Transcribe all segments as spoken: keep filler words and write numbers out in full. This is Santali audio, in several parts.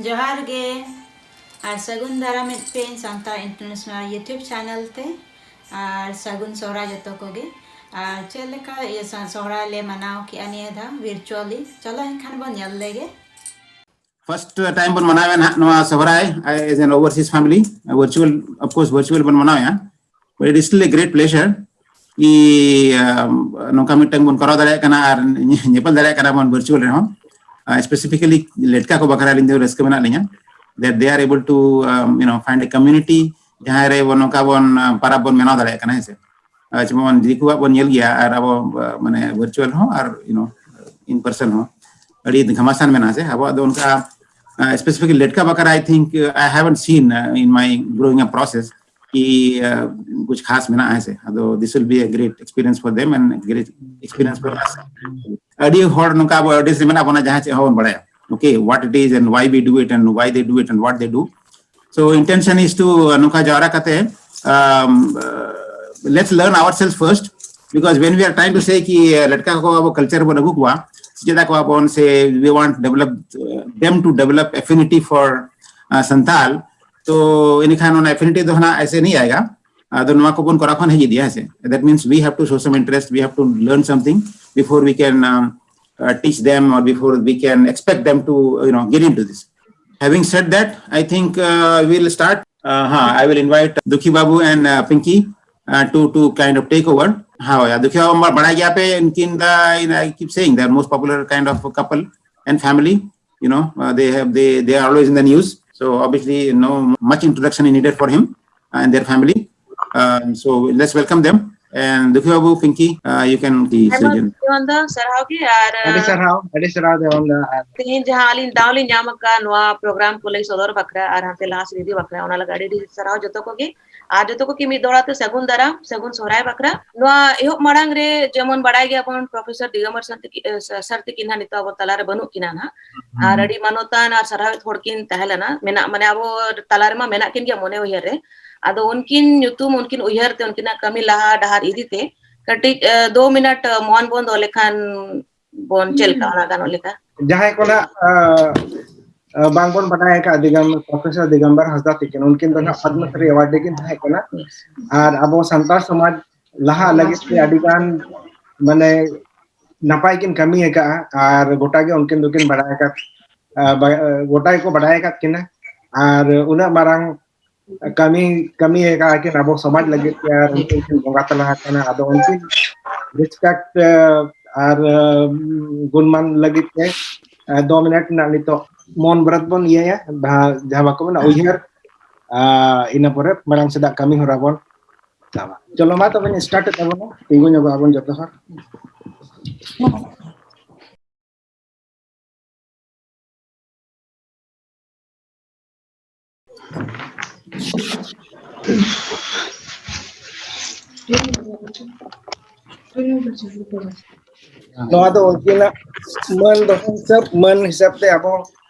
ᱡᱚᱦᱟᱨ ᱜᱮ ᱟᱨ ᱥᱟᱹᱜᱩᱱ ᱫᱟᱨᱟᱢᱮᱫ ᱯᱮᱭᱟᱹᱧ ᱥᱟᱱᱛᱟᱲ ᱤᱱᱴᱟᱨᱱᱮᱥᱱᱟᱞ YouTube ᱪᱮᱱᱮᱞ ᱛᱮ᱾ ᱟᱨ ᱥᱟᱹᱜᱩᱱ ᱥᱚᱦᱨᱟᱭ ᱡᱚᱛᱚ ᱠᱚᱜᱮ᱾ ᱟᱨ ᱪᱮᱫ ᱞᱮᱠᱟ ᱤᱭᱟᱹ ᱥᱟ- ᱥᱚᱦᱨᱟᱭ ᱞᱮ ᱢᱟᱱᱟᱣ ᱠᱮᱜᱼᱟ ᱱᱤᱭᱟᱹ ᱫᱷᱟᱣ ᱵᱷᱤᱨᱪᱩᱣᱟᱞᱤ? ᱪᱚᱞᱚ ᱮᱱᱠᱷᱟᱱ ᱵᱚᱱ ᱧᱮᱞ ᱞᱮᱜᱮ᱾ First time ᱵᱚᱱ ᱢᱟᱱᱟᱣᱮᱫ ᱱᱟᱦᱟᱜ ᱱᱚᱣᱟ ᱥᱚᱦᱨᱟᱭ as an overseas family, virtual, of course virtual ᱵᱚᱱ ᱢᱟᱱᱟᱣᱮᱫᱼᱟ, but it is still a great pleasure ᱠᱤ ᱱᱚᱝᱠᱟ ᱢᱤᱫᱴᱟᱝ ᱵᱚᱱ ᱠᱚᱨᱟᱣ ᱫᱟᱲᱮᱭᱟᱜ ᱠᱟᱱᱟ ᱟᱨ ᱧᱮᱯᱮᱞ ᱫᱟᱲᱮᱭᱟᱜ ᱠᱟᱱᱟ ᱵᱚᱱ ᱵᱷᱟᱨᱪᱩᱣᱟᱞ ᱨᱮᱦᱚᱸ᱾ ᱥᱯᱮᱥᱤᱯᱷᱤᱠᱟᱞᱤ ᱞᱮᱴᱠᱟ ᱠᱚ ᱵᱟᱠᱷᱨᱟ ᱟᱹᱞᱤᱧ ᱫᱚ ᱨᱟᱹᱥᱠᱟᱹ ᱢᱮᱱᱟᱜ ᱞᱤᱧᱟ, that they are able to you know find a community ᱡᱟᱦᱟᱸ ᱨᱮ ᱵᱚᱱ ᱱᱚᱝᱠᱟ ᱵᱚᱱ ᱯᱟᱨᱟᱵᱽ ᱵᱚᱱ ᱢᱟᱱᱟᱣ ᱫᱟᱲᱮᱭᱟᱜ ᱠᱟᱱᱟ, ᱦᱮᱸ ᱥᱮ᱾ ᱡᱮᱢᱚᱱ ᱫᱤᱠᱩᱣᱟᱜ ᱵᱚᱱ ᱧᱮᱞ ᱜᱮᱭᱟ ᱟᱨ ᱟᱵᱚ ᱢᱟᱱᱮ ᱵᱷᱟᱨᱪᱩᱣᱟᱞ ᱦᱚᱸ ᱟᱨ you know in person ᱦᱚᱸ ᱟᱹᱰᱤ ᱜᱷᱟᱢᱟᱥᱟᱱ ᱢᱮᱱᱟᱜᱼᱟ ᱥᱮ ᱟᱵᱚᱣᱟᱜ ᱫᱚ ᱚᱱᱠᱟ᱾ Specifically ᱞᱮᱴᱠᱟ ᱵᱟᱠᱷᱨᱟ I think I haven't seen in my growing up process ᱠᱤ ᱠᱩᱪ ᱠᱷᱟᱥ ᱢᱮᱱᱟᱜᱼᱟ, ᱦᱮᱸ ᱥᱮ᱾ ᱟᱫᱚ this will be a great experience for them and great experience for us. ᱟᱹᱰᱤ ᱦᱚᱲ ᱱᱚᱝᱠᱟ ᱟᱵᱚ ᱟᱹᱰᱤ ᱢᱮᱱᱟᱜ ᱵᱚᱱᱟ ᱡᱟᱦᱟᱸ ᱪᱮᱫ ᱦᱚᱸ ᱵᱟᱵᱚᱱ ᱵᱟᱲᱟᱭᱟ, okay, what it is and why we do it and why they do it and what they do. So intention is to ᱱᱚᱝᱠᱟ ᱡᱟᱣᱨᱟ ᱠᱟᱛᱮ um, uh, let's learn ourselves first, because when we are trying to say ᱠᱤ ᱞᱮᱴᱠᱟ ᱠᱚ ᱟᱵᱚ ᱠᱟᱞᱪᱟᱨ ᱵᱚᱱ ᱟᱹᱜᱩ ᱠᱚᱣᱟ, ᱥᱮᱪᱮᱫ ᱟᱠᱚᱣᱟ ᱵᱚᱱ, ᱥᱮ we want develop uh, them to develop affinity for uh, Santal, ᱛᱚ ᱮᱱᱠᱷᱟᱱ ᱚᱱᱟ ᱮᱯᱷᱤᱱᱤᱴᱤ ᱫᱚ ᱦᱟᱸᱜ ᱮᱥᱮ ᱱᱤ ᱟᱭᱜᱟ᱾ ᱟᱫᱚ ᱱᱚᱣᱟ ᱠᱚᱵᱚᱱ ᱠᱚᱨᱟᱣ ᱠᱷᱟᱱ ᱦᱮᱡ ᱤᱫᱤᱜᱼᱟ, ᱦᱮᱸ ᱥᱮ᱾ That means we have to show some interest, we have to learn something before we can um, uh, teach them or before we can expect them to you know get into this. Having said that, I think uh, we'll start. Uh, huh, I will invite Dukhi Babu and uh, Pinky uh, to to kind of take over. हाँ भैया, दुखी बाबू, ᱵᱟᱲᱟᱭ ᱜᱮᱭᱟ ᱯᱮ, ᱩᱱᱠᱤᱱ the, you know, I keep saying they're most popular kind of couple and family. You know, uh, they have they they are always in the news. So obviously, no much introduction is needed for him and their family. Um, so let's welcome them. And Dukhi Babu, Pinky, uh, you can please ᱟᱭᱢᱟ begin. ᱫᱮᱣᱟᱱ ᱫᱟ ᱥᱟᱨᱦᱟᱣ ᱜᱮ᱾ ᱟᱨ ᱟᱹᱰᱤ ᱥᱟᱨᱦᱟᱣ, ᱟᱹᱰᱤ ᱥᱟᱨᱦᱟᱣ ᱫᱮᱣᱟᱱ ᱫᱟ᱾ ᱟᱨ ᱛᱮᱦᱮᱧ ᱡᱟᱦᱟᱸ ᱟᱹᱞᱤᱧ ᱫᱟᱣ ᱞᱤᱧ ᱧᱟᱢ ᱟᱠᱟᱫ ᱱᱚᱣᱟ ᱯᱨᱳᱜᱨᱟᱢ ᱠᱚ ᱞᱟᱹᱭ ᱥᱚᱫᱚᱨ ᱵᱟᱠᱷᱨᱟ ᱟᱨ ᱦᱟᱱᱛᱮ ᱞᱟᱦᱟ ᱥᱮᱫ ᱤᱫᱤ ᱵᱟᱠᱷᱨᱟ, ᱚᱱᱟ ᱞᱟᱹᱜᱤᱫ ᱟᱹᱰᱤ ᱟᱹᱰᱤ ᱥᱟᱨᱦᱟᱣ ᱡᱚᱛᱚ ᱠᱚᱜᱮ᱾ ᱟᱨ ᱡᱚᱛᱚ ᱠᱚᱜᱮ ᱢᱤᱫ ᱫᱚᱲᱟ ᱛᱮ ᱥᱟᱹᱜᱩᱱ ᱫᱟᱨᱟᱢ, ᱥᱟᱹᱜᱩᱱ ᱥᱚᱦᱨᱟᱭ ᱵᱟᱠᱷᱨᱟ᱾ ᱱᱚᱣᱟ ᱮᱦᱚᱵ ᱢᱟᱲᱟᱝ ᱨᱮ ᱡᱮᱢᱚᱱ ᱵᱟᱲᱟᱭ ᱜᱮᱭᱟᱵᱚᱱ ᱯᱨᱚᱯᱷᱮᱥᱚᱨ ᱫᱤᱜᱚᱢᱵᱚᱨ ᱥᱟᱨ ᱛᱤᱠᱤ ᱥᱟᱨ ᱛᱤᱠᱤᱱ ᱱᱟᱦᱟᱜ ᱱᱤᱛᱚᱜ ᱟᱵᱚ ᱛᱟᱞᱟᱨᱮ ᱵᱟᱹᱱᱩᱜ ᱠᱤᱱᱟ ᱱᱟᱦᱟᱜ᱾ ᱟᱨ ᱟᱹᱰᱤ ᱢᱟᱱᱚᱛᱟᱱ ᱟᱨ ᱥᱟᱨᱦᱟᱣᱤᱡ ᱦᱚᱲ ᱠᱤᱱ ᱛᱟᱦᱮᱸ ᱞᱮᱱᱟ, ᱢᱮᱱᱟᱜ ᱢᱟᱱᱮ ᱟᱵᱚ ᱛᱟᱞᱟ ᱨᱮᱢᱟ ᱢᱮᱱᱟᱜ ᱠᱤᱱ ᱜᱮᱭᱟ ᱢᱚᱱᱮ ᱩᱭᱦᱟᱹᱨ ᱨᱮ᱾ ᱟᱫᱚ ᱩᱱᱠᱤᱱ ᱧᱩᱛᱩᱢ, ᱩᱱᱠᱤᱱ ᱩᱭᱦᱟᱹᱨ ᱛᱮ, ᱩᱱᱠᱤᱱᱟᱜ ᱠᱟᱹᱢᱤ ᱞᱟᱦᱟ ᱰᱟᱦᱟᱨ ᱤᱫᱤ ᱛᱮ ᱠᱟᱹᱴᱤᱡ ᱮ, ᱫᱩ ᱢᱤᱱᱤᱴ ᱮ, ᱢᱚᱱ ᱵᱚᱱ ᱫᱚᱦᱚ ᱞᱮᱠᱷᱟᱱ ᱵᱚᱱ ᱪᱮᱫ ᱞᱮᱠᱟ ᱚᱱᱟ ᱜᱟᱱᱚᱜ ᱞᱮᱠᱟ? ᱡᱟᱦᱟᱸᱭ ᱠᱚ ᱱᱟᱜ ᱵᱟᱝᱵᱚᱱ ᱵᱟᱰᱟᱭ ᱟᱠᱟᱫ ᱫᱤᱜᱚᱢ-, ᱯᱨᱚᱯᱷᱮᱥᱚᱨ ᱫᱤᱜᱚᱢᱵᱚᱨ ᱦᱟᱸᱥᱫᱟ ᱛᱤᱠᱤᱱ, ᱩᱱᱠᱤᱱ ᱫᱚ ᱱᱟᱦᱟᱜ ᱯᱚᱫᱽᱢᱚᱥᱨᱤ ᱮᱣᱟᱨᱰ ᱨᱮᱠᱤᱱ ᱛᱟᱦᱮᱸ ᱠᱟᱱᱟ᱾ ᱟᱨ ᱟᱵᱚ ᱥᱟᱱᱛᱟᱲ ᱥᱚᱢᱟᱡᱽ ᱞᱟᱦᱟ ᱞᱟᱹᱜᱤᱫ ᱛᱮ ᱟᱹᱰᱤ ᱜᱟᱱ ᱢᱟᱱᱮ ᱱᱟᱯᱟᱭ ᱠᱤᱱ ᱠᱟᱹᱢᱤ ᱟᱠᱟᱫᱼᱟ᱾ ᱟᱨ ᱜᱚᱴᱟ ᱜᱮ ᱩᱱᱠᱤᱱ ᱫᱚᱠᱤᱱ ᱵᱟᱰᱟᱭ ᱟᱠᱟᱫ, ᱟ, ᱵᱟ-, ᱜᱚᱴᱟ ᱜᱮᱠᱚ ᱵᱟᱰᱟᱭ ᱟᱠᱟᱫ ᱠᱤᱱᱟ᱾ ᱟᱨ ᱩᱱᱟᱹᱜ ᱢᱟᱨᱟᱝ ᱠᱟᱹᱢᱤ, ᱠᱟᱹᱢᱤ ᱟᱠᱟᱫᱼᱟ ᱠᱤᱱ ᱟᱵᱚ ᱥᱚᱢᱟᱡᱽ ᱞᱟᱹᱜᱤᱫ ᱛᱮ, ᱟᱨ ᱩᱱᱠᱤᱱ ᱠᱤᱱ ᱵᱚᱸᱜᱟ ᱛᱟᱞᱟ ᱟᱠᱟᱱᱟ᱾ ᱟᱫᱚ ᱩᱱᱠᱤᱱ ᱨᱮᱥᱯᱮᱠᱴ, ᱟ, ᱟᱨ, ᱟ, ᱜᱩᱱᱢᱟᱱ ᱞᱟᱹᱜᱤᱫ ᱛᱮ, ᱟ, ᱫᱚ ᱢᱤᱱᱤᱴ ᱨᱮᱱᱟᱜ ᱱᱤᱛᱚᱜ ᱢᱚᱱ ᱵᱨᱚᱛ ᱵᱚᱱ ᱤᱭᱟᱹᱭᱟ, ᱡᱟᱦᱟᱸ, ᱡᱟᱦᱟᱸ ᱵᱟᱠᱚ ᱢᱮᱱᱟ ᱩᱭᱦᱟᱹᱨ, ᱟ, ᱤᱱᱟᱹ ᱯᱚᱨᱮ ᱢᱟᱲᱟᱝ ᱥᱮᱫᱟᱜ ᱠᱟᱹᱢᱤ ᱦᱚᱨᱟ ᱵᱚᱱ ᱪᱟᱵᱟ᱾ ᱪᱚᱞᱚ ᱢᱟ ᱛᱚᱵᱮ start ᱮᱫ ᱛᱟᱵᱚᱱᱟ, ᱛᱤᱸᱜᱩ ᱧᱚᱜᱚᱜ ᱟᱵᱚᱱ ᱡᱚᱛᱚ ᱦᱚᱲ᱾ ᱱᱚᱣᱟ ᱫᱚ ᱩᱱᱠᱤᱱᱟᱜ ᱢᱟᱹᱱ ᱫᱚᱦᱚ ᱦᱤᱥᱟᱹᱵ, ᱢᱟᱹᱱ ᱦᱤᱥᱟᱹᱵ ᱛᱮ ᱟᱵᱚ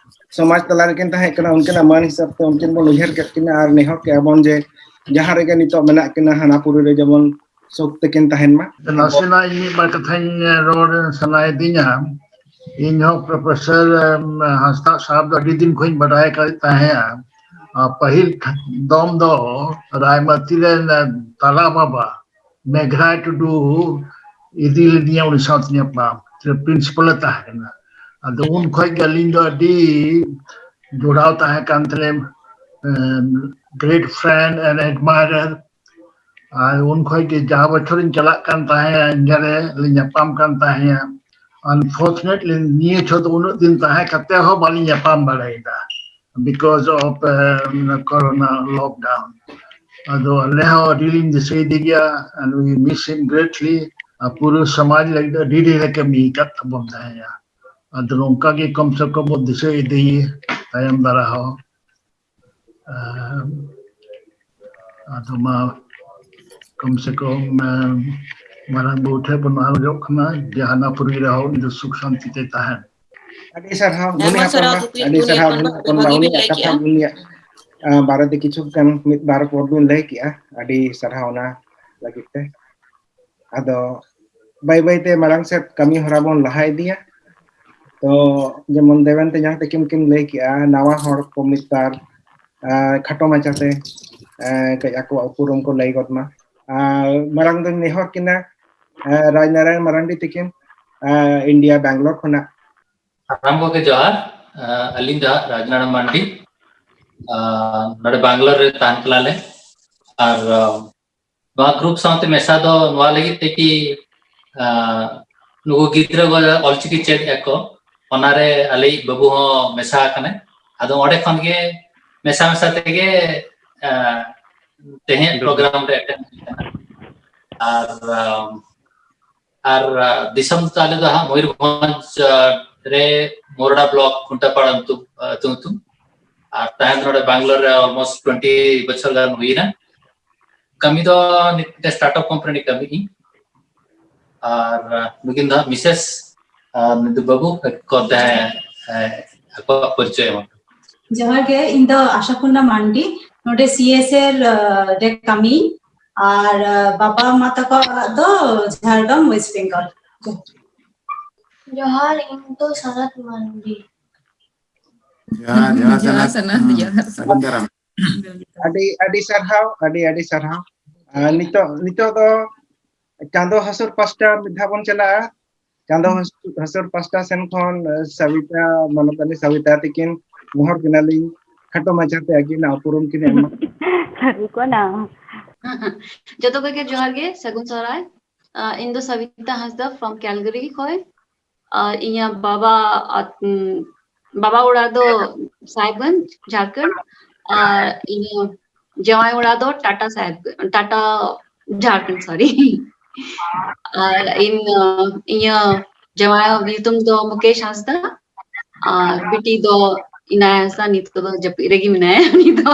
ᱥᱚᱢᱟᱡᱽ ᱛᱟᱞᱟ ᱨᱮᱠᱤᱱ ᱛᱟᱦᱮᱸ ᱠᱟᱱᱟ, ᱩᱱᱠᱤᱱᱟᱜ ᱢᱟᱹᱱ ᱦᱤᱥᱟᱹᱵ ᱛᱮ ᱩᱱᱠᱤᱱ ᱵᱚᱱ ᱩᱭᱦᱟᱹᱨ ᱠᱮᱫ ᱠᱤᱱᱟ ᱟᱨ ᱱᱮᱦᱚᱨ ᱠᱮᱫᱼᱟ ᱵᱚᱱ ᱡᱮ ᱡᱟᱦᱟᱸ ᱨᱮᱜᱮ ᱱᱤᱛᱚᱜ ᱢᱮᱱᱟᱜ ᱠᱤᱱᱟ ᱦᱟᱱᱟ ᱯᱩᱨᱤ ᱨᱮ ᱡᱮᱢᱚᱱ ᱥᱩᱠ ᱛᱮᱠᱤᱱ ᱛᱟᱦᱮᱱ ᱢᱟ᱾ ᱱᱟᱥᱮᱱᱟᱜ ᱤᱧ ᱢᱤᱫ ᱵᱟᱨ ᱠᱟᱛᱷᱟᱧ ᱨᱚᱲ ᱥᱟᱱᱟᱭᱮᱫᱤᱧᱟ᱾ ᱤᱧ ᱦᱚᱸ ᱯᱨᱚᱯᱷᱮᱥᱚᱨ, ᱮᱢ, ᱦᱟᱸᱥᱫᱟ ᱥᱟᱦᱮᱵ ᱫᱚ ᱟᱹᱰᱤ ᱫᱤᱱ ᱠᱷᱚᱱᱤᱧ ᱵᱟᱰᱟᱭ ᱟᱠᱟᱫ ᱛᱟᱦᱮᱸᱫᱼᱟ᱾ ᱟᱨ ᱯᱟᱹᱦᱤᱞ ᱫᱚᱢ ᱫᱚ ᱨᱟᱭᱢᱟᱹᱛᱤ ᱨᱮᱱ ᱛᱟᱞᱟ ᱵᱟᱵᱟ ᱢᱮᱜᱷᱨᱟᱭ ᱴᱩᱰᱩ ᱤᱫᱤ ᱞᱤᱫᱤᱧᱟ ᱩᱱᱤ ᱥᱟᱶᱛᱮ ᱧᱟᱯᱟᱢ, ᱯᱨᱤᱱᱥᱤᱯᱟᱞ ᱮ ᱛᱟᱦᱮᱸ ᱠᱟᱱᱟ᱾ ᱟᱫᱚ ᱩᱱ ᱠᱷᱚᱱ ᱜᱮ ᱟᱹᱞᱤᱧ ᱫᱚ ᱟᱹᱰᱤ ᱡᱚᱲᱟᱣ ᱛᱟᱦᱮᱸ ᱠᱟᱱ ᱛᱟᱞᱮ, great friend and admirer᱾ ᱟᱨ ᱩᱱ ᱠᱷᱚᱱ ᱜᱮ ᱡᱟᱦᱟᱸ ᱵᱚᱪᱷᱚᱨᱤᱧ ᱪᱟᱞᱟᱜ ᱠᱟᱱ ᱛᱟᱦᱮᱸᱫ ᱤᱱᱰᱤᱭᱟ ᱨᱮ, ᱞᱤᱧ ᱧᱟᱯᱟᱢ ᱠᱟᱱ ᱛᱟᱦᱮᱸᱫ᱾ Unfortunately ᱱᱤᱭᱟᱹ ᱪᱷᱚᱴ ᱫᱚ ᱩᱱᱟᱹᱜ ᱫᱤᱱ ᱛᱟᱦᱮᱸ ᱠᱟᱛᱮ ᱦᱚᱸ ᱵᱟᱹᱞᱤᱧ ᱧᱟᱯᱟᱢ ᱫᱟᱲᱮᱭᱟᱫᱟ because of, uh, corona lockdown᱾ ᱟᱫᱚ ᱟᱞᱮ ᱦᱚᱸ ᱟᱹᱰᱤ ᱞᱤᱧ ᱫᱤᱥᱟᱹᱭᱮᱫᱮ ᱜᱮᱭᱟ, and we miss him greatly᱾ ᱟᱨ ᱯᱩᱨᱟᱹ ᱥᱚᱢᱟᱡᱽ ᱞᱟᱹᱜᱤᱫ ᱫᱚ ᱟᱹᱰᱤ ᱰᱷᱮᱨ ᱮ ᱠᱟᱹᱢᱤ ᱟᱠᱟᱫ ᱛᱟᱵᱚᱱ ᱛᱟᱦᱮᱸᱫᱼᱟ᱾ ᱟᱫᱚ ᱱᱚᱝᱠᱟ ᱜᱮ ᱠᱚᱢ ᱥᱮ ᱠᱚᱢ ᱵᱚ ᱫᱤᱥᱟᱹ ᱤᱫᱤᱭᱮ ᱛᱟᱭᱚᱢ ᱫᱟᱨᱟ ᱦᱚᱸ᱾ ᱟᱨ ᱟᱫᱚ ᱢᱟ ᱠᱚᱢ ᱥᱮ ᱠᱚᱢ, ᱟᱨ ᱢᱟᱨᱟᱝ ᱵᱟᱹᱵᱩ ᱴᱷᱮᱱ ᱵᱚᱱ ᱟᱨᱡᱚᱜ ᱠᱟᱱᱟ, ᱡᱟᱦᱟᱱᱟᱜ ᱯᱩᱨᱤ ᱨᱮᱦᱚᱸ ᱩᱱᱤ ᱫᱚ ᱥᱩᱠ ᱥᱟᱱᱛᱤ ᱛᱮ ᱛᱟᱦᱮᱱ᱾ ᱟᱹᱰᱤ ᱥᱟᱨᱦᱟᱣ ᱟᱭᱢᱟ ᱫᱷᱚᱱᱤ ᱦᱚᱯᱚᱱ ᱥᱟᱨᱦᱟᱣ ᱵᱟ, ᱫᱩᱠᱷᱤ ᱟᱹᱰᱤ ᱫᱷᱚᱱᱤ ᱥᱟᱨᱦᱟᱣ ᱦᱚᱯᱚᱱ ᱫᱷᱚᱱᱤ ᱵᱟ, ᱦᱚᱯᱚᱱ ᱟᱹᱰᱤ ᱵᱟ, ᱵᱷᱟᱹᱜᱤ ᱵᱤᱱ ᱩᱱᱤᱭᱟᱜ ᱞᱟᱹᱭ ᱠᱟᱛᱷᱟ, ᱠᱮᱜᱼᱟ᱾ ᱩᱱᱤᱭᱟᱜ, ᱟ, ᱵᱟᱨᱮᱛᱮ ᱠᱤᱪᱷᱩ ᱜᱟᱱ ᱢᱤᱫ ᱵᱟᱨ ᱯᱚᱫ ᱵᱤᱱ ᱞᱟᱹᱭ ᱠᱮᱜᱼᱟ, ᱟᱹᱰᱤ ᱥᱟᱨᱦᱟᱣ ᱚᱱᱟ ᱞᱟᱹᱜᱤᱫ ᱛᱮ᱾ ᱟᱫᱚ ᱵᱟᱹᱭ ᱵᱟᱹᱭ ᱛᱮ ᱢᱟᱲᱟᱝ ᱥᱮᱫ ᱠᱟᱹᱢᱤ ᱦᱚᱨᱟ ᱵᱚᱱ ᱞᱟᱦᱟ ᱤᱫᱤᱭᱟ᱾ ᱛᱚ ᱡᱮᱢᱚᱱ ᱫᱮᱵᱮᱱ ᱛᱮᱧᱟᱝ ᱛᱟᱹᱠᱤᱱ ᱠᱤᱱ ᱞᱟᱹᱭ ᱠᱮᱜᱼᱟ, ᱱᱟᱣᱟ ᱦᱚᱲ ᱠᱚ ᱢᱤᱫ ᱵᱟᱨ ᱠᱷᱟᱴᱚ ᱢᱟᱪᱷᱟᱛᱮ ᱠᱟᱹᱡ ᱟᱠᱚᱣᱟᱜ ᱩᱯᱨᱩᱢ ᱠᱚ ᱞᱟᱹᱭ ᱜᱚᱫ ᱢᱟ᱾ ᱟᱨ ᱢᱟᱨᱟᱝ ᱫᱚᱧ ᱱᱮᱦᱚᱨ ᱠᱤᱱᱟ ᱨᱟᱡᱽᱱᱟᱨᱟᱭᱚᱱ ᱢᱟᱨᱟᱱᱰᱤ ᱛᱟᱹᱠᱤᱱ, ᱤᱱᱰᱤᱭᱟ ᱵᱮᱝᱜᱟᱞᱳᱨ ᱠᱷᱚᱱᱟᱜ᱾ ᱥᱟᱱᱟᱢ ᱠᱚᱜᱮ ᱡᱚᱦᱟᱨ᱾ ᱟᱹᱞᱤᱧ ᱫᱚ ᱦᱟᱸᱜ ᱨᱟᱡᱽᱱᱟᱨᱟᱭᱚᱱ ᱢᱟᱨᱟᱱᱰᱤ, ᱱᱚᱰᱮ ᱵᱮᱝᱜᱟᱞᱳᱨ ᱨᱮ ᱛᱟᱦᱮᱱ ᱠᱟᱱᱟᱞᱮ᱾ ᱟᱨ ᱱᱚᱣᱟ ᱜᱨᱩᱯ ᱥᱟᱶᱛᱮ ᱢᱮᱥᱟ ᱫᱚ ᱱᱚᱣᱟ ᱞᱟᱹᱜᱤᱫ ᱛᱮ ᱠᱤ, ᱱᱩᱠᱩ ᱜᱤᱫᱽᱨᱟᱹ ᱠᱚ ᱚᱞᱪᱤᱠᱤ ᱪᱮᱫ ᱮᱫ ᱠᱚ, ᱚᱱᱟᱨᱮ ᱟᱞᱮᱭᱤᱡ ᱵᱟᱹᱵᱩ ᱦᱚᱸ ᱢᱮᱥᱟ ᱟᱠᱟᱱᱟᱭ᱾ ᱟᱫᱚ ᱚᱸᱰᱮ ᱠᱷᱚᱱ ᱜᱮ ᱢᱮᱥᱟ ᱢᱮᱥᱟ ᱛᱮᱜᱮ ᱛᱮᱦᱮᱧ ᱯᱨᱳᱜᱨᱟᱢ ᱨᱮ ᱮᱴᱮᱱᱰ ᱦᱩᱭ ᱠᱟᱱᱟ᱾ ᱟᱨ ᱟᱨ ᱫᱤᱥᱚᱢ ᱛᱟᱞᱮ ᱫᱚ ᱦᱟᱸᱜ ᱢᱚᱭᱩᱨᱵᱷᱚᱸᱡᱽ ᱨᱮ ᱢᱳᱨᱰᱟ ᱵᱞᱚᱠ, ᱠᱷᱩᱱᱴᱟᱯᱟᱲᱟ ᱟᱹᱛᱩ ᱧᱩᱛᱩᱢ᱾ ᱟᱨ ᱛᱟᱦᱮᱸ ᱱᱚᱰᱮ ᱵᱮᱝᱜᱟᱞᱳᱨ ᱨᱮ ᱚᱞᱢᱳᱥᱴ ᱴᱩᱭᱮᱱᱴᱤ ᱵᱚᱪᱷᱚᱨ ᱜᱟᱱ ᱦᱩᱭᱱᱟ᱾ ᱠᱟᱹᱢᱤ ᱫᱚ ᱢᱤᱫᱴᱮᱱ ᱥᱴᱟᱨᱴᱟᱯ ᱠᱳᱢᱯᱟᱱᱤ ᱨᱮ ᱠᱟᱹᱢᱤ ᱤᱧ᱾ ᱟᱨ ᱱᱩᱠᱤᱱ ᱫᱚ ᱦᱟᱸᱜ ᱢᱤᱥᱮᱥ, ᱟᱨ ᱱᱩᱠᱩ ᱵᱟᱹᱵᱩ ᱠᱚ ᱛᱟᱦᱮᱸ ᱟᱠᱚᱣᱟᱜ ᱯᱚᱨᱤᱪᱚᱭ ᱮᱢᱟ᱾ ᱡᱚᱦᱟᱨ ᱜᱮ, ᱤᱧ ᱫᱚ ᱟᱥᱟᱯᱩᱨᱱᱟ ᱢᱟᱱᱰᱤ, ᱱᱚᱰᱮ ᱥᱤ ᱮᱥ ᱮᱞ ᱨᱮ ᱠᱟᱹᱢᱤ, ᱟᱨ ᱵᱟᱵᱟ ᱢᱟ ᱛᱟᱠᱚ ᱚᱲᱟᱜ ᱫᱚ ᱡᱷᱟᱲᱜᱨᱟᱢ, ᱳᱭᱮᱥᱴ ᱵᱮᱝᱜᱚᱞ᱾ ᱡᱚᱦᱟᱨ, ᱤᱧ ᱫᱚ ᱥᱟᱱᱟᱛ ᱢᱟᱱᱰᱤ᱾ ᱡᱚᱦᱟᱨ, ᱡᱚᱦᱟᱨ ᱥᱟᱱᱟᱛ᱾ ᱡᱚᱦᱟᱨ ᱥᱟᱱᱟᱛ, ᱡᱚᱦᱟᱨ᱾ ᱥᱟᱹᱜᱩᱱ ᱫᱟᱨᱟᱢ᱾ ᱟᱹᱰᱤ ᱟᱹᱰᱤ ᱥᱟᱨᱦᱟᱣ, ᱟᱹᱰᱤ ᱟᱹᱰᱤ ᱥᱟᱨᱦᱟᱣ᱾ ᱟᱨ ᱱᱤᱛᱚᱜ ᱱᱤᱛᱚᱜ ᱫᱚ ᱪᱟᱸᱫᱚ ᱦᱟᱹᱥᱩᱨ ᱯᱟᱥᱴᱟ ᱢᱤᱫ ᱫᱷᱟᱣ ᱵᱚᱱ ᱪᱟᱞᱟᱜᱼᱟ᱾ ᱪᱟᱸᱫᱚ ᱦᱟᱹᱥᱩᱨ ᱯᱟᱥᱴᱟ ᱥᱮᱱ ᱠᱷᱚᱱ ᱥᱟᱵᱤᱛᱟ, ᱢᱟᱱᱚᱛᱟᱱᱤ ᱥᱟᱵᱤᱛᱟ ᱛᱤᱠᱤᱱ ᱱᱮᱦᱚᱨ ᱠᱤᱱᱟᱞᱤᱧ, ᱠᱷᱟᱴᱚ ᱢᱟᱪᱷᱟᱛᱮ ᱟᱹᱠᱤᱱᱟᱜ ᱩᱯᱨᱩᱢ ᱠᱤᱱ ᱮᱢᱟ᱾ ᱡᱚᱛᱚ ᱠᱚᱜᱮ ᱡᱚᱦᱟᱨ ᱜᱮ, ᱥᱟᱹᱜᱩᱱ ᱥᱚᱦᱨᱟᱭ᱾ ᱤᱧ ᱫᱚ ᱥᱟᱵᱤᱛᱟ ᱦᱟᱸᱥᱫᱟ from Calgary ᱠᱷᱚᱱ᱾ ᱟᱨ ᱤᱧᱟᱹᱜ ᱵᱟᱵᱟ, ᱟᱛ-, ᱩᱢ, ᱵᱟᱵᱟ ᱚᱲᱟᱜ ᱫᱚ ᱥᱟᱦᱮᱵᱽᱜᱚᱸᱡᱽ, ᱡᱷᱟᱲᱠᱷᱚᱸᱰ᱾ ᱟᱨ ᱤᱧᱟᱹᱜ ᱡᱟᱶᱟᱭ ᱚᱲᱟᱜ ᱫᱚ ᱴᱟᱴᱟ ᱥᱟᱦᱮᱵᱽ, ᱴᱟᱴᱟ, ᱡᱷᱟᱲᱠᱷᱚᱸᱰ, sorry᱾ ᱟᱨ ᱤᱧ, ᱤᱧᱟᱹᱜ ᱡᱟᱶᱟᱭ ᱧᱩᱛᱩᱢ ᱫᱚ ᱢᱩᱠᱮᱥ ᱦᱟᱸᱥᱫᱟ᱾ ᱟᱨ ᱵᱤᱴᱤ ᱫᱚ ᱤᱱᱟᱭ ᱦᱟᱸᱥᱫᱟ, ᱱᱤᱛᱚᱜ ᱫᱚ ᱡᱟᱹᱯᱤᱫ ᱨᱮᱜᱮ ᱢᱮᱱᱟᱭᱟ ᱩᱱᱤ ᱫᱚ᱾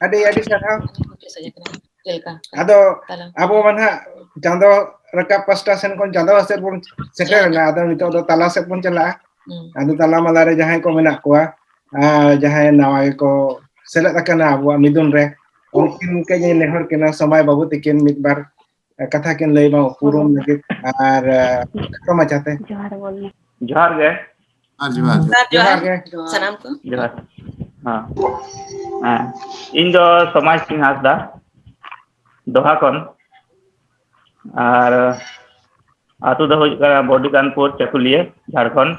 ᱟᱹᱰᱤ ᱟᱹᱰᱤ ᱥᱟᱨᱦᱟᱣ᱾ ᱪᱮᱫ ᱞᱮᱠᱟ? ᱟᱫᱚ ᱛᱟᱞᱟ᱾ ᱟᱵᱚ ᱢᱟ ᱱᱟᱦᱟᱜ ᱪᱟᱸᱫᱚ ᱨᱟᱠᱟᱵ ᱯᱟᱥᱴᱟ ᱥᱮᱱ ᱠᱷᱚᱱ ᱪᱟᱸᱫᱚ ᱥᱮᱫ ᱵᱚᱱ ᱥᱮᱴᱮᱨ ᱮᱱᱟ᱾ ᱟᱫᱚ ᱱᱤᱛᱚᱜ ᱫᱚ ᱛᱟᱞᱟ ᱥᱮᱫ ᱵᱚᱱ ᱪᱟᱞᱟᱜᱼᱟ᱾ ᱦᱩᱸ᱾ ᱟᱫᱚ ᱛᱟᱞᱟ ᱢᱟᱞᱟ ᱨᱮ ᱡᱟᱦᱟᱸᱭ ᱠᱚ ᱢᱮᱱᱟᱜ ᱠᱚᱣᱟ, ᱟᱨ ᱡᱟᱦᱟᱸᱭ ᱱᱟᱣᱟ ᱜᱮᱠᱚ ᱥᱮᱞᱮᱫ ᱟᱠᱟᱱᱟ ᱟᱵᱚᱣᱟᱜ ᱢᱤᱫᱩᱱ ᱨᱮ, ᱩᱱᱠᱤᱱ ᱠᱟᱹᱡ ᱤᱧ ᱱᱮᱦᱚᱨ ᱠᱤᱱᱟ, ᱥᱚᱢᱟᱭ ᱵᱟᱹᱵᱩ ᱛᱤᱠᱤᱱ ᱢᱤᱫ ᱵᱟᱨ ᱠᱟᱛᱷᱟ ᱠᱤᱱ ᱞᱟᱹᱭ ᱢᱟ ᱩᱯᱨᱩᱢ ᱞᱟᱹᱜᱤᱫ ᱟᱨ ᱠᱷᱟᱴᱚ ᱢᱟᱪᱷᱟᱛᱮ᱾ ᱡᱚᱦᱟᱨ ᱵᱚᱞᱮ᱾ ᱡᱚᱦᱟᱨ ᱜᱮ᱾ ᱟᱨ ᱡᱚᱦᱟᱨ᱾ ᱡᱚᱦᱟᱨ ᱜᱮ ᱥᱟᱱᱟᱢ ᱠᱚ᱾ ᱡᱚᱦᱟᱨ᱾ ᱦᱮᱸ᱾ ᱦᱮᱸ᱾ ᱤᱧ ᱫᱚ ᱥᱚᱢᱟᱡᱽ ᱥᱤᱝ ᱦᱟᱸᱥᱫᱟ, ᱫᱚᱦᱟ ᱠᱷᱚᱱ᱾ ᱟᱨ ᱟᱹᱛᱩ ᱫᱚ ᱦᱩᱭᱩᱜ ᱠᱟᱱᱟ ᱵᱚᱰᱤᱠᱟᱱᱯᱩᱨ, ᱪᱟᱹᱠᱩᱞᱤᱭᱟᱹ, ᱡᱷᱟᱲᱠᱷᱚᱸᱰ᱾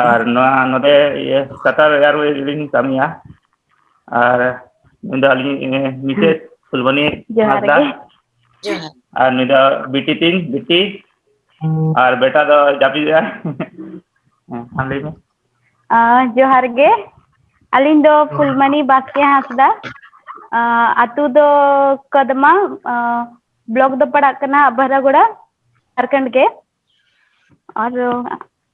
ᱟᱨ ᱱᱚᱣᱟ ᱱᱚᱰᱮ ᱤᱭᱟᱹ ᱠᱟᱛᱟᱨ ᱮᱭᱟᱨᱣᱮᱡᱽ ᱨᱮᱞᱤᱧ ᱠᱟᱹᱢᱤᱭᱟ᱾ ᱟᱨ ᱱᱩᱭ ᱫᱚ ᱟᱹᱞᱤᱧ, ᱮ, ᱢᱤᱥᱮᱥ ᱯᱷᱩᱞᱢᱚᱱᱤ ᱡᱚᱦᱟᱨ ᱦᱟᱸᱥᱫᱟ᱾ ᱜᱮ᱾ ᱡᱚᱦᱟᱨ᱾ ᱟᱨ ᱱᱩᱭ ᱫᱚ ᱵᱤᱴᱤ ᱛᱤᱧ, ᱵᱤᱴᱤ᱾ ᱟᱨ ᱵᱮᱴᱟ ᱫᱚ ᱡᱟᱹᱯᱤᱫ ᱮᱫᱟ᱾ ᱦᱮᱸ, ᱟᱢ ᱞᱟᱹᱭ ᱢᱮ᱾ ᱟ, ᱡᱚᱦᱟᱨ ᱜᱮ᱾ ᱟᱹᱞᱤᱧ ᱫᱚ ᱯᱷᱩᱞᱢᱚᱱᱤ ᱵᱟᱥᱠᱮ ᱦᱟᱸᱥᱫᱟ᱾ ᱟ, ᱟᱹᱛᱩ ᱫᱚ ᱠᱚᱫᱢᱟ, ᱟ, ᱵᱞᱚᱠ ᱫᱚ ᱯᱟᱲᱟᱜ ᱠᱟᱱᱟ ᱵᱟᱦᱨᱟᱜᱳᱲᱟ, ᱡᱷᱟᱨᱠᱷᱚᱸᱰ ᱜᱮ᱾ ᱟᱨ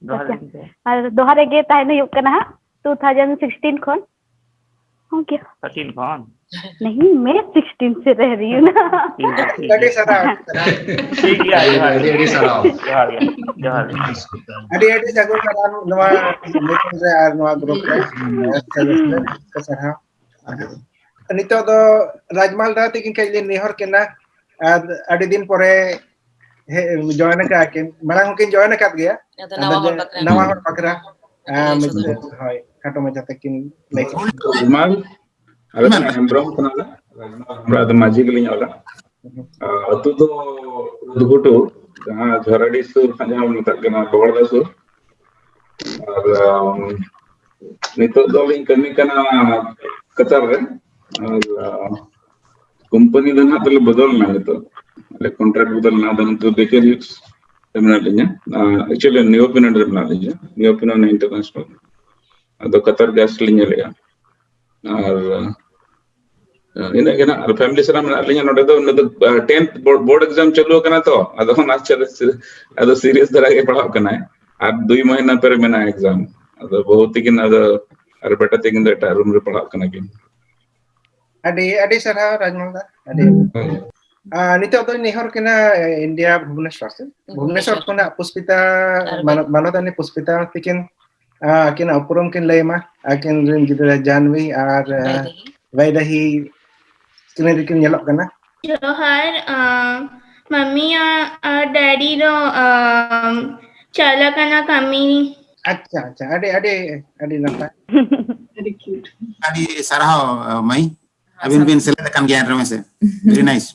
ᱫᱚᱦᱲᱟ ᱟᱪᱪᱷᱟ᱾ ᱞᱟᱹᱭ ᱢᱮ᱾ ᱟᱨ ᱫᱚᱦᱟ ᱨᱮᱜᱮ ᱛᱟᱦᱮᱱ ᱦᱩᱭᱩᱜ ᱠᱟᱱᱟ ᱦᱟᱸᱜ, ᱴᱩ ᱛᱷᱟᱣᱡᱮᱱᱰ ᱥᱤᱠᱥᱴᱤᱱ ᱠᱷᱚᱱ᱾ ᱦᱚᱸ ᱠᱮ? ᱛᱷᱟᱨᱴᱤᱱ ᱠᱷᱚᱱ? ᱱᱟᱦᱤᱸ, ᱢᱮ ᱥᱤᱠᱥᱴᱤᱱ ᱥᱮ ᱨᱮᱦ ᱨᱦᱤ ᱦᱩᱸ ᱱᱟ᱾ ᱴᱷᱤᱠ ᱜᱮᱭᱟ, ᱴᱷᱤᱠ ᱟᱹᱰᱤ ᱜᱮᱭᱟ᱾ ᱥᱟᱨᱦᱟᱣ᱾ ᱴᱷᱤᱠ ᱜᱮᱭᱟ, ᱡᱚᱦᱟᱨ ᱜᱮ᱾ ᱟᱹᱰᱤ, ᱟᱹᱰᱤ ᱥᱟᱨᱦᱟᱣ᱾ ᱡᱚᱦᱟᱨ ᱜᱮ, ᱡᱚᱦᱟᱨ ᱜᱮ᱾ ᱟᱹᱰᱤ, ᱟᱹᱰᱤ ᱥᱟᱹᱜᱩᱱ ᱫᱟᱨᱟᱢ ᱱᱚᱣᱟ ᱢᱤᱴᱤᱝ ᱨᱮ ᱟᱨ ᱱᱚᱣᱟ ᱜᱨᱩᱯ ᱨᱮ᱾ ᱥᱟᱨᱦᱟᱣ᱾ ᱱᱤᱛᱚᱜ ᱫᱚ ᱨᱟᱡᱽᱢᱟᱞ ᱫᱟᱫᱟ ᱛᱟᱹᱠᱤᱱ ᱠᱟᱹᱡ ᱞᱤᱧ ᱱᱮᱦᱚᱨ ᱠᱤᱱᱟ, ᱟᱨ ᱟᱹᱰᱤ ᱫᱤᱱ ᱯᱚᱨᱮ ᱦᱮᱡ, ᱡᱚᱭᱮᱱ ᱟᱠᱟᱫ ᱠᱤᱱ, ᱢᱟᱲᱟᱝ ᱦᱚᱸᱠᱤᱱ ᱡᱚᱭᱮᱱ ᱟᱠᱟᱫ ᱜᱮᱭᱟ᱾ ᱟᱫᱚ ᱱᱟᱣᱟ ᱦᱚᱲ ᱵᱟᱠᱷᱨᱟ᱾ ᱱᱟᱣᱟ ᱦᱚᱲ ᱵᱟᱠᱷᱨᱟ, ᱟᱹᱰᱤ ᱟᱢ, ᱥᱚᱫᱚᱨ᱾ ᱦᱳᱭ, ᱠᱷᱟᱴᱚ ᱢᱟᱪᱷᱟ ᱛᱮᱠᱤᱱ ᱞᱟᱹᱭ ᱠᱮᱫ᱾ ᱨᱟᱡᱽᱢᱟᱞ, ᱟᱞᱮ ᱫᱚ ᱦᱮᱢᱵᱨᱚᱢ ᱠᱟᱱᱟᱞᱮ, ᱨᱟᱡᱽᱢᱟᱞ ᱦᱮᱢᱵᱨᱚᱢ, ᱟᱫᱚ ᱢᱟᱹᱡᱷᱤ ᱜᱮᱞᱤᱧ ᱚᱞᱟ᱾ ᱟᱨ ᱟᱹᱛᱩ ᱫᱚ ᱩᱫᱽᱜᱷᱩᱴᱩ, ᱡᱟᱦᱟᱸ ᱡᱷᱟᱨᱟᱰᱤ ᱥᱩᱨ, ᱡᱟᱦᱟᱸ ᱵᱚᱱ ᱢᱮᱛᱟᱜ ᱠᱟᱱᱟ ᱵᱚᱦᱚᱲᱫᱟ ᱥᱩᱨ᱾ ᱟᱨ, ᱟᱢ, ᱱᱤᱛᱚᱜ ᱫᱚᱞᱤᱧ ᱠᱟᱹᱢᱤ ᱠᱟᱱᱟ ᱠᱟᱛᱟᱨ ᱨᱮ᱾ ᱟᱨ, ᱟᱢ, ᱠᱳᱢᱯᱟᱱᱤ ᱫᱚ ᱱᱟᱦᱟᱜ ᱛᱟᱞᱮ ᱵᱚᱫᱚᱞ ᱮᱱᱟ ᱱᱤᱛᱚᱜ᱾ ᱟᱞᱮ ᱠᱚᱱᱴᱨᱟᱠᱴ ᱵᱚᱫᱚᱞ ᱮᱱᱟ, ᱟᱫᱚ ᱱᱤᱛᱚᱜ ᱵᱮᱠᱟᱨ ᱦᱤᱞᱥ ᱨᱮ ᱢᱮᱱᱟᱜ ᱞᱤᱧᱟ᱾ ᱟᱨ actually ᱱᱤᱭᱩ ᱯᱤᱱᱚᱰ ᱨᱮ ᱢᱮᱱᱟᱜ ᱞᱤᱧᱟ, ᱱᱤᱭᱩ ᱯᱤᱱᱚᱰ ᱤᱱᱴᱟᱨᱱᱮᱥᱱᱟᱞ᱾ ᱟᱫᱚ ᱠᱟᱛᱟᱨ ᱜᱮᱥ ᱞᱤᱧ ᱧᱮᱞᱮᱜᱼᱟ᱾ ᱟᱨ, ᱟᱨ ᱤᱱᱟᱹᱜ ᱜᱮ ᱱᱟᱦᱟᱜ᱾ ᱟᱨ ᱯᱷᱮᱢᱤᱞᱤ ᱥᱟᱱᱟᱢ ᱢᱮᱱᱟᱜ ᱞᱤᱧᱟ ᱱᱚᱰᱮ ᱫᱚ᱾ ᱩᱱᱤ ᱫᱚ, ᱟᱨ, ᱴᱮᱱᱛᱷ ᱵᱳᱨᱰ, ᱵᱳᱨᱰ ᱮᱠᱡᱟᱢ ᱪᱟᱹᱞᱩ ᱟᱠᱟᱱᱟ ᱛᱚ, ᱟᱫᱚ ᱚᱱᱟ ᱪᱮᱫ ᱟᱫᱚ ᱥᱤᱨᱤᱭᱟᱥ ᱫᱷᱟᱨᱟ ᱜᱮ ᱯᱟᱲᱦᱟᱜ ᱠᱟᱱᱟᱭ᱾ ᱟᱨ ᱫᱩᱭ ᱢᱟᱹᱦᱱᱟᱹ ᱯᱚᱨᱮ ᱢᱮᱱᱟᱜᱼᱟ ᱮᱠᱡᱟᱢ᱾ ᱟᱫᱚ ᱵᱟᱹᱦᱩ ᱛᱟᱹᱠᱤᱱ ᱟᱫᱚ, ᱟᱨ ᱵᱮᱴᱟ ᱛᱟᱹᱠᱤᱱ ᱫᱚ ᱮᱴᱟᱜ ᱨᱩᱢ ᱨᱮ ᱯᱟᱲᱦᱟᱜ ᱠᱟᱱᱟ ᱠᱤᱱ᱾ ᱟᱹᱰᱤ, ᱟᱹᱰᱤ ᱥᱟᱨᱦᱟᱣ ᱨᱟᱡᱽᱢᱟᱞ ᱫᱟ᱾ ᱟᱹᱰᱤ, ᱦᱳᱭ᱾ ᱟᱨ ᱱᱤᱛᱚᱜ ᱫᱚᱧ ᱱᱮᱦᱚᱨ ᱠᱟᱱᱟ, ᱮ, ᱤᱱᱰᱤᱭᱟ ᱵᱷᱩᱵᱽᱱᱮᱥᱣᱚᱨ ᱥᱮᱫ᱾ ᱵᱷᱩᱵᱽᱱᱮᱥᱣᱚᱨ ᱵᱷᱩᱵᱽᱱᱮᱥᱣᱚᱨ᱾ ᱠᱷᱚᱱᱟᱜ ᱯᱩᱥᱯᱤᱛᱟ ᱟᱨ ᱢᱟᱱᱚ-, ᱢᱟᱱᱚᱛᱟᱱᱤ ᱯᱩᱥᱯᱤᱛᱟ ᱛᱤᱠᱤᱱ, ᱟ, ᱟᱹᱠᱤᱱᱟᱜ ᱩᱯᱨᱩᱢ ᱠᱤᱱ ᱞᱟᱹᱭ ᱢᱟ᱾ ᱟᱹᱠᱤᱱ ᱨᱮᱱ ᱜᱤᱫᱽᱨᱟᱹ ᱡᱟᱱᱣᱤ ᱟᱨ, ᱟ, ᱵᱟᱭᱫᱟᱦᱤ᱾ ᱵᱟᱭᱫᱟᱦᱤ screen ᱨᱮᱠᱤᱱ ᱧᱮᱞᱚᱜ ᱠᱟᱱᱟ᱾ ᱡᱚᱦᱟᱨ᱾ ᱟᱸ, ᱢᱟᱢᱤ ᱟᱨ ᱰᱮᱰᱤ ᱫᱚ, ᱟᱸ, ᱪᱟᱞᱟᱜ ᱠᱟᱱᱟ ᱠᱟᱹᱢᱤ᱾ ᱟᱪᱪᱷᱟ, ᱟᱪᱪᱷᱟ, ᱟᱹᱰᱤ, ᱟᱹᱰᱤ, ᱟᱹᱰᱤ ᱱᱟᱯᱟᱭ᱾ ᱟᱹᱰᱤ ᱥᱟᱨᱦᱟᱣ, ᱟᱸ, ᱢᱟᱹᱭ᱾ ᱟᱹᱵᱤᱱ ᱵᱤᱱ ᱥᱮᱞᱮᱫ ᱟᱠᱟᱱ ᱜᱮᱭᱟ ᱮᱱᱨᱮᱦᱚᱸ, ᱦᱮᱸ ᱥᱮ? Very nice.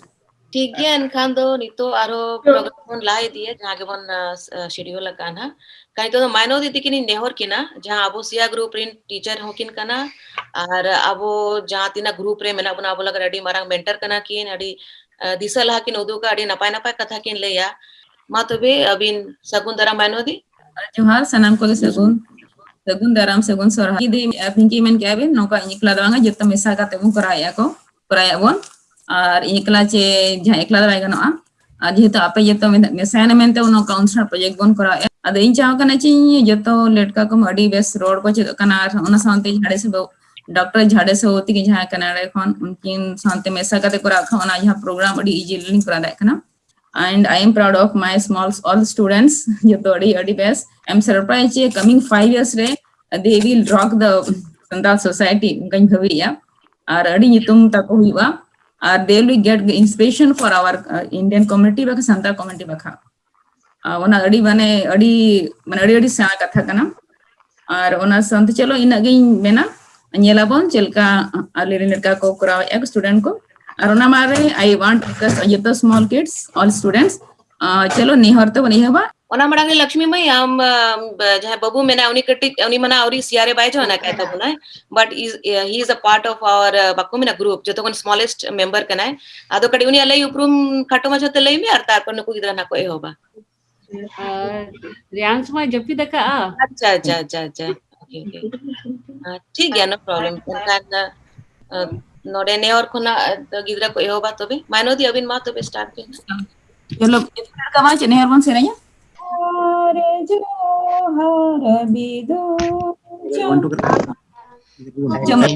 ᱴᱷᱤᱠ ᱜᱮᱭᱟ, ᱮᱱᱠᱷᱟᱱ ᱫᱚ ᱱᱤᱛᱚᱜ ᱟᱨᱦᱚᱸ program ᱵᱚᱱ ᱞᱟᱦᱟ ᱤᱫᱤᱭᱟ, ᱡᱟᱦᱟᱸ ᱜᱮᱵᱚᱱ, ᱟᱸ, ᱥ-, ᱟᱸ, schedule ᱟᱠᱟᱫᱼᱟ ᱱᱟᱦᱟᱜ᱾ ᱠᱷᱟᱱ ᱱᱤᱛᱚᱜ ᱫᱚ ᱢᱟᱭᱱᱚᱫᱤ ᱛᱤᱠᱤᱱᱤᱧ ᱱᱮᱦᱚᱨ ᱠᱤᱱᱟ, ᱡᱟᱦᱟᱸ ᱟᱵᱚ ᱥᱤᱭᱟ group ᱨᱮᱱ teacher ᱦᱚᱸᱠᱤᱱ ᱠᱟᱱᱟ, ᱟᱨ ᱟᱵᱚ ᱡᱟᱦᱟᱸ ᱛᱤᱱᱟᱹᱜ group ᱨᱮ ᱢᱮᱱᱟᱜ ᱵᱚᱱᱟ, ᱟᱵᱚ ᱞᱟᱹᱜᱤᱫ ᱟᱹᱰᱤ ᱢᱟᱨᱟᱝ mentor ᱠᱟᱱᱟ ᱠᱤᱱ, ᱟᱹᱰᱤ, ᱟᱸ, ᱫᱤᱥᱟᱹ ᱞᱟᱦᱟ ᱠᱤᱱ ᱩᱫᱩᱜᱟ, ᱟᱹᱰᱤ ᱱᱟᱯᱟᱭ ᱱᱟᱯᱟᱭ ᱠᱟᱛᱷᱟ ᱠᱤᱱ ᱞᱟᱹᱭᱟ᱾ ᱢᱟ ᱛᱚᱵᱮ ᱟᱹᱵᱤᱱ ᱥᱟᱹᱜᱩᱱ ᱫᱟᱨᱟᱢ ᱢᱟᱭᱱᱚᱫᱤ᱾ ᱡᱚᱦᱟᱨ ᱥᱟᱱᱟᱢ ᱠᱚᱜᱮ, ᱥᱟᱹᱜᱩᱱ, ᱥᱟᱹᱜᱩᱱ ᱫᱟᱨᱟᱢ, ᱥᱟᱹᱜᱩᱱ ᱥᱚᱨᱦᱟᱭ᱾ ᱡᱩᱫᱤ, ᱟᱸ, ᱯᱤᱝᱠᱤ ᱢᱮᱱ ᱠᱮᱜᱼᱟ ᱵᱤᱱ, ᱱᱚᱝᱠᱟ ᱤᱧ ᱮᱠᱞᱟ ᱫᱚ ᱵᱟᱝᱟ, ᱡᱚᱛᱚ ᱢᱮᱥᱟ ᱠᱟᱛᱮ ᱵᱚᱱ ᱠᱚᱨᱟᱣᱮᱫᱼᱟ ᱠᱚ, ᱠᱚᱨᱟᱣᱮᱫᱼᱟ ᱵᱚᱱ᱾ ᱟᱨ ᱤᱧ ᱮᱠᱞᱟ ᱪᱮ ᱡᱟᱦᱟᱸ ᱮᱠᱞᱟ ᱫᱚ ᱵᱟᱭ ᱜᱟᱱᱚᱜᱼᱟ᱾ ᱟᱨ ᱡᱮᱦᱮᱛᱩ ᱟᱯᱮ ᱡᱚᱛᱚ ᱢᱮᱱᱟᱜ, ᱢᱮᱥᱟᱭᱮᱱᱟ ᱢᱮᱱᱛᱮ ᱚᱱᱟ council project ᱵᱚᱱ ᱠᱚᱨᱟᱣᱮᱫᱼᱟ᱾ ᱟᱫᱚ ᱤᱧ ᱪᱟᱦᱟᱣ ᱠᱟᱱᱟ ᱪᱮ ᱤᱧ ᱡᱚᱛᱚ ᱞᱮᱴᱠᱟ ᱠᱚ ᱟᱹᱰᱤ ᱵᱮᱥ ᱨᱚᱲ ᱠᱚ ᱪᱮᱫᱚᱜ ᱠᱟᱱᱟ, ᱟᱨ ᱚᱱᱟ ᱥᱟᱶᱛᱮ ᱡᱷᱟᱲᱮᱥ ᱵᱟᱹᱵᱩ, ᱰᱚᱠᱴᱚᱨ ᱡᱷᱟᱲᱮᱥ ᱵᱟᱹᱵᱩ ᱛᱤᱠᱤᱱ ᱡᱟᱦᱟᱸ ᱠᱟᱱᱟᱰᱟ ᱠᱷᱚᱱ, ᱩᱱᱠᱤᱱ ᱥᱟᱶᱛᱮ ᱢᱮᱥᱟ ᱠᱟᱛᱮ ᱠᱚᱨᱟᱣ ᱠᱷᱟᱱ ᱚᱱᱟ ᱡᱟᱦᱟᱸ program ᱟᱹᱰᱤ easily ᱞᱤᱧ ᱠᱚᱨᱟᱣ ᱫᱟᱲᱮᱭᱟᱜ ᱠᱟᱱᱟ᱾ And I am proud of my small, all students. ᱡᱚᱛᱚ ᱟᱹᱰᱤ, ᱟᱹᱰᱤ ᱵᱮᱥ᱾ I'm surprised ᱡᱮ coming five years ᱨᱮ they will rock the Santal society, ᱚᱱᱠᱟᱧ ᱵᱷᱟᱹᱵᱤᱭᱮᱫᱼᱟ᱾ ᱟᱨ ᱟᱹᱰᱤ ᱧᱩᱛᱩᱢ ᱛᱟᱠᱚ ᱦᱩᱭᱩᱜᱼᱟ᱾ ᱟᱨ they will get inspiration for our, uh, Indian community ᱵᱟᱠᱷᱟᱱ ᱥᱟᱱᱛᱟᱲ community ᱵᱟᱠᱷᱟᱱ᱾ ᱟᱨ ᱚᱱᱟ ᱟᱹᱰᱤ ᱢᱟᱱᱮ, ᱟᱹᱰᱤ, ᱢᱟᱱᱮ ᱟᱹᱰᱤ, ᱟᱹᱰᱤ ᱥᱮᱬᱟ ᱠᱟᱛᱷᱟ ᱠᱟᱱᱟ᱾ ᱟᱨ ᱚᱱᱟ ᱥᱟᱶᱛᱮ ᱪᱚᱞᱚ ᱤᱱᱟᱹᱜ ᱜᱤᱧ ᱢᱮᱱᱟ, ᱧᱮᱞᱟᱵᱚᱱ ᱪᱮᱫ ᱞᱮᱠᱟ ᱟᱞᱮ ᱨᱮᱱ ᱞᱮᱠᱟ ᱠᱚ ᱠᱚᱨᱟᱣᱮᱫᱼᱟ student ᱠᱚ᱾ ᱟᱨ ᱚᱱᱟ ᱢᱟ ᱨᱮ I want request ᱡᱚᱛᱚ small kids, all students, ᱟᱸ, ᱪᱚᱞᱚ ᱱᱮᱦᱚᱨ ᱛᱮᱵᱚᱱ ᱮᱦᱚᱵᱟ᱾ ᱚᱱᱟ ᱢᱟᱲᱟᱝ ᱨᱮ ᱞᱚᱠᱥᱢᱤ ᱢᱟᱹᱭ, ᱟᱢ, ᱟᱢ, ᱵ-, ᱡᱟᱦᱟᱸᱭ ᱵᱟᱹᱵᱩ ᱢᱮᱱᱟᱭᱟ, ᱩᱱᱤ ᱠᱟᱹᱴᱤᱡ, ᱩᱱᱤ ᱢᱟ ᱱᱟᱜ ᱟᱹᱣᱨᱤ ᱥᱤᱭᱟ ᱨᱮ ᱵᱟᱭ join ᱟᱠᱟᱫ ᱛᱟᱵᱚᱱᱟᱭ, but is, he is a part of our, uh, ᱵᱟᱠᱚ ᱢᱮᱱᱟ group, ᱡᱚᱛᱚ ᱠᱷᱚᱱ smallest member ᱠᱟᱱᱟᱭ᱾ ᱟᱫᱚ ᱠᱟᱹᱴᱤᱡ ᱩᱱᱤᱭᱟᱜ ᱞᱟᱹᱭ ᱩᱯᱨᱩᱢ ᱠᱷᱟᱴᱚ ᱢᱟᱪᱷᱟ ᱛᱮ ᱞᱟᱹᱭ ᱢᱮ, ᱟᱨ ᱛᱟᱨᱯᱚᱨ ᱱᱩᱠᱩ ᱜᱤᱫᱽᱨᱟᱹ ᱱᱟᱜ ᱠᱚ ᱮᱦᱚᱵᱟ᱾ ᱟᱨ ᱨᱮᱭᱟᱝᱥ ᱢᱟᱭ ᱡᱟᱹᱯᱤᱫ ᱟᱠᱟᱜᱼᱟ᱾ ᱟᱪᱪᱷᱟ, ᱟᱪᱪᱷᱟ, ᱟᱪᱪᱷᱟ, ᱟᱪᱪᱷᱟ᱾ Okay, okay. ᱟᱨ ᱴᱷᱤᱠ ᱜᱮᱭᱟ, no problem. ᱮᱱᱠᱷᱟᱱ, ᱟᱸ, ᱱᱚᱰᱮ ᱱᱮᱦᱚᱨ ᱠᱷᱚᱱᱟᱜ, ᱟᱸ, ᱜᱤᱫᱽᱨᱟᱹ ᱠᱚ ᱮᱦᱚᱵᱟ ᱛᱚᱵᱮ᱾ ᱢᱟᱭᱱᱚᱫᱤ, ᱟᱹᱵᱤᱱ ᱢᱟ ᱛᱚᱵᱮ start ᱵᱤᱱ᱾ ᱪᱚᱞᱚ, ᱪᱮᱫ ᱞᱮᱠᱟ ᱵᱟᱝ, ᱪᱮᱫ ᱱᱮᱦᱚᱨ ᱵᱚᱱ ᱥᱮᱨᱮᱧᱟ? ᱦᱟᱨ ᱡᱚᱦᱟᱨ ᱵᱤᱫᱩ ᱡᱚᱦᱟᱨ᱾ ᱡᱚᱢ ᱢᱮ᱾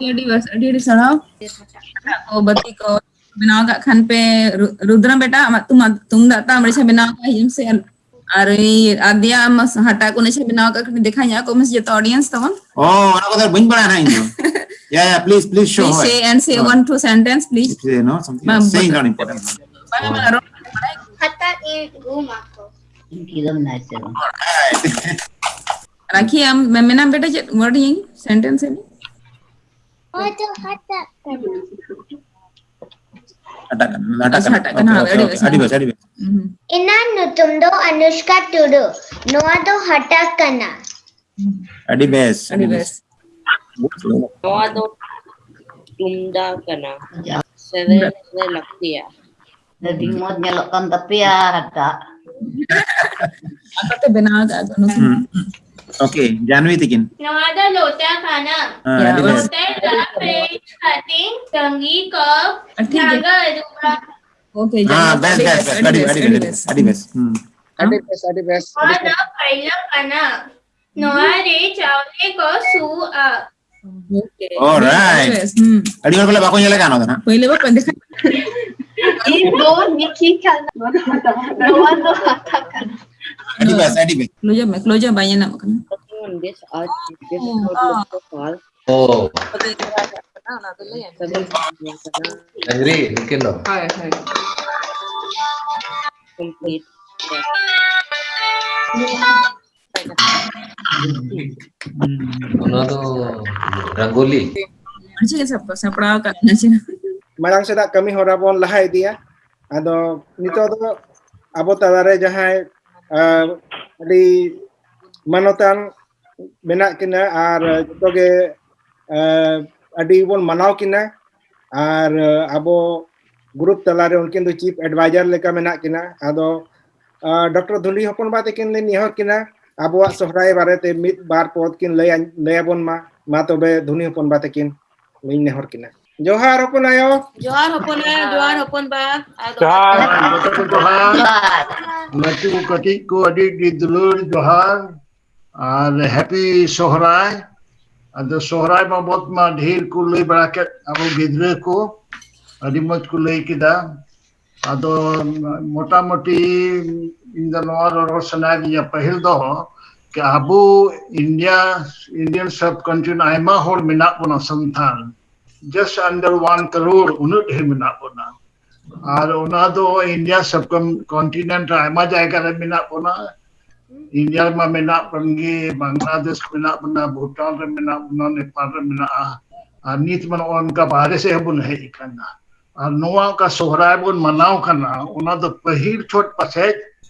ᱟᱹᱰᱤ ᱵᱮᱥ, ᱟᱹᱰᱤ ᱟᱹᱰᱤ ᱥᱟᱨᱦᱟᱣ᱾ ᱠᱚ ᱵᱟᱹᱛᱤ ᱠᱚ ᱵᱮᱱᱟᱣ ᱠᱟᱜ ᱠᱷᱟᱱ ᱯᱮ᱾ ᱨᱩ-, ᱨᱩᱫᱨᱟ ᱵᱮᱴᱟ, ᱟᱢᱟᱜ ᱛᱩᱢ-, ᱛᱩᱢᱫᱟᱜ ᱛᱟᱢ ᱟᱹᱰᱤ ᱪᱮᱦᱨᱟ ᱵᱮᱱᱟᱣ ᱠᱟᱜ, ᱦᱤᱡᱩᱜ ᱢᱮᱥᱮ᱾ ᱟᱨ ᱟᱨ ᱤᱭᱟᱹ, ᱟᱨ ᱫᱤᱭᱟ, ᱟᱢ ᱦᱟᱴᱟᱜ ᱠᱚ ᱟᱹᱰᱤ ᱪᱮᱦᱨᱟ ᱵᱮᱱᱟᱣ ᱠᱟᱜ, ᱠᱟᱹᱴᱤᱡ ᱫᱮᱠᱷᱟᱣ ᱧᱚᱜ ᱠᱚ ᱢᱮᱥᱮ ᱡᱚᱛᱚ audience ᱛᱟᱵᱚᱱ᱾ ᱚ, ᱚᱱᱟ ᱠᱚᱫᱚ ᱵᱟᱹᱧ ᱵᱟᱲᱟᱭᱟ ᱤᱧ ᱫᱚ᱾ Yeah, yeah, please, please show. Please her. Say and say one two sentence, please. Say, no, something. ᱵᱟᱝ, else. Say is not important. ᱵᱟᱝ, ᱵᱟᱝ, ᱨᱚᱲ ᱵᱟᱲᱟᱭ᱾ ᱦᱟᱴᱟᱜ ᱤᱧ ᱜᱩᱢ ᱟᱠᱚ᱾ ᱤᱧ ᱠᱤ ᱫᱚᱢ ᱱᱟᱪᱚ᱾ Alright. ᱨᱟᱠᱷᱤ, ᱟᱢ ᱢᱮ-, ᱢᱮᱱᱟᱢ ᱵᱮᱴᱟ, ᱪᱮᱫ word ᱤᱧ sentence ᱤᱧ? ᱦᱚᱭ ᱫᱚ ᱦᱟᱴᱟᱜ ᱠᱟᱱᱟ᱾ ᱦᱟᱴᱟᱜ ᱠᱟᱱᱟ, ᱦᱟᱴᱟᱜ ᱠᱟᱱᱟ᱾ Okay, okay, ᱦᱟᱴᱟᱜ ᱠᱟᱱᱟ, okay. ᱟᱹᱰᱤ ᱵᱮᱥ, ᱟᱹᱰᱤ ᱵᱮᱥ, ᱟᱹᱰᱤ ᱵᱮᱥ᱾ ᱦᱩᱸ᱾ ᱤᱧᱟᱹᱜ ᱧᱩᱛᱩᱢ ᱫᱚ ᱟᱱᱩᱥᱠᱟ ᱴᱩᱰᱩ᱾ ᱱᱚᱣᱟ ᱫᱚ ᱦᱟᱴᱟᱜ ᱠᱟᱱᱟ᱾ ᱟᱹᱰᱤ ᱵᱮᱥ, ᱟᱹᱰᱤ ᱟᱹᱰᱤ ᱵᱮᱥ᱾ ᱵᱮᱥ᱾ ᱱᱚᱣᱟ ᱫᱚ ᱛᱩᱢᱫᱟᱜ ᱠᱟᱱᱟ᱾ ᱥᱮᱨᱮᱧ ᱨᱮ ᱞᱟᱹᱠᱛᱤᱭᱟ᱾ ᱟᱹᱰᱤ ᱢᱚᱡᱽ ᱧᱮᱞᱚᱜ ᱠᱟᱱ ᱛᱟᱯᱮᱭᱟ ᱦᱟᱴᱟᱜ᱾ ᱟᱠᱚ ᱛᱮ ᱵᱮᱱᱟᱣ ᱟᱠᱟᱫ ᱠᱚ ᱱᱩᱠᱩ᱾ ᱦᱩᱸ᱾ Okay, ᱡᱟᱱᱣᱤ ᱛᱤᱠᱤᱱ᱾ ᱱᱚᱣᱟ ᱫᱚ ᱞᱚᱴᱟ ᱠᱟᱱᱟ᱾ ᱦᱮᱸ, ᱟᱹᱰᱤ ᱵᱮᱥ᱾ ᱞᱚᱴᱟ ᱨᱮ ᱦᱟᱹᱴᱤᱧ, ᱠᱟᱹᱝᱜᱤ, ᱠᱚᱯ, ᱴᱷᱤᱠ ᱜᱮᱭᱟ᱾ ᱰᱷᱟᱝᱜᱟ, ᱟᱹᱨᱩᱵᱟ᱾ Okay, ᱦᱮᱸ, ᱡᱟᱱᱣᱤ, ᱵᱮᱥ, ᱟᱹᱰᱤ ᱵᱮᱥ, ᱵᱮᱥ, ᱵᱮᱥ, ᱟᱹᱰᱤ ᱵᱮᱥ, ᱟᱹᱰᱤ ᱵᱮᱥ, ᱟᱹᱰᱤ ᱵᱮᱥ᱾ ᱦᱩᱸ᱾ ᱟᱹᱰᱤ ᱵᱮᱥ, ᱟᱹᱰᱤ ᱵᱮᱥ, ᱱᱚᱣᱟ ᱟᱹᱰᱤ ᱫᱚ ᱵᱮᱥ᱾ ᱯᱟᱹᱭᱞᱟᱹ ᱠᱟᱱᱟ᱾ ᱱᱚᱣᱟ ᱨᱮ ᱪᱟᱣᱞᱮ ᱠᱚ ᱥᱩᱜᱼᱟ᱾ Okay. All right. Yes, ᱦᱩᱸ᱾ ᱟᱹᱰᱤ ᱦᱚᱲ ᱵᱚᱞᱮ ᱵᱟᱠᱚ ᱧᱮᱞ ᱟᱠᱟᱫ ᱱᱚᱣᱟ ᱫᱚ ᱱᱟᱦᱟᱜ᱾ ᱯᱟᱹᱭᱞᱟᱹ ᱵᱟᱠᱚ ᱧᱮᱞ ᱟᱠᱟᱫ᱾ ᱤᱧ ᱫᱚ ᱱᱤᱠᱷᱤ ᱠᱟᱱᱟ᱾ ᱱᱚᱣᱟ ᱫᱚ ᱦᱟᱛᱟ ᱠᱟᱱᱟ᱾ ᱟᱹᱰᱤ ᱵᱮᱥ, ᱟᱹᱰᱤ ᱵᱮᱥ᱾ ᱠᱞᱳᱡ ᱢᱮ, ᱠᱞᱳᱡ ᱢᱮ, ᱵᱟᱭ ᱧᱮᱞ ᱧᱟᱢᱚᱜ ᱠᱟᱱᱟ᱾ This art, this Oh, cloud ah. of the fall. ᱳ, ᱛᱚᱵᱮ ᱪᱟᱞᱟᱣ ᱪᱟᱞᱟᱜ ᱠᱟᱱᱟ, ᱚᱱᱟ ᱫᱚ ᱞᱟᱹᱭ ᱟᱢ᱾ ᱰᱟᱝᱨᱤ ᱱᱩᱠᱤᱱ ᱫᱚ᱾ ᱦᱳᱭ, ᱦᱳᱭ᱾ Complete. ᱚᱱᱟ ᱫᱚ ᱨᱟᱝᱜᱳᱞᱤ᱾ ᱪᱮᱫ ᱥᱟᱯ-, ᱥᱟᱯᱲᱟᱣ ᱟᱠᱟᱫ ᱵᱚᱱᱟ ᱪᱮ? ᱢᱟᱲᱟᱝ ᱥᱮᱫᱟᱜ ᱠᱟᱹᱢᱤ ᱦᱚᱨᱟ ᱵᱚᱱ ᱞᱟᱦᱟ ᱤᱫᱤᱭᱟ᱾ ᱟᱫᱚ ᱱᱤᱛᱚᱜ ᱫᱚ ᱟᱵᱚ ᱛᱟᱞᱟᱨᱮ ᱡᱟᱦᱟᱸᱭ ᱟᱹᱰᱤ ᱢᱟᱱᱚᱛᱟᱱ ᱢᱮᱱᱟᱜ ᱠᱤᱱᱟ ᱟᱨ ᱡᱚᱛᱚ ᱜᱮ ᱟᱹᱰᱤ ᱵᱚᱱ ᱢᱟᱱᱟᱣ ᱠᱤᱱᱟ᱾ ᱟᱨ ᱟᱵᱚ ᱜᱨᱩᱯ ᱛᱟᱞᱟᱨᱮ ᱩᱱᱠᱤᱱ ᱫᱚ ᱪᱤᱯ ᱮᱰᱵᱟᱭᱡᱟᱨ ᱞᱮᱠᱟ ᱢᱮᱱᱟᱜ ᱠᱤᱱᱟ᱾ ᱟᱫᱚ ᱰᱚᱠᱴᱚᱨ ᱫᱷᱩᱞᱤ ᱦᱚᱯᱚᱱ ᱵᱟ ᱛᱟᱹᱠᱤᱱ ᱞᱤᱧ ᱱᱮᱦᱚᱨ ᱠᱤᱱᱟ, ᱟᱵᱚᱣᱟᱜ ᱥᱚᱦᱨᱟᱭ ᱵᱟᱨᱮᱛᱮ ᱢᱤᱫ ᱵᱟᱨ ᱯᱚᱫ ᱠᱤᱱ ᱞᱟᱹᱭ ᱞᱟᱹᱭ ᱟᱵᱚᱱ ᱢᱟ᱾ ᱢᱟ ᱛᱚᱵᱮ ᱫᱷᱩᱱᱤ ᱦᱚᱯᱚᱱ ᱵᱟ ᱛᱟᱹᱠᱤᱱ ᱞᱤᱧ ᱱᱮᱦᱚᱨ ᱠᱤᱱᱟ᱾ ᱡᱚᱦᱟᱨ ᱦᱚᱯᱚᱱ ᱟᱭᱳ᱾ ᱡᱚᱦᱟᱨ ᱦᱚᱯᱚᱱ ᱟᱭᱳ, ᱡᱚᱦᱟᱨ ᱦᱚᱯᱚᱱ ᱵᱟ᱾ ᱟᱨ ᱡᱚᱦᱟᱨ᱾ ᱡᱚᱦᱟᱨ᱾ ᱞᱟᱹᱴᱩ ᱠᱚ ᱠᱟᱹᱴᱤᱡ ᱠᱚ ᱟᱹᱰᱤ ᱟᱹᱰᱤ ᱫᱩᱞᱟᱹᱲ ᱡᱚᱦᱟᱨ ᱟᱨ ᱦᱮᱯᱤ ᱥᱚᱦᱨᱟᱭ᱾ ᱟᱫᱚ ᱥᱚᱦᱨᱟᱭ ᱵᱟᱵᱚᱛ ᱢᱟ ᱰᱷᱮᱨ ᱠᱚ ᱞᱟᱹᱭ ᱵᱟᱲᱟ ᱠᱮᱫ ᱟᱵᱚ ᱜᱤᱫᱽᱨᱟᱹ ᱠᱚ, ᱟᱹᱰᱤ ᱢᱚᱡᱽ ᱠᱚ ᱞᱟᱹᱭ ᱠᱮᱫᱟ᱾ ᱟᱫᱚ ᱢᱚᱴᱟᱢᱩᱴᱤ ᱤᱧ ᱫᱚ ᱱᱚᱣᱟ ᱨᱚᱲ ᱥᱟᱱᱟᱭᱮᱫᱤᱧᱟ ᱯᱟᱹᱦᱤᱞ ᱫᱚ ᱠᱤ ᱟᱵᱚ ᱤᱱᱰᱤᱭᱟ, ᱤᱱᱰᱤᱭᱟᱱ ᱥᱟᱵ ᱠᱚᱱᱴᱤᱱᱮᱱᱴ ᱟᱭᱢᱟ ᱦᱚᱲ ᱢᱮᱱᱟᱜ ᱵᱚᱱᱟ Santal, just under one crore ᱩᱱᱟᱹᱜ ᱰᱷᱮᱨ ᱢᱮᱱᱟᱜ ᱵᱚᱱᱟ᱾ ᱟᱨ ᱚᱱᱟ ᱫᱚ ᱤᱱᱰᱤᱭᱟ ᱥᱟᱵ ᱠᱚᱱᱴᱤᱱᱮᱱᱴ ᱨᱮ ᱟᱭᱢᱟ ᱡᱟᱭᱜᱟ ᱨᱮ ᱢᱮᱱᱟᱜ ᱵᱚᱱᱟ᱾ ᱤᱱᱰᱤᱭᱟ ᱨᱮᱢᱟ ᱢᱮᱱᱟᱜ ᱵᱚᱱ ᱜᱮ, ᱵᱟᱝᱞᱟᱫᱮᱥ ᱢᱮᱱᱟᱜ ᱵᱚᱱᱟ, ᱵᱷᱩᱴᱟᱱ ᱨᱮ ᱢᱮᱱᱟᱜ ᱵᱚᱱᱟ, ᱱᱮᱯᱟᱞ ᱨᱮ ᱢᱮᱱᱟᱜᱼᱟ᱾ ᱟᱨ ᱱᱤᱛ ᱢᱟ ᱱᱚᱜᱼᱚ ᱱᱚᱝᱠᱟ ᱵᱟᱦᱨᱮ ᱥᱮᱫ ᱦᱚᱸᱵᱚᱱ ᱦᱮᱡ ᱟᱠᱟᱱᱟ᱾ ᱟᱨ ᱱᱚᱣᱟ ᱚᱠᱟ ᱥᱚᱦᱨᱟᱭ ᱵᱚᱱ ᱢᱟᱱᱟᱣ ᱠᱟᱱᱟ, ᱚᱱᱟ ᱫᱚ ᱯᱟᱹᱦᱤᱞ ᱪᱷᱚᱴ ᱯᱟᱥᱮᱡ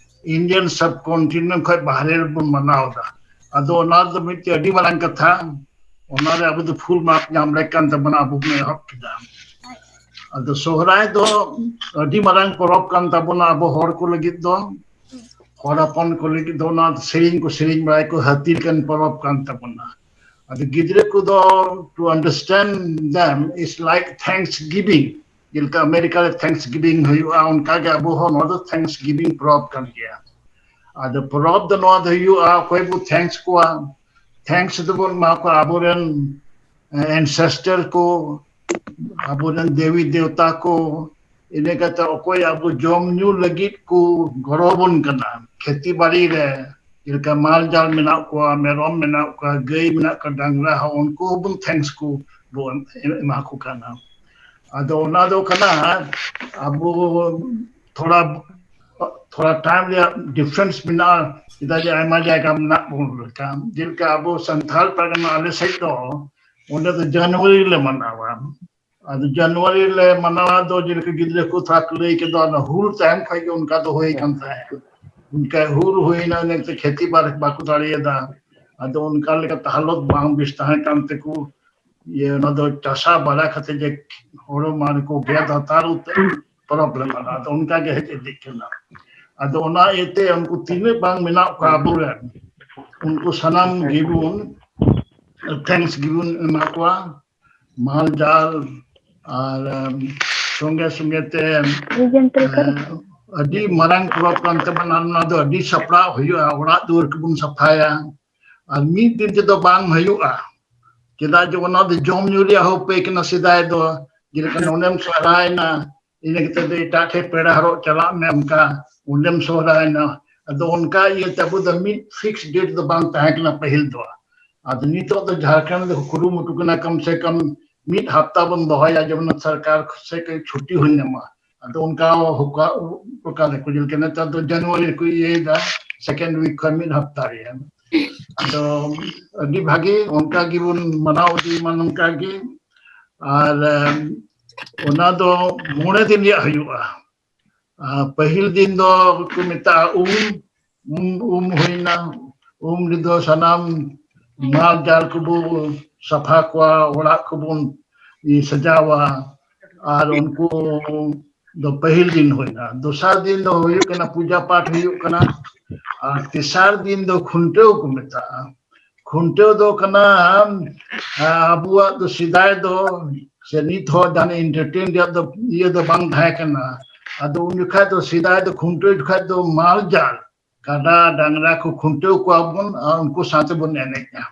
ᱤᱱᱰᱤᱭᱟᱱ ᱥᱟᱵ ᱠᱚᱱᱴᱤᱱᱮᱱᱴ ᱠᱷᱚᱱ ᱵᱟᱦᱨᱮ ᱨᱮᱵᱚᱱ ᱢᱟᱱᱟᱣ ᱮᱫᱟ᱾ ᱟᱫᱚ ᱚᱱᱟ ᱫᱚ ᱢᱤᱫᱴᱮᱡ ᱟᱹᱰᱤ ᱢᱟᱨᱟᱝ ᱠᱟᱛᱷᱟ, ᱚᱱᱟᱨᱮ ᱟᱵᱚ ᱫᱚ ᱯᱷᱩᱞ ᱢᱟᱨᱠ ᱧᱟᱢ ᱞᱮᱠ ᱠᱟᱱ ᱛᱟᱵᱚᱱᱟ, ᱟᱵᱚ ᱵᱚᱱ ᱮᱦᱚᱵ ᱠᱮᱫᱟ᱾ ᱟᱫᱚ ᱥᱚᱦᱨᱟᱭ ᱫᱚ ᱟᱹᱰᱤ ᱢᱟᱨᱟᱝ ᱯᱚᱨᱚᱵᱽ ᱠᱟᱱ ᱛᱟᱵᱚᱱᱟ ᱟᱵᱚ ᱦᱚᱲ ᱠᱚ ᱞᱟᱹᱜᱤᱫ ᱫᱚ, ᱦᱚᱲ ᱦᱚᱯᱚᱱ ᱠᱚ ᱞᱟᱹᱜᱤᱫ ᱫᱚ ᱚᱱᱟ ᱥᱮᱨᱮᱧ ᱠᱚ ᱥᱮᱨᱮᱧ ᱵᱟᱲᱟᱭ ᱠᱚ, ᱦᱟᱹᱛᱤ ᱞᱮᱠᱟᱱ ᱯᱚᱨᱚᱵᱽ ᱠᱟᱱ ᱛᱟᱵᱚᱱᱟ᱾ ᱟᱫᱚ ᱜᱤᱫᱽᱨᱟᱹ ᱠᱚᱫᱚ, to understand them, it's like Thanksgiving. ᱡᱮᱞᱮᱠᱟ ᱟᱢᱮᱨᱤᱠᱟ ᱨᱮ ᱛᱷᱮᱝᱠᱥ ᱜᱤᱵᱷᱤᱝ ᱦᱩᱭᱩᱜᱼᱟ, ᱚᱱᱠᱟᱜᱮ ᱟᱵᱚ ᱦᱚᱸ ᱱᱚᱣᱟ ᱫᱚ ᱛᱷᱮᱝᱠᱥ ᱜᱤᱵᱷᱤᱝ ᱯᱚᱨᱚᱵᱽ ᱠᱟᱱ ᱜᱮᱭᱟ᱾ ᱟᱫᱚ ᱯᱚᱨᱚᱵᱽ ᱫᱚ ᱱᱚᱣᱟ ᱫᱚ ᱦᱩᱭᱩᱜᱼᱟ, ᱚᱠᱚᱭ ᱵᱚ ᱛᱷᱮᱝᱠᱥ ᱠᱚᱣᱟ, ᱛᱷᱮᱝᱠᱥ ᱫᱚᱵᱚᱱ ᱮᱢᱟ ᱠᱚᱣᱟ ᱟᱵᱚᱨᱮᱱ ᱮᱱᱥᱮᱥᱴᱟᱨ ᱠᱚ, ᱟᱵᱚᱨᱮᱱ ᱫᱮᱵᱤ ᱫᱮᱣᱛᱟ ᱠᱚ, ᱤᱱᱟᱹ ᱠᱟᱛᱮ ᱚᱠᱚᱭ ᱟᱵᱚ ᱡᱚᱢ ᱧᱩ ᱞᱟᱹᱜᱤᱫ ᱠᱚ ᱜᱚᱲᱚ ᱵᱚᱱ ᱠᱟᱱᱟ, ᱠᱷᱮᱛᱤ ᱵᱟᱲᱤ ᱨᱮ ᱡᱮᱞᱮᱠᱟ ᱢᱟᱞ ᱡᱟᱞ ᱢᱮᱱᱟᱜ ᱠᱚᱣᱟ, ᱢᱮᱨᱚᱢ ᱢᱮᱱᱟᱜ ᱠᱚᱣᱟ, ᱜᱟᱹᱭ ᱢᱮᱱᱟᱜ ᱠᱚᱣᱟ, ᱰᱟᱝᱨᱟ ᱦᱚᱸ, ᱩᱱᱠᱩ ᱦᱚᱸᱵᱚᱱ thanks ᱠᱚ ᱵᱚᱱ ᱮᱢᱟ ᱠᱚ ᱠᱟᱱᱟ᱾ ᱟᱫᱚ ᱚᱱᱟ ᱫᱚ ᱠᱟᱱᱟ ᱟᱵᱚ ᱛᱷᱚᱲᱟ ᱛᱷᱚᱲᱟ time ᱨᱮᱭᱟᱜ difference ᱢᱮᱱᱟᱜᱼᱟ, ᱪᱮᱫᱟᱜ ᱡᱮ ᱟᱭᱢᱟ ᱡᱟᱭᱜᱟ ᱢᱮᱱᱟᱜ ᱵᱚᱱ ᱞᱮᱠᱟ᱾ ᱡᱮᱞᱮᱠᱟ ᱟᱵᱚ ᱥᱟᱱᱛᱟᱲ ᱯᱟᱨᱜᱟᱱᱟ ᱟᱞᱮ ᱥᱮᱫ ᱫᱚ ᱚᱸᱰᱮ ᱫᱚ ᱡᱟᱱᱩᱣᱟᱨᱤ ᱞᱮ ᱢᱟᱱᱟᱣᱟ᱾ ᱟᱫᱚ ᱡᱟᱱᱩᱣᱟᱨᱤ ᱞᱮ ᱢᱟᱱᱟᱣᱟ ᱫᱚ ᱡᱮᱞᱮᱠᱟ ᱜᱤᱫᱽᱨᱟᱹ ᱠᱚ ᱛᱷᱚᱲᱟ ᱠᱚ ᱞᱟᱹᱭ ᱠᱮᱫᱟ, ᱚᱱᱟ ᱦᱩᱞ ᱛᱟᱭᱚᱢ ᱠᱷᱚᱱ ᱜᱮ ᱚᱱᱠᱟ ᱫᱚ ᱦᱩᱭ ᱠᱟᱱ ᱛᱟᱦᱮᱸᱫ᱾ ᱚᱱᱠᱟ ᱦᱩᱞ ᱦᱩᱭᱱᱟ, ᱤᱱᱟᱹᱛᱮ ᱠᱷᱮᱛᱤ ᱵᱟᱲᱤ ᱵᱟᱠᱚ ᱫᱟᱲᱮᱭᱟᱫᱟ᱾ ᱟᱫᱚ ᱚᱱᱠᱟ ᱞᱮᱠᱟᱛᱮ ᱦᱟᱞᱚᱛ ᱵᱟᱝ ᱵᱮᱥ ᱛᱟᱦᱮᱸ ᱠᱟᱱ ᱛᱮᱠᱚ ᱤᱭᱟᱹ, ᱚᱱᱟ ᱫᱚ ᱪᱟᱥᱟ ᱵᱟᱲᱟ ᱠᱟᱛᱮ ᱡᱮ ᱦᱳᱲᱳ ᱢᱟᱲ ᱠᱚ ᱜᱮᱫ ᱦᱟᱛᱟᱲ ᱩᱛᱟᱹᱨ problem ᱟᱱᱟ᱾ ᱟᱫᱚ ᱚᱱᱠᱟ ᱜᱮ ᱦᱮᱡ ᱤᱫᱤᱜ ᱠᱟᱱᱟ᱾ ᱟᱫᱚ ᱚᱱᱟ ᱤᱭᱟᱹᱛᱮ ᱩᱱᱠᱩ ᱛᱤᱱᱟᱹᱜ ᱵᱟᱝ ᱢᱮᱱᱟᱜ ᱠᱚᱣᱟ ᱟᱵᱚᱨᱮᱱ, ᱩᱱᱠᱩ ᱥᱟᱱᱟᱢ ᱜᱮᱵᱚᱱ thanks ᱜᱮᱵᱚᱱ ᱮᱢᱟ ᱠᱚᱣᱟ᱾ ᱢᱟᱞ ᱡᱟᱞ ᱟᱨ ᱮᱢ, ᱥᱚᱸᱜᱮ ᱥᱚᱸᱜᱮ ᱛᱮ ᱮᱢ, ᱟᱹᱰᱤ ᱢᱟᱨᱟᱝ ᱯᱚᱨᱚᱵᱽ ᱠᱟᱱ ᱛᱟᱵᱚᱱᱟ᱾ ᱚᱱᱟ ᱫᱚ ᱟᱹᱰᱤ ᱥᱟᱯᱲᱟᱣ ᱦᱩᱭᱩᱜᱼᱟ, ᱚᱲᱟᱜ ᱫᱩᱣᱟᱹᱨ ᱠᱚᱵᱚᱱ ᱥᱟᱯᱷᱟᱭᱟ᱾ ᱟᱨ ᱢᱤᱫ ᱫᱤᱱ ᱛᱮᱫᱚ ᱵᱟᱝ ᱦᱩᱭᱩᱜᱼᱟ, ᱪᱮᱫᱟᱜ ᱡᱮ ᱚᱱᱟ ᱫᱚ ᱡᱚᱢ ᱧᱩ ᱨᱮᱭᱟᱜ ᱦᱚᱸ ᱩᱯᱟᱹᱭ ᱠᱟᱱᱟ᱾ ᱥᱮᱫᱟᱭ ᱫᱚ ᱡᱮᱞᱮᱠᱟ ᱱᱚᱰᱮᱢ ᱥᱚᱦᱨᱟᱭᱮᱱᱟ, ᱤᱱᱟᱹ ᱠᱟᱛᱮ ᱫᱚ ᱮᱴᱟᱜ ᱴᱷᱮᱱ ᱯᱮᱲᱟ ᱦᱚᱨᱚᱜ ᱪᱟᱞᱟᱜ ᱢᱮ, ᱚᱱᱠᱟ ᱚᱸᱰᱮᱢ ᱥᱚᱦᱨᱟᱭᱮᱱᱟ᱾ ᱟᱫᱚ ᱚᱱᱠᱟ ᱤᱭᱟᱹᱛᱮ ᱟᱵᱚ ᱫᱚ ᱢᱤᱫ fixed date ᱫᱚ ᱵᱟᱝ ᱛᱟᱦᱮᱸ ᱠᱟᱱᱟ ᱯᱟᱹᱦᱤᱞ ᱫᱚ᱾ ᱟᱫᱚ ᱱᱤᱛᱚᱜ ᱫᱚ ᱡᱷᱟᱲᱠᱷᱚᱸᱰ ᱫᱚ ᱠᱩᱨᱩᱢᱩᱴᱩ ᱠᱟᱱᱟ, ᱠᱚᱢ ᱥᱮ ᱠᱚᱢ ᱢᱤᱫ ᱦᱟᱯᱛᱟ ᱵᱚᱱ ᱫᱚᱦᱚᱭᱟ, ᱡᱮᱢᱚᱱ ᱥᱚᱨᱠᱟᱨ ᱥᱮᱫ ᱠᱷᱚᱱ ᱪᱷᱩᱴᱤ ᱦᱩᱭ ᱧᱟᱢᱟ᱾ ᱟᱫᱚ ᱚᱱᱠᱟ ᱦᱚᱠᱟ-, ᱚᱠᱟ ᱨᱮᱠᱚ ᱧᱮᱞ ᱠᱟᱱᱟ, ᱱᱮᱛᱟᱨ ᱫᱚ ᱡᱟᱱᱩᱣᱟᱨᱤ ᱨᱮᱠᱚ ᱤᱭᱟᱹᱭᱮᱫᱟ, second week ᱠᱷᱚᱱ ᱢᱤᱫ ᱦᱟᱯᱛᱟ ᱨᱮᱭᱟᱜ᱾ ᱟᱫᱚ ᱟᱹᱰᱤ ᱵᱷᱟᱜᱮ, ᱚᱱᱠᱟ ᱜᱮᱵᱚᱱ ᱢᱟᱱᱟᱣ ᱤᱫᱤ ᱢᱟ ᱱᱚᱝᱠᱟ ᱜᱮ᱾ ᱟᱨ ᱮᱢ, ᱚᱱᱟ ᱫᱚ ᱢᱚᱬᱮ ᱫᱤᱱ ᱨᱮᱭᱟᱜ ᱦᱩᱭᱩᱜᱼᱟ᱾ ᱟᱨ ᱯᱟᱹᱦᱤᱞ ᱫᱤᱱ ᱫᱚ ᱠᱚ ᱢᱮᱛᱟᱜᱼᱟ ᱩᱢ᱾ ᱩᱢ, ᱩᱢ ᱦᱩᱭᱱᱟ᱾ ᱩᱢ ᱨᱮᱫᱚ ᱥᱟᱱᱟᱢ ᱢᱟᱞ ᱡᱟᱞ ᱠᱚᱵᱚ ᱥᱟᱯᱷᱟ ᱠᱚᱣᱟ, ᱚᱲᱟᱜ ᱠᱚᱵᱚᱱ ᱥᱟᱡᱟᱣᱟ᱾ ᱟᱨ ᱩᱱᱠᱩ ᱫᱚ ᱯᱟᱹᱦᱤᱞ ᱫᱤᱱ ᱦᱩᱭᱱᱟ᱾ ᱫᱚᱥᱟᱨ ᱫᱤᱱ ᱫᱚ ᱦᱩᱭᱩᱜ ᱠᱟᱱᱟ ᱯᱩᱡᱟ ᱯᱟᱴ ᱦᱩᱭᱩᱜ ᱠᱟᱱᱟ᱾ ᱟᱨ ᱛᱮᱥᱟᱨ ᱫᱤᱱ ᱫᱚ ᱠᱷᱩᱱᱴᱟᱹᱣ ᱠᱚ ᱢᱮᱛᱟᱜᱼᱟ᱾ ᱠᱷᱩᱱᱴᱟᱹᱣ ᱫᱚ ᱠᱟᱱᱟ, ᱟᱵᱚᱣᱟᱜ ᱫᱚ ᱥᱮᱫᱟᱭ ᱫᱚ, ᱥᱮ ᱱᱤᱛ ᱦᱚᱸ ᱡᱟᱦᱟᱸ entertain ᱨᱮᱭᱟᱜ ᱫᱚ ᱤᱭᱟᱹ ᱫᱚ ᱵᱟᱝ ᱛᱟᱦᱮᱸ ᱠᱟᱱᱟ᱾ ᱟᱫᱚ ᱩᱱ ᱡᱚᱠᱷᱟᱡ ᱫᱚ, ᱥᱮᱫᱟᱭ ᱫᱚ ᱠᱷᱩᱱᱴᱟᱹᱣ ᱡᱚᱠᱷᱟᱡ ᱫᱚ ᱢᱟᱞ ᱡᱟᱞ, ᱠᱟᱰᱟ ᱰᱟᱝᱨᱟ ᱠᱚ ᱠᱷᱩᱱᱴᱟᱹᱣ ᱠᱚᱣᱟ ᱵᱚᱱ ᱟᱨ ᱩᱱᱠᱩ ᱥᱟᱶ ᱛᱮᱵᱚᱱ ᱮᱱᱮᱡᱼᱟ᱾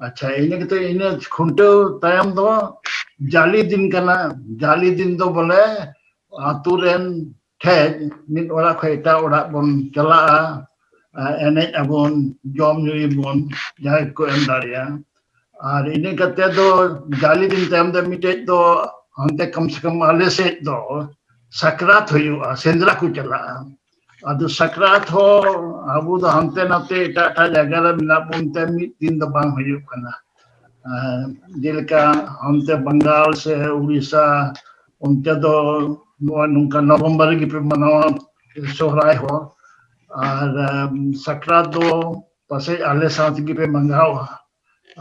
ᱟᱪᱪᱷᱟ, ᱤᱱᱟᱹ ᱠᱟᱛᱮ ᱤᱱᱟᱹ ᱠᱷᱩᱱᱴᱟᱹᱣ ᱛᱟᱭᱚᱢ ᱫᱚ ᱡᱟᱞᱮ ᱫᱤᱱ ᱠᱟᱱᱟ᱾ ᱡᱟᱞᱮ ᱫᱤᱱ ᱫᱚ ᱵᱚᱞᱮ ᱟᱛᱳ ᱨᱮᱱ ᱴᱷᱮᱡ ᱢᱤᱫ ᱚᱲᱟᱜ ᱠᱷᱚᱱ ᱮᱴᱟᱜ ᱚᱲᱟᱜ ᱵᱚᱱ ᱪᱟᱞᱟᱜᱼᱟ, ᱮᱱᱮᱡ ᱟᱵᱚᱱ, ᱡᱚᱢ ᱧᱩᱭᱟᱵᱚᱱ, ᱡᱟᱦᱟᱸᱭ ᱠᱚ ᱮᱢ ᱫᱟᱲᱮᱭᱟᱜᱼᱟ᱾ ᱟᱨ ᱤᱱᱟᱹ ᱠᱟᱛᱮ ᱫᱚ ᱡᱟᱞᱮ ᱫᱤᱱ ᱛᱟᱭᱚᱢ ᱫᱚ ᱢᱤᱫᱴᱮᱡ ᱫᱚ ᱦᱟᱱᱛᱮ ᱠᱚᱢ ᱥᱮ ᱠᱚᱢ ᱟᱞᱮ ᱥᱮᱫ ᱫᱚ ᱥᱟᱠᱨᱟᱛ ᱦᱩᱭᱩᱜᱼᱟ, ᱥᱮᱸᱫᱽᱨᱟ ᱠᱚ ᱪᱟᱞᱟᱜᱼᱟ᱾ ᱟᱫᱚ ᱥᱟᱠᱨᱟᱛ ᱦᱚᱸ ᱟᱵᱚ ᱫᱚ ᱦᱟᱱᱛᱮ ᱱᱟᱛᱮ ᱮᱴᱟᱜ ᱮᱴᱟᱜ ᱡᱟᱭᱜᱟ ᱨᱮ ᱢᱮᱱᱟᱜ ᱵᱚᱱ ᱛᱮ ᱢᱤᱫ ᱫᱤᱱ ᱫᱚ ᱵᱟᱝ ᱦᱩᱭᱩᱜ ᱠᱟᱱᱟ᱾ ᱟᱨ ᱡᱮᱞᱮᱠᱟ ᱦᱟᱱᱛᱮ ᱵᱟᱝᱜᱟᱞ ᱥᱮ ᱩᱲᱤᱥᱥᱟ, ᱚᱱᱛᱮ ᱫᱚ ᱱᱚᱣᱟ ᱱᱚᱝᱠᱟ ᱱᱚᱵᱷᱮᱢᱵᱚᱨ ᱨᱮᱜᱮ ᱯᱮ ᱢᱟᱱᱟᱣᱟ ᱥᱚᱦᱨᱟᱭ ᱦᱚᱸ᱾ ᱟᱨ ᱮᱢ, ᱥᱟᱠᱨᱟᱛ ᱫᱚ ᱯᱟᱥᱮᱡ ᱟᱞᱮ ᱥᱟᱶ ᱛᱮᱜᱮ ᱯᱮ ᱢᱟᱸᱜᱟᱣᱟ᱾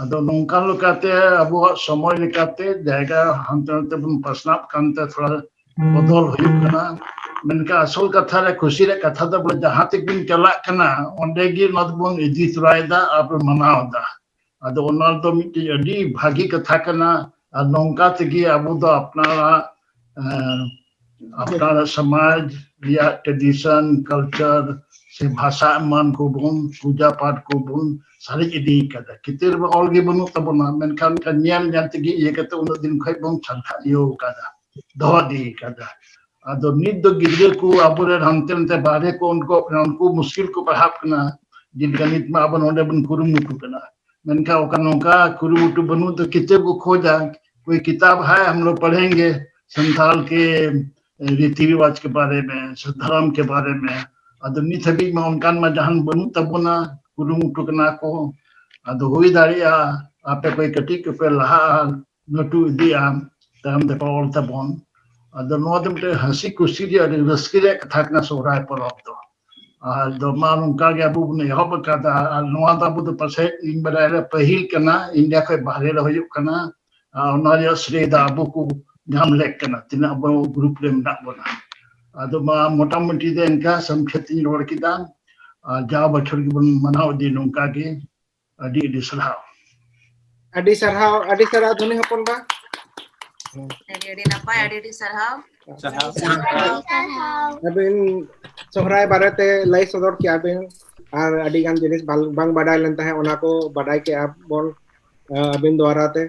ᱟᱫᱚ ᱱᱚᱝᱠᱟ ᱞᱮᱠᱟᱛᱮ ᱟᱵᱚᱣᱟᱜ ᱥᱚᱢᱚᱭ ᱞᱮᱠᱟᱛᱮ ᱡᱟᱭᱜᱟ ᱦᱟᱱᱛᱮ ᱱᱟᱛᱮ ᱵᱚᱱ ᱯᱟᱥᱱᱟᱣ ᱠᱟᱱᱛᱮ ᱛᱷᱚᱲᱟ ᱵᱚᱫᱚᱞ ᱦᱩᱭᱩᱜ ᱠᱟᱱᱟ᱾ ᱢᱮᱱᱠᱷᱟᱱ ᱟᱥᱚᱞ ᱠᱟᱛᱷᱟ ᱨᱮ ᱠᱩᱥᱤ ᱨᱮᱭᱟᱜ ᱠᱟᱛᱷᱟ ᱫᱚ ᱵᱚᱞᱮ ᱡᱟᱦᱟᱸ ᱛᱮᱜᱮ ᱵᱚᱱ ᱪᱟᱞᱟᱜ ᱠᱟᱱᱟ, ᱚᱸᱰᱮ ᱜᱮ ᱱᱚᱣᱟ ᱫᱚᱵᱚᱱ ᱤᱫᱤ ᱛᱚᱨᱟᱭᱮᱫᱟ ᱟᱨ ᱵᱚᱱ ᱢᱟᱱᱟᱣ ᱮᱫᱟ᱾ ᱟᱫᱚ ᱚᱱᱟ ᱫᱚ ᱢᱤᱫᱴᱮᱡ ᱟᱹᱰᱤ ᱵᱷᱟᱹᱜᱤ ᱠᱟᱛᱷᱟ ᱠᱟᱱᱟ᱾ ᱟᱨ ᱱᱚᱝᱠᱟ ᱛᱮᱜᱮ ᱟᱵᱚ ᱫᱚ ᱟᱯᱱᱟᱨᱟᱜ, ᱮᱸ, ᱟᱯᱱᱟᱨᱟᱜ ᱥᱚᱢᱟᱡᱽ ᱨᱮᱭᱟᱜ tradition, culture ᱥᱮ ᱵᱷᱟᱥᱟ ᱮᱢᱟᱱ ᱠᱚᱵᱚᱱ, ᱯᱩᱡᱟ ᱯᱟᱴ ᱠᱚᱵᱚᱱ ᱥᱟᱨᱮᱡ ᱤᱫᱤ ᱠᱟᱫᱟ᱾ ᱠᱤᱛᱟᱹᱵ ᱨᱮ ᱚᱞ ᱜᱮ ᱵᱟᱹᱱᱩᱜ ᱛᱟᱵᱚᱱᱟ, ᱢᱮᱱᱠᱷᱟᱱ ᱧᱮᱞ ᱧᱮᱞ ᱛᱮᱜᱮ ᱤᱭᱟᱹ ᱠᱟᱛᱮ ᱩᱱᱟᱹᱜ ᱫᱤᱱ ᱠᱷᱚᱡ ᱵᱚᱱ ᱥᱟᱨᱦᱟᱣ ᱤᱭᱟᱹ ᱠᱟᱫᱟ, ᱫᱚᱦᱚ ᱤᱫᱤ ᱠᱟᱫᱟ᱾ ᱟᱫᱚ ᱱᱤᱛ ᱫᱚ ᱜᱤᱫᱽᱨᱟᱹ ᱠᱚ ᱟᱵᱚᱨᱮᱱ ᱦᱟᱱᱛᱮ ᱱᱟᱛᱮ ᱵᱟᱦᱨᱮ ᱠᱚ ᱩᱱᱠᱩ, ᱩᱱᱠᱩ ᱢᱩᱥᱠᱤᱞ ᱠᱚ ᱯᱟᱲᱦᱟᱜ ᱠᱟᱱᱟ᱾ ᱡᱮᱞᱮᱠᱟ ᱱᱤᱛ ᱢᱟ ᱟᱵᱚ ᱱᱚᱰᱮ ᱵᱚᱱ ᱠᱩᱨᱩᱢᱩᱴᱩ ᱠᱟᱱᱟ, ᱢᱮᱱᱠᱷᱟᱱ ᱚᱠᱟ ᱱᱚᱝᱠᱟ ᱠᱩᱨᱩᱢᱩᱴᱩ ᱵᱟᱹᱱᱩᱜ ᱫᱚ ᱠᱤᱛᱟᱹᱵ ᱠᱚ ᱠᱷᱚᱡᱟ, ᱠᱳᱭ ᱠᱤᱛᱟᱵ ᱦᱟᱭ ᱦᱟᱢ ᱞᱳᱜ ᱯᱟᱲᱷᱮᱝᱜᱮ ᱥᱟᱱᱛᱟᱞ ᱠᱮ ᱨᱤᱛᱤ ᱨᱤᱣᱟᱡᱽ ᱠᱮ ᱵᱟᱨᱮ ᱢᱮ ᱥᱮ ᱫᱷᱚᱨᱚᱢ ᱠᱮ ᱵᱟᱨᱮ ᱢᱮ᱾ ᱟᱫᱚ ᱱᱤᱛ ᱦᱟᱹᱵᱤᱡ ᱢᱟ ᱚᱱᱠᱟᱱ ᱢᱟ ᱡᱟᱦᱟᱱ ᱵᱟᱹᱱᱩᱜ ᱛᱟᱵᱚᱱᱟ, ᱠᱩᱨᱩᱢᱩᱴᱩ ᱠᱟᱱᱟ ᱠᱚ᱾ ᱟᱫᱚ ᱦᱩᱭ ᱫᱟᱲᱮᱭᱟᱜᱼᱟ ᱟᱯᱮ ᱠᱚᱭ ᱠᱟᱹᱴᱤᱡ ᱠᱚᱯᱮ ᱞᱟᱦᱟᱜᱼᱟ, ᱞᱟᱹᱴᱩ ᱤᱫᱤᱜᱼᱟ, ᱛᱟᱭᱚᱢ ᱛᱮᱯᱮ ᱚᱞ ᱛᱟᱵᱚᱱ᱾ ᱟᱫᱚ ᱱᱚᱣᱟ ᱫᱚ ᱢᱤᱫᱴᱮᱱ ᱦᱟᱹᱥᱤ ᱠᱩᱥᱤ ᱨᱮᱭᱟᱜ ᱟᱹᱰᱤ ᱨᱟᱹᱥᱠᱟᱹ ᱨᱮᱭᱟᱜ ᱠᱟᱛᱷᱟ ᱠᱟᱱᱟ ᱥᱚᱦᱨᱟᱭ ᱯᱚᱨᱚᱵᱽ ᱫᱚ᱾ ᱟᱨ ᱫᱚ ᱢᱟ ᱱᱚᱝᱠᱟ ᱜᱮ ᱟᱵᱚ ᱵᱚᱱ ᱮᱦᱚᱵ ᱟᱠᱟᱫᱟ᱾ ᱟᱨ ᱱᱚᱣᱟ ᱫᱚ ᱟᱵᱚ ᱫᱚ ᱯᱟᱥᱮᱡ ᱤᱧ ᱵᱟᱰᱟᱭ ᱨᱮ ᱯᱟᱹᱦᱤᱞ ᱠᱟᱱᱟ, ᱤᱱᱰᱤᱭᱟ ᱠᱷᱚᱱ ᱵᱟᱦᱨᱮ ᱨᱮ ᱦᱩᱭᱩᱜ ᱠᱟᱱᱟ᱾ ᱟᱨ ᱚᱱᱟ ᱨᱮᱭᱟᱜ ᱥᱨᱮᱭ ᱫᱚ ᱟᱵᱚ ᱠᱚ ᱧᱟᱢ ᱞᱮᱫ ᱠᱟᱱᱟ, ᱛᱤᱱᱟᱹᱜ ᱟᱵᱚ ᱜᱨᱩᱯ ᱨᱮ ᱢᱮᱱᱟᱜ ᱵᱚᱱᱟ᱾ ᱟᱫᱚ ᱢᱟ ᱢᱚᱴᱟᱢᱩᱴᱤ ᱫᱚ ᱤᱱᱠᱟ ᱥᱚᱝᱠᱷᱮᱯ ᱛᱤᱧ ᱨᱚᱲ ᱠᱮᱫᱟ᱾ ᱟᱨ ᱡᱟᱣ ᱵᱚᱪᱷᱚᱨ ᱜᱮᱵᱚᱱ ᱢᱟᱱᱟᱣ ᱤᱫᱤ ᱱᱚᱝᱠᱟ ᱜᱮ᱾ ᱟᱹᱰᱤ ᱟᱹᱰᱤ ᱥᱟᱨᱦᱟᱣ᱾ ᱟᱹᱰᱤ ᱥᱟᱨᱦᱟᱣ, ᱟᱹᱰᱤ ᱥᱟᱨᱦᱟᱣ ᱫᱷᱚᱱᱤ ᱦᱚᱯᱚᱱ ᱵᱟ᱾ ᱟᱹᱰᱤ ᱟᱹᱰᱤ ᱱᱟᱯᱟᱭ, ᱟᱹᱰᱤ ᱟᱹᱰᱤ ᱥᱟᱨᱦᱟᱣ᱾ ᱥᱟᱨᱦᱟᱣ᱾ ᱟᱹᱰᱤ ᱥᱟᱨᱦᱟᱣ᱾ ᱟᱹᱵᱤᱱ ᱥᱚᱦᱨᱟᱭ ᱵᱟᱨᱮᱛᱮ ᱞᱟᱹᱭ ᱥᱚᱫᱚᱨ ᱠᱮᱜᱼᱟ ᱵᱤᱱ, ᱟᱨ ᱟᱹᱰᱤ ᱜᱟᱱ ᱡᱤᱱᱤᱥ ᱵᱟᱝ, ᱵᱟᱝ ᱵᱟᱰᱟᱭ ᱞᱮᱱ ᱛᱟᱦᱮᱸᱫ, ᱚᱱᱟ ᱠᱚ ᱵᱟᱰᱟᱭ ᱠᱮᱜᱼᱟ ᱵᱚᱱ, ᱟᱹᱵᱤᱱ ᱫᱣᱟᱨᱟ ᱛᱮ᱾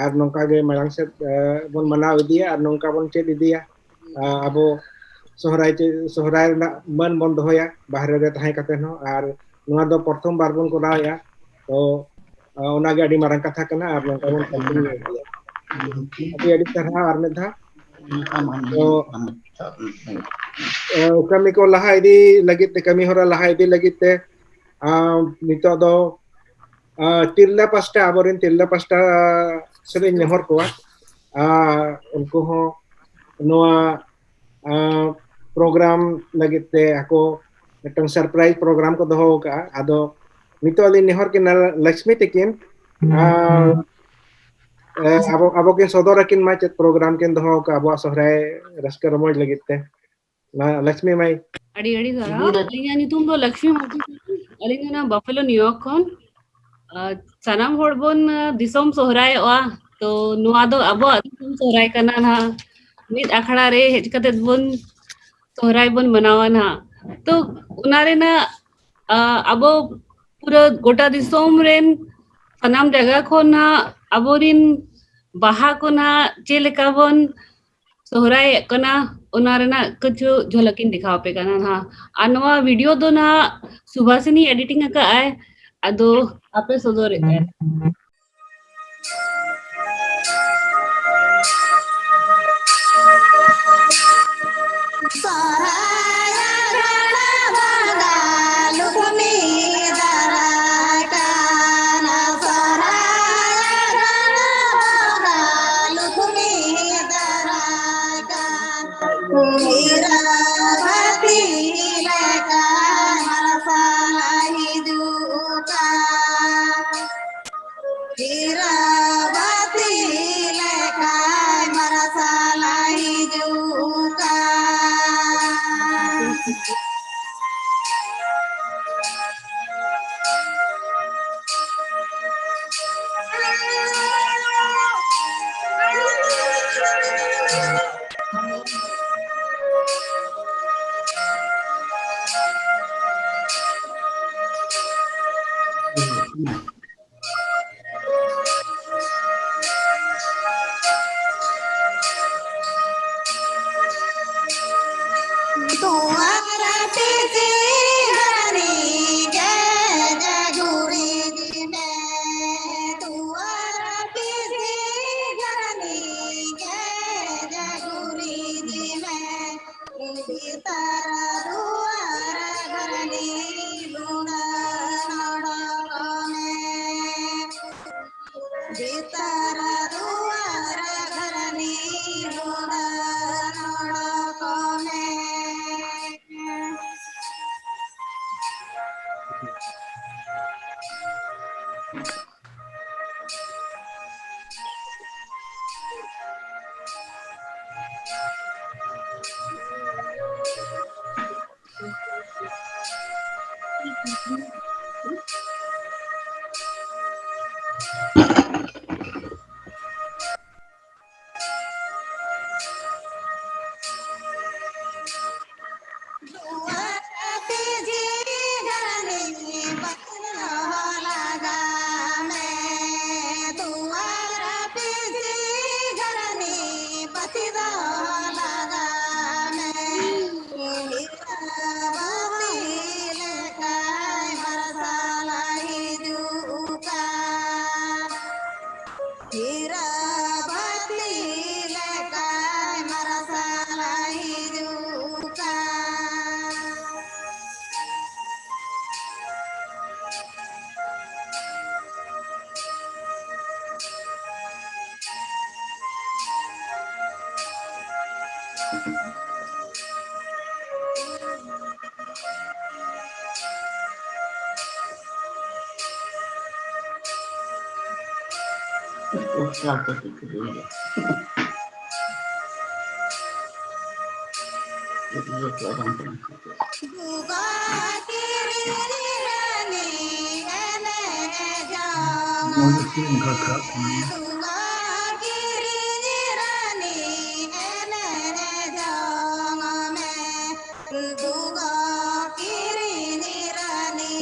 ᱟᱨ ᱱᱚᱝᱠᱟ ᱜᱮ ᱢᱟᱲᱟᱝ ᱥᱮᱫ, ᱵᱚᱱ ᱢᱟᱱᱟᱣ ᱤᱫᱤᱭᱟ ᱟᱨ ᱱᱚᱝᱠᱟ ᱵᱚᱱ ᱪᱮᱫ ᱤᱫᱤᱭᱟ, ᱟᱵᱚ ᱥᱚᱦᱨᱟᱭ ᱪᱮ-, ᱥᱚᱦᱨᱟᱭ ᱨᱮᱱᱟᱜ ᱢᱟᱹᱱ ᱵᱚᱱ ᱫᱚᱦᱚᱭᱟ ᱵᱟᱦᱨᱮ ᱨᱮ ᱛᱟᱦᱮᱸ ᱠᱟᱛᱮ ᱦᱚᱸ, ᱟᱨ ᱱᱚᱣᱟ ᱫᱚ ᱯᱨᱚᱛᱷᱚᱢ ᱵᱟᱨ ᱵᱚᱱ ᱠᱚᱨᱟᱣᱮᱫᱼᱟ᱾ ᱛᱚ, ᱟ, ᱚᱱᱟᱜᱮ ᱟᱹᱰᱤ ᱢᱟᱨᱟᱝ ᱠᱟᱛᱷᱟ ᱠᱟᱱᱟ, ᱟᱨ ᱱᱚᱝᱠᱟ ᱵᱚᱱ continue ᱤᱫᱤᱭᱟ᱾ ᱟᱹᱰᱤ ᱟᱹᱰᱤ ᱥᱟᱨᱦᱟᱣ ᱟᱨ ᱢᱤᱫ ᱫᱷᱟᱣ᱾ ᱛᱚ, ᱟ, ᱠᱟᱹᱢᱤ ᱠᱚ ᱞᱟᱦᱟ ᱤᱫᱤ ᱞᱟᱹᱜᱤᱫ ᱛᱮ, ᱠᱟᱹᱢᱤ ᱦᱚᱨᱟ ᱞᱟᱦᱟ ᱤᱫᱤ ᱞᱟᱹᱜᱤᱫ ᱛᱮ, ᱟ, ᱱᱤᱛᱚᱜ ᱫᱚ, ᱟ, ᱛᱤᱨᱞᱟᱹ ᱯᱟᱥᱴᱟ, ᱟᱵᱚᱨᱮᱱ ᱛᱤᱨᱞᱟᱹ ᱯᱟᱥᱴᱟ ᱥᱮᱫ ᱤᱧ ᱱᱮᱦᱚᱨ ᱠᱚᱣᱟ, ᱟ, ᱩᱱᱠᱩ ᱦᱚᱸ ᱱᱚᱣᱟ, ᱟ, program ᱞᱟᱹᱜᱤᱫ ᱛᱮ ᱟᱠᱚ ᱢᱤᱫᱴᱟᱝ surprise program ᱠᱚ ᱫᱚᱦᱚ ᱟᱠᱟᱫᱼᱟ᱾ ᱟᱫᱚ ᱱᱤᱛᱚᱜ ᱟᱹᱞᱤᱧ ᱱᱮᱦᱚᱨ ᱠᱤᱱᱟ ᱞᱚᱠᱥᱢᱤ ᱛᱟᱹᱠᱤᱱ, ᱟ, ᱮ, ᱟᱵᱚ, ᱟᱵᱚ ᱠᱤᱱ ᱥᱚᱫᱚᱨ ᱟᱹᱠᱤᱱ ᱢᱟ ᱪᱮᱫ program ᱠᱤᱱ ᱫᱚᱦᱚ ᱟᱠᱟᱫᱼᱟ ᱟᱵᱚᱣᱟᱜ ᱥᱚᱦᱨᱟᱭ ᱨᱟᱹᱥᱠᱟᱹ ᱨᱚᱢᱚᱡᱽ ᱞᱟᱹᱜᱤᱫ ᱛᱮ᱾ ᱢᱟ, ᱞᱚᱠᱥᱢᱤ ᱢᱟᱹᱭ᱾ ᱟᱹᱰᱤ ᱟᱹᱰᱤ ᱥᱟᱨᱦᱟᱣ᱾ ᱟᱹᱞᱤᱧᱟᱜ ᱧᱩᱛᱩᱢ ᱫᱚ ᱞᱚᱠᱥᱢᱤ ᱢᱟᱹᱡᱷᱤ ᱠᱟᱱᱟ᱾ ᱟᱹᱞᱤᱧ ᱫᱚ ᱱᱚᱣᱟ ᱵᱟᱯᱷᱮᱞᱳ, ᱱᱤᱭᱩᱭᱚᱨᱠ ᱠᱷᱚᱱ᱾ ᱟᱨ ᱥᱟᱱᱟᱢ ᱦᱚᱲ ᱵᱚᱱ, ᱟ, ᱫᱤᱥᱚᱢ ᱥᱚᱦᱨᱟᱭᱚᱜᱼᱟ᱾ ᱛᱚ ᱱᱚᱣᱟ ᱫᱚ ᱟᱵᱚᱣᱟᱜ ᱫᱤᱥᱚᱢ ᱥᱚᱦᱨᱟᱭ ᱠᱟᱱᱟ ᱱᱟᱦᱟᱜ᱾ ᱢᱤᱫ ᱟᱠᱷᱲᱟ ᱨᱮ ᱦᱮᱡ ᱠᱟᱛᱮ ᱵᱚᱱ ᱥᱚᱦᱨᱟᱭ ᱵᱚᱱ ᱢᱟᱱᱟᱣᱟ ᱱᱟᱦᱟᱜ᱾ ᱛᱚ ᱚᱱᱟ ᱨᱮᱱᱟᱜ, ᱟ, ᱟᱵᱚ ᱯᱩᱨᱟᱹ ᱜᱚᱴᱟ ᱫᱤᱥᱚᱢ ᱨᱮᱱ ᱥᱟᱱᱟᱢ ᱡᱟᱭᱜᱟ ᱠᱷᱚᱱ ᱱᱟᱦᱟᱜ ᱟᱵᱚᱨᱤᱱ ᱵᱟᱦᱟ ᱠᱚ ᱱᱟᱦᱟᱜ ᱪᱮᱫ ᱞᱮᱠᱟ ᱵᱚᱱ ᱥᱚᱦᱨᱟᱭᱮᱫ ᱠᱟᱱᱟ, ᱚᱱᱟ ᱨᱮᱱᱟᱜ ᱠᱤᱪᱷᱩ ᱡᱷᱚᱞᱚᱠ ᱤᱧ ᱫᱮᱠᱷᱟᱣ ᱟᱯᱮ ᱠᱟᱱᱟ ᱱᱟᱦᱟᱜ᱾ ᱟᱨ ᱱᱚᱣᱟ video ᱫᱚ ᱱᱟᱦᱟᱜ ᱥᱩᱵᱷᱟᱥᱤᱱᱤ editing ᱟᱠᱟᱫ ᱟᱭ, ᱟᱫᱚ ᱟᱯᱮ ᱥᱚᱫᱚᱨᱮᱫ ᱟᱭ᱾ ᱤᱨᱟ ᱵᱟᱹᱛᱤ ᱞᱮᱠᱟ ᱢᱟᱨᱥᱟᱞ ᱦᱤᱡᱩᱜ ᱠᱟᱱ᱾ ᱤᱨᱟ ᱵᱟᱹᱛᱤ ᱞᱮᱠᱟ ᱢᱟᱨᱥᱟᱞ ᱦᱤᱡᱩᱜ ᱠᱟᱱ᱾ ᱛᱩᱣᱟᱨ ᱯᱤᱥᱤ ᱜᱷᱟᱨᱟᱱᱤ ᱜᱮᱡᱟ ᱜᱩᱨᱤᱡ ᱢᱮ᱾ ᱛᱩᱣᱟᱨ ᱯᱤᱥᱤ ᱜᱷᱟᱨᱟᱱᱤ ᱜᱮᱡᱟ ᱜᱩᱨᱤᱡ ᱢᱮ᱾ ᱵᱷᱤᱛᱟᱨ ᱫᱩᱣᱟᱨ ᱜᱷᱟᱨᱟᱱᱤ ᱞᱩᱰᱟᱹ ᱱᱚᱰᱚᱠ ᱢᱮ᱾ ᱵᱷᱤᱛᱟᱨ ᱫᱩᱣᱟᱨ ᱜᱷᱟᱨᱟᱱᱤ ᱞᱩᱰᱟᱹ ᱱᱚᱰᱚᱠ ᱢᱮ᱾ ᱫᱩᱣᱟᱨ ᱯᱤᱥᱤ ᱜᱷᱟᱨᱟᱱᱤ ᱵᱟᱛᱤ ᱫᱚᱦᱚ ᱞᱟᱜᱟ ᱢᱮ᱾ ᱫᱩᱣᱟᱨ ᱯᱤᱥᱤ ᱜᱷᱟᱨᱟᱱᱤ ᱵᱟᱛᱤ ᱫᱚᱦᱚ ᱞᱟᱜᱟ ᱢᱮ᱾ ᱦᱤᱨᱟᱹ ᱵᱟᱛᱤ ᱞᱮᱠᱟᱭ ᱢᱟᱨᱥᱟᱞ ᱦᱤᱡᱩᱜ ᱠᱟᱱ᱾ ᱦᱤᱨᱟᱹ ᱵᱟᱹᱛᱤ ᱞᱮᱠᱟᱭ ᱢᱟᱨᱥᱟᱞ ᱦᱤᱡᱩᱜ ᱠᱟᱱ᱾ ᱫᱩᱜᱟ ᱠᱤᱨᱤᱧ ᱨᱟᱹᱱᱤ ᱮᱱᱮᱡ ᱡᱚᱝ ᱢᱮ᱾ ᱫᱩᱜᱟ ᱠᱤᱨᱤᱧ ᱨᱟᱹᱱᱤ ᱮᱱᱮᱡ ᱡᱚᱝ ᱢᱮ᱾ ᱫᱩᱜᱟ ᱠᱤᱨᱤᱧ ᱨᱟᱹᱱᱤ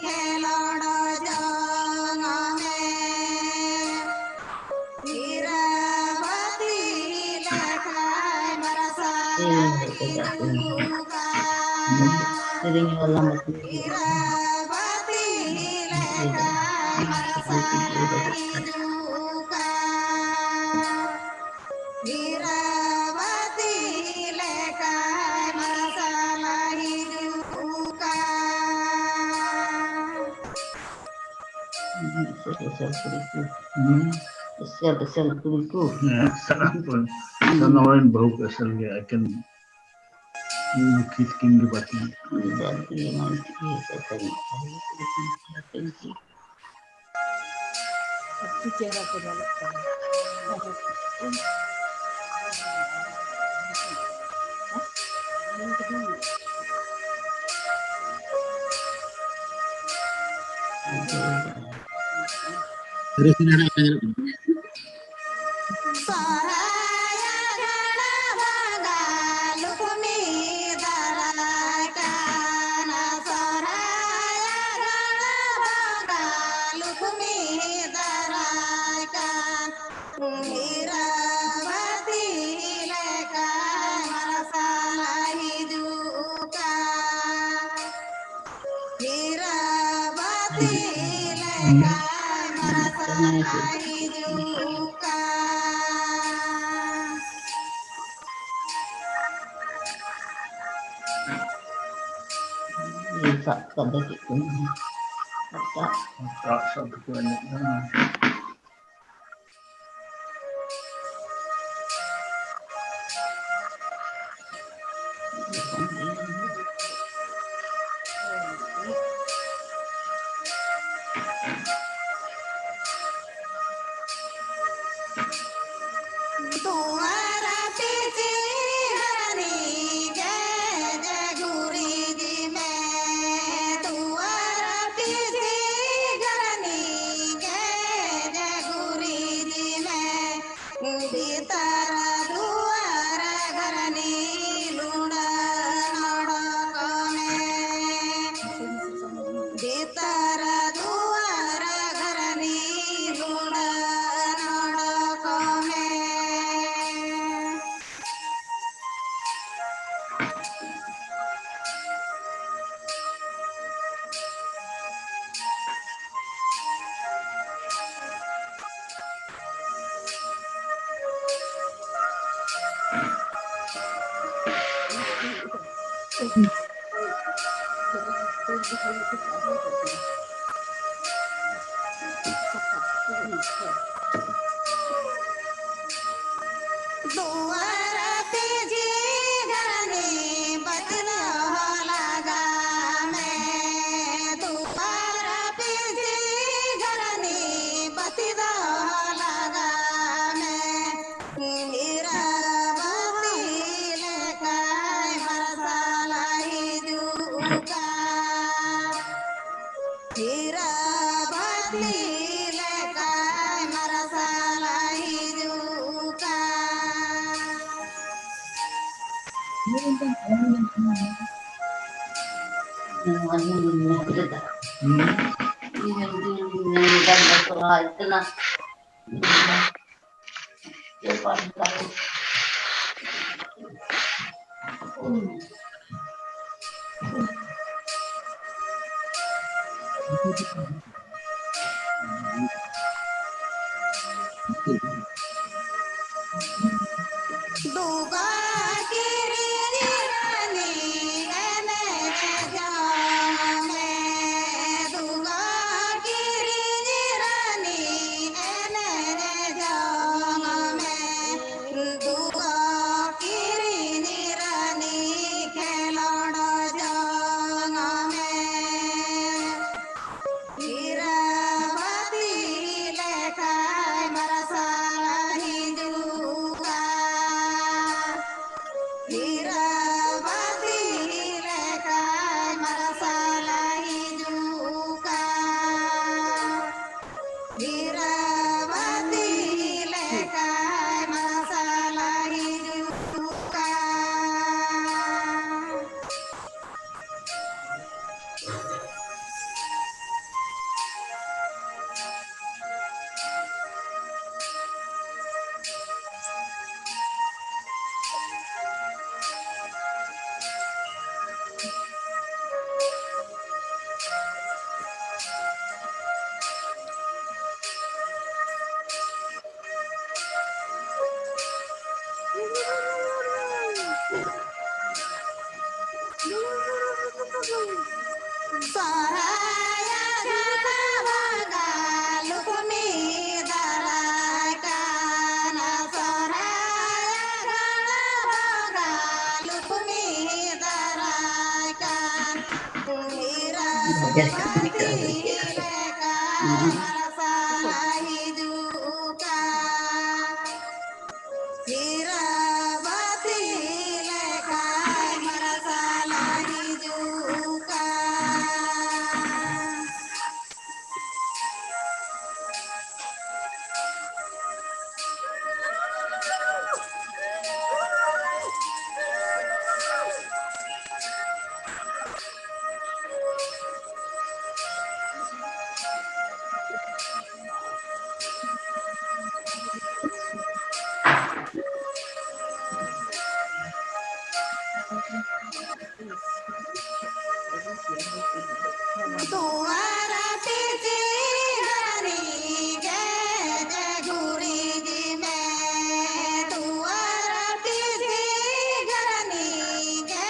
ᱠᱷᱮᱞᱳᱰ ᱡᱚᱝ ᱢᱮ᱾ ᱦᱤᱨᱟᱹ ᱵᱟᱹᱛᱤ ᱞᱮᱠᱟᱭ ᱢᱟᱨᱥᱟᱞ ᱥᱮᱨᱮᱧ ᱵᱟᱞᱟ ᱢᱟ ᱠᱚ ᱮᱥᱮᱞ, ᱮᱥᱮᱞ ᱠᱩᱲᱤ ᱠᱚ᱾ ᱦᱩᱸ᱾ ᱮᱥᱮᱞ, ᱮᱥᱮᱞ ᱠᱩᱲᱤ ᱠᱚ᱾ ᱦᱮᱸ, ᱥᱟᱱᱟᱢ ᱠᱚ᱾ ᱦᱩᱸ᱾ ᱥᱟᱱᱟᱢ ᱨᱮᱱ ᱵᱟᱹᱦᱩ ᱠᱚ ᱮᱥᱮᱞ ᱜᱮᱭᱟ, ᱮᱠᱮᱱ ᱞᱩᱠᱷᱤ ᱛᱤᱠᱤᱱ ᱜᱮ ᱵᱟᱹᱠᱤ᱾ ᱩᱱᱤ ᱫᱚ ᱟᱹᱰᱤ ᱢᱚᱡᱽ ᱜᱮ ᱮᱥᱮᱞ ᱠᱩᱲᱤ ᱠᱚ᱾ ᱟᱹᱰᱤ ᱪᱮᱦᱨᱟ ᱠᱚ ᱧᱮᱞᱚᱜ ᱠᱟᱱᱟ᱾ ᱥᱚᱦᱨᱟᱭ ᱟᱸᱜᱷᱟᱲ ᱵᱚᱸᱜᱟ ᱞᱩᱠᱢᱤ ᱫᱟᱨᱟᱭ ᱠᱟᱱᱟ, ᱥᱚᱦᱨᱟᱭ ᱟᱸᱜᱷᱟᱲ ᱵᱚᱸᱜᱟ ᱞᱩᱠᱢᱤ ᱫᱟᱨᱟᱭ ᱠᱟᱱ, ᱦᱤᱨᱟᱹ ᱵᱟᱹᱛᱤ ᱞᱮᱠᱟᱭ ᱢᱟᱨᱥᱟᱞ ᱦᱤᱡᱩᱜ ᱠᱟᱱ᱾ ᱦᱤᱨᱟᱹ ᱵᱟᱹᱛᱤ ᱞᱮᱠᱟᱭ ᱢᱟᱨᱥᱟᱞ ᱦᱤᱡᱩᱜ ᱠᱟᱱ᱾ ᱥᱟᱵ ᱠᱟᱛᱮ ᱪᱮᱫ ᱠᱚ ᱢᱮᱱᱟ? ᱦᱟᱴᱟᱜ᱾ ᱦᱟᱴᱟᱜ ᱥᱟᱵ ᱠᱟᱛᱮ ᱮᱱᱮᱡ ᱠᱟᱱᱟ᱾ ᱫᱩᱣᱟᱨᱟ ᱯᱤᱪᱷᱤ ᱜᱷᱟᱨᱟᱱᱤ ᱜᱮᱡ ᱜᱩᱨᱤᱡ ᱢᱮ, ᱫᱩᱣᱟᱨᱟ ᱯᱤᱪᱷᱤ ᱜᱷᱟᱨᱟᱱᱤ ᱜᱮᱡ ᱜᱩᱨᱤᱡ ᱢᱮ, ᱵᱷᱤᱛᱟᱨ ᱫᱩᱣᱟᱨ ᱜᱷᱟᱨᱟᱱᱤ ᱞᱩᱸᱰᱟᱹ ᱱᱚᱰᱚ दुआर पे जे घरनी बतिलो लगा में, दुआर पे जे घरनी बतिलो लगा में, हीरा बती लेकाय बरसाला ही जुका। हीरा बती लेकाय मरसाला हिजुका। दुगा किरिनी रानी एने जामे, दुगा किरिनी रानी एने जामे, दुगा किरिनी रानी खेलोड़ जामे। हीरा बती लेकाय मरसाला हिजुका। ᱡᱟᱹᱥᱛᱤ ᱠᱟᱛᱮ ᱫᱚ ᱪᱮᱫ ᱟᱥᱚᱜ ᱠᱟᱱᱟ? ᱦᱤᱨᱟᱹ ᱵᱟᱹᱛᱤ ᱞᱮᱠᱟᱭ ᱢᱟᱨᱥᱟᱞ ᱦᱤᱡᱩᱜ ᱠᱟᱱ᱾ ᱫᱩᱣᱟᱨ ᱯᱤᱪᱷᱤ ᱜᱷᱟᱨᱱᱤ ᱜᱮ ᱜᱩᱨᱤᱡ ᱢᱮ, ᱫᱩᱣᱟᱨ ᱯᱤᱪᱷᱤ ᱜᱷᱟᱨᱱᱤ ᱜᱮ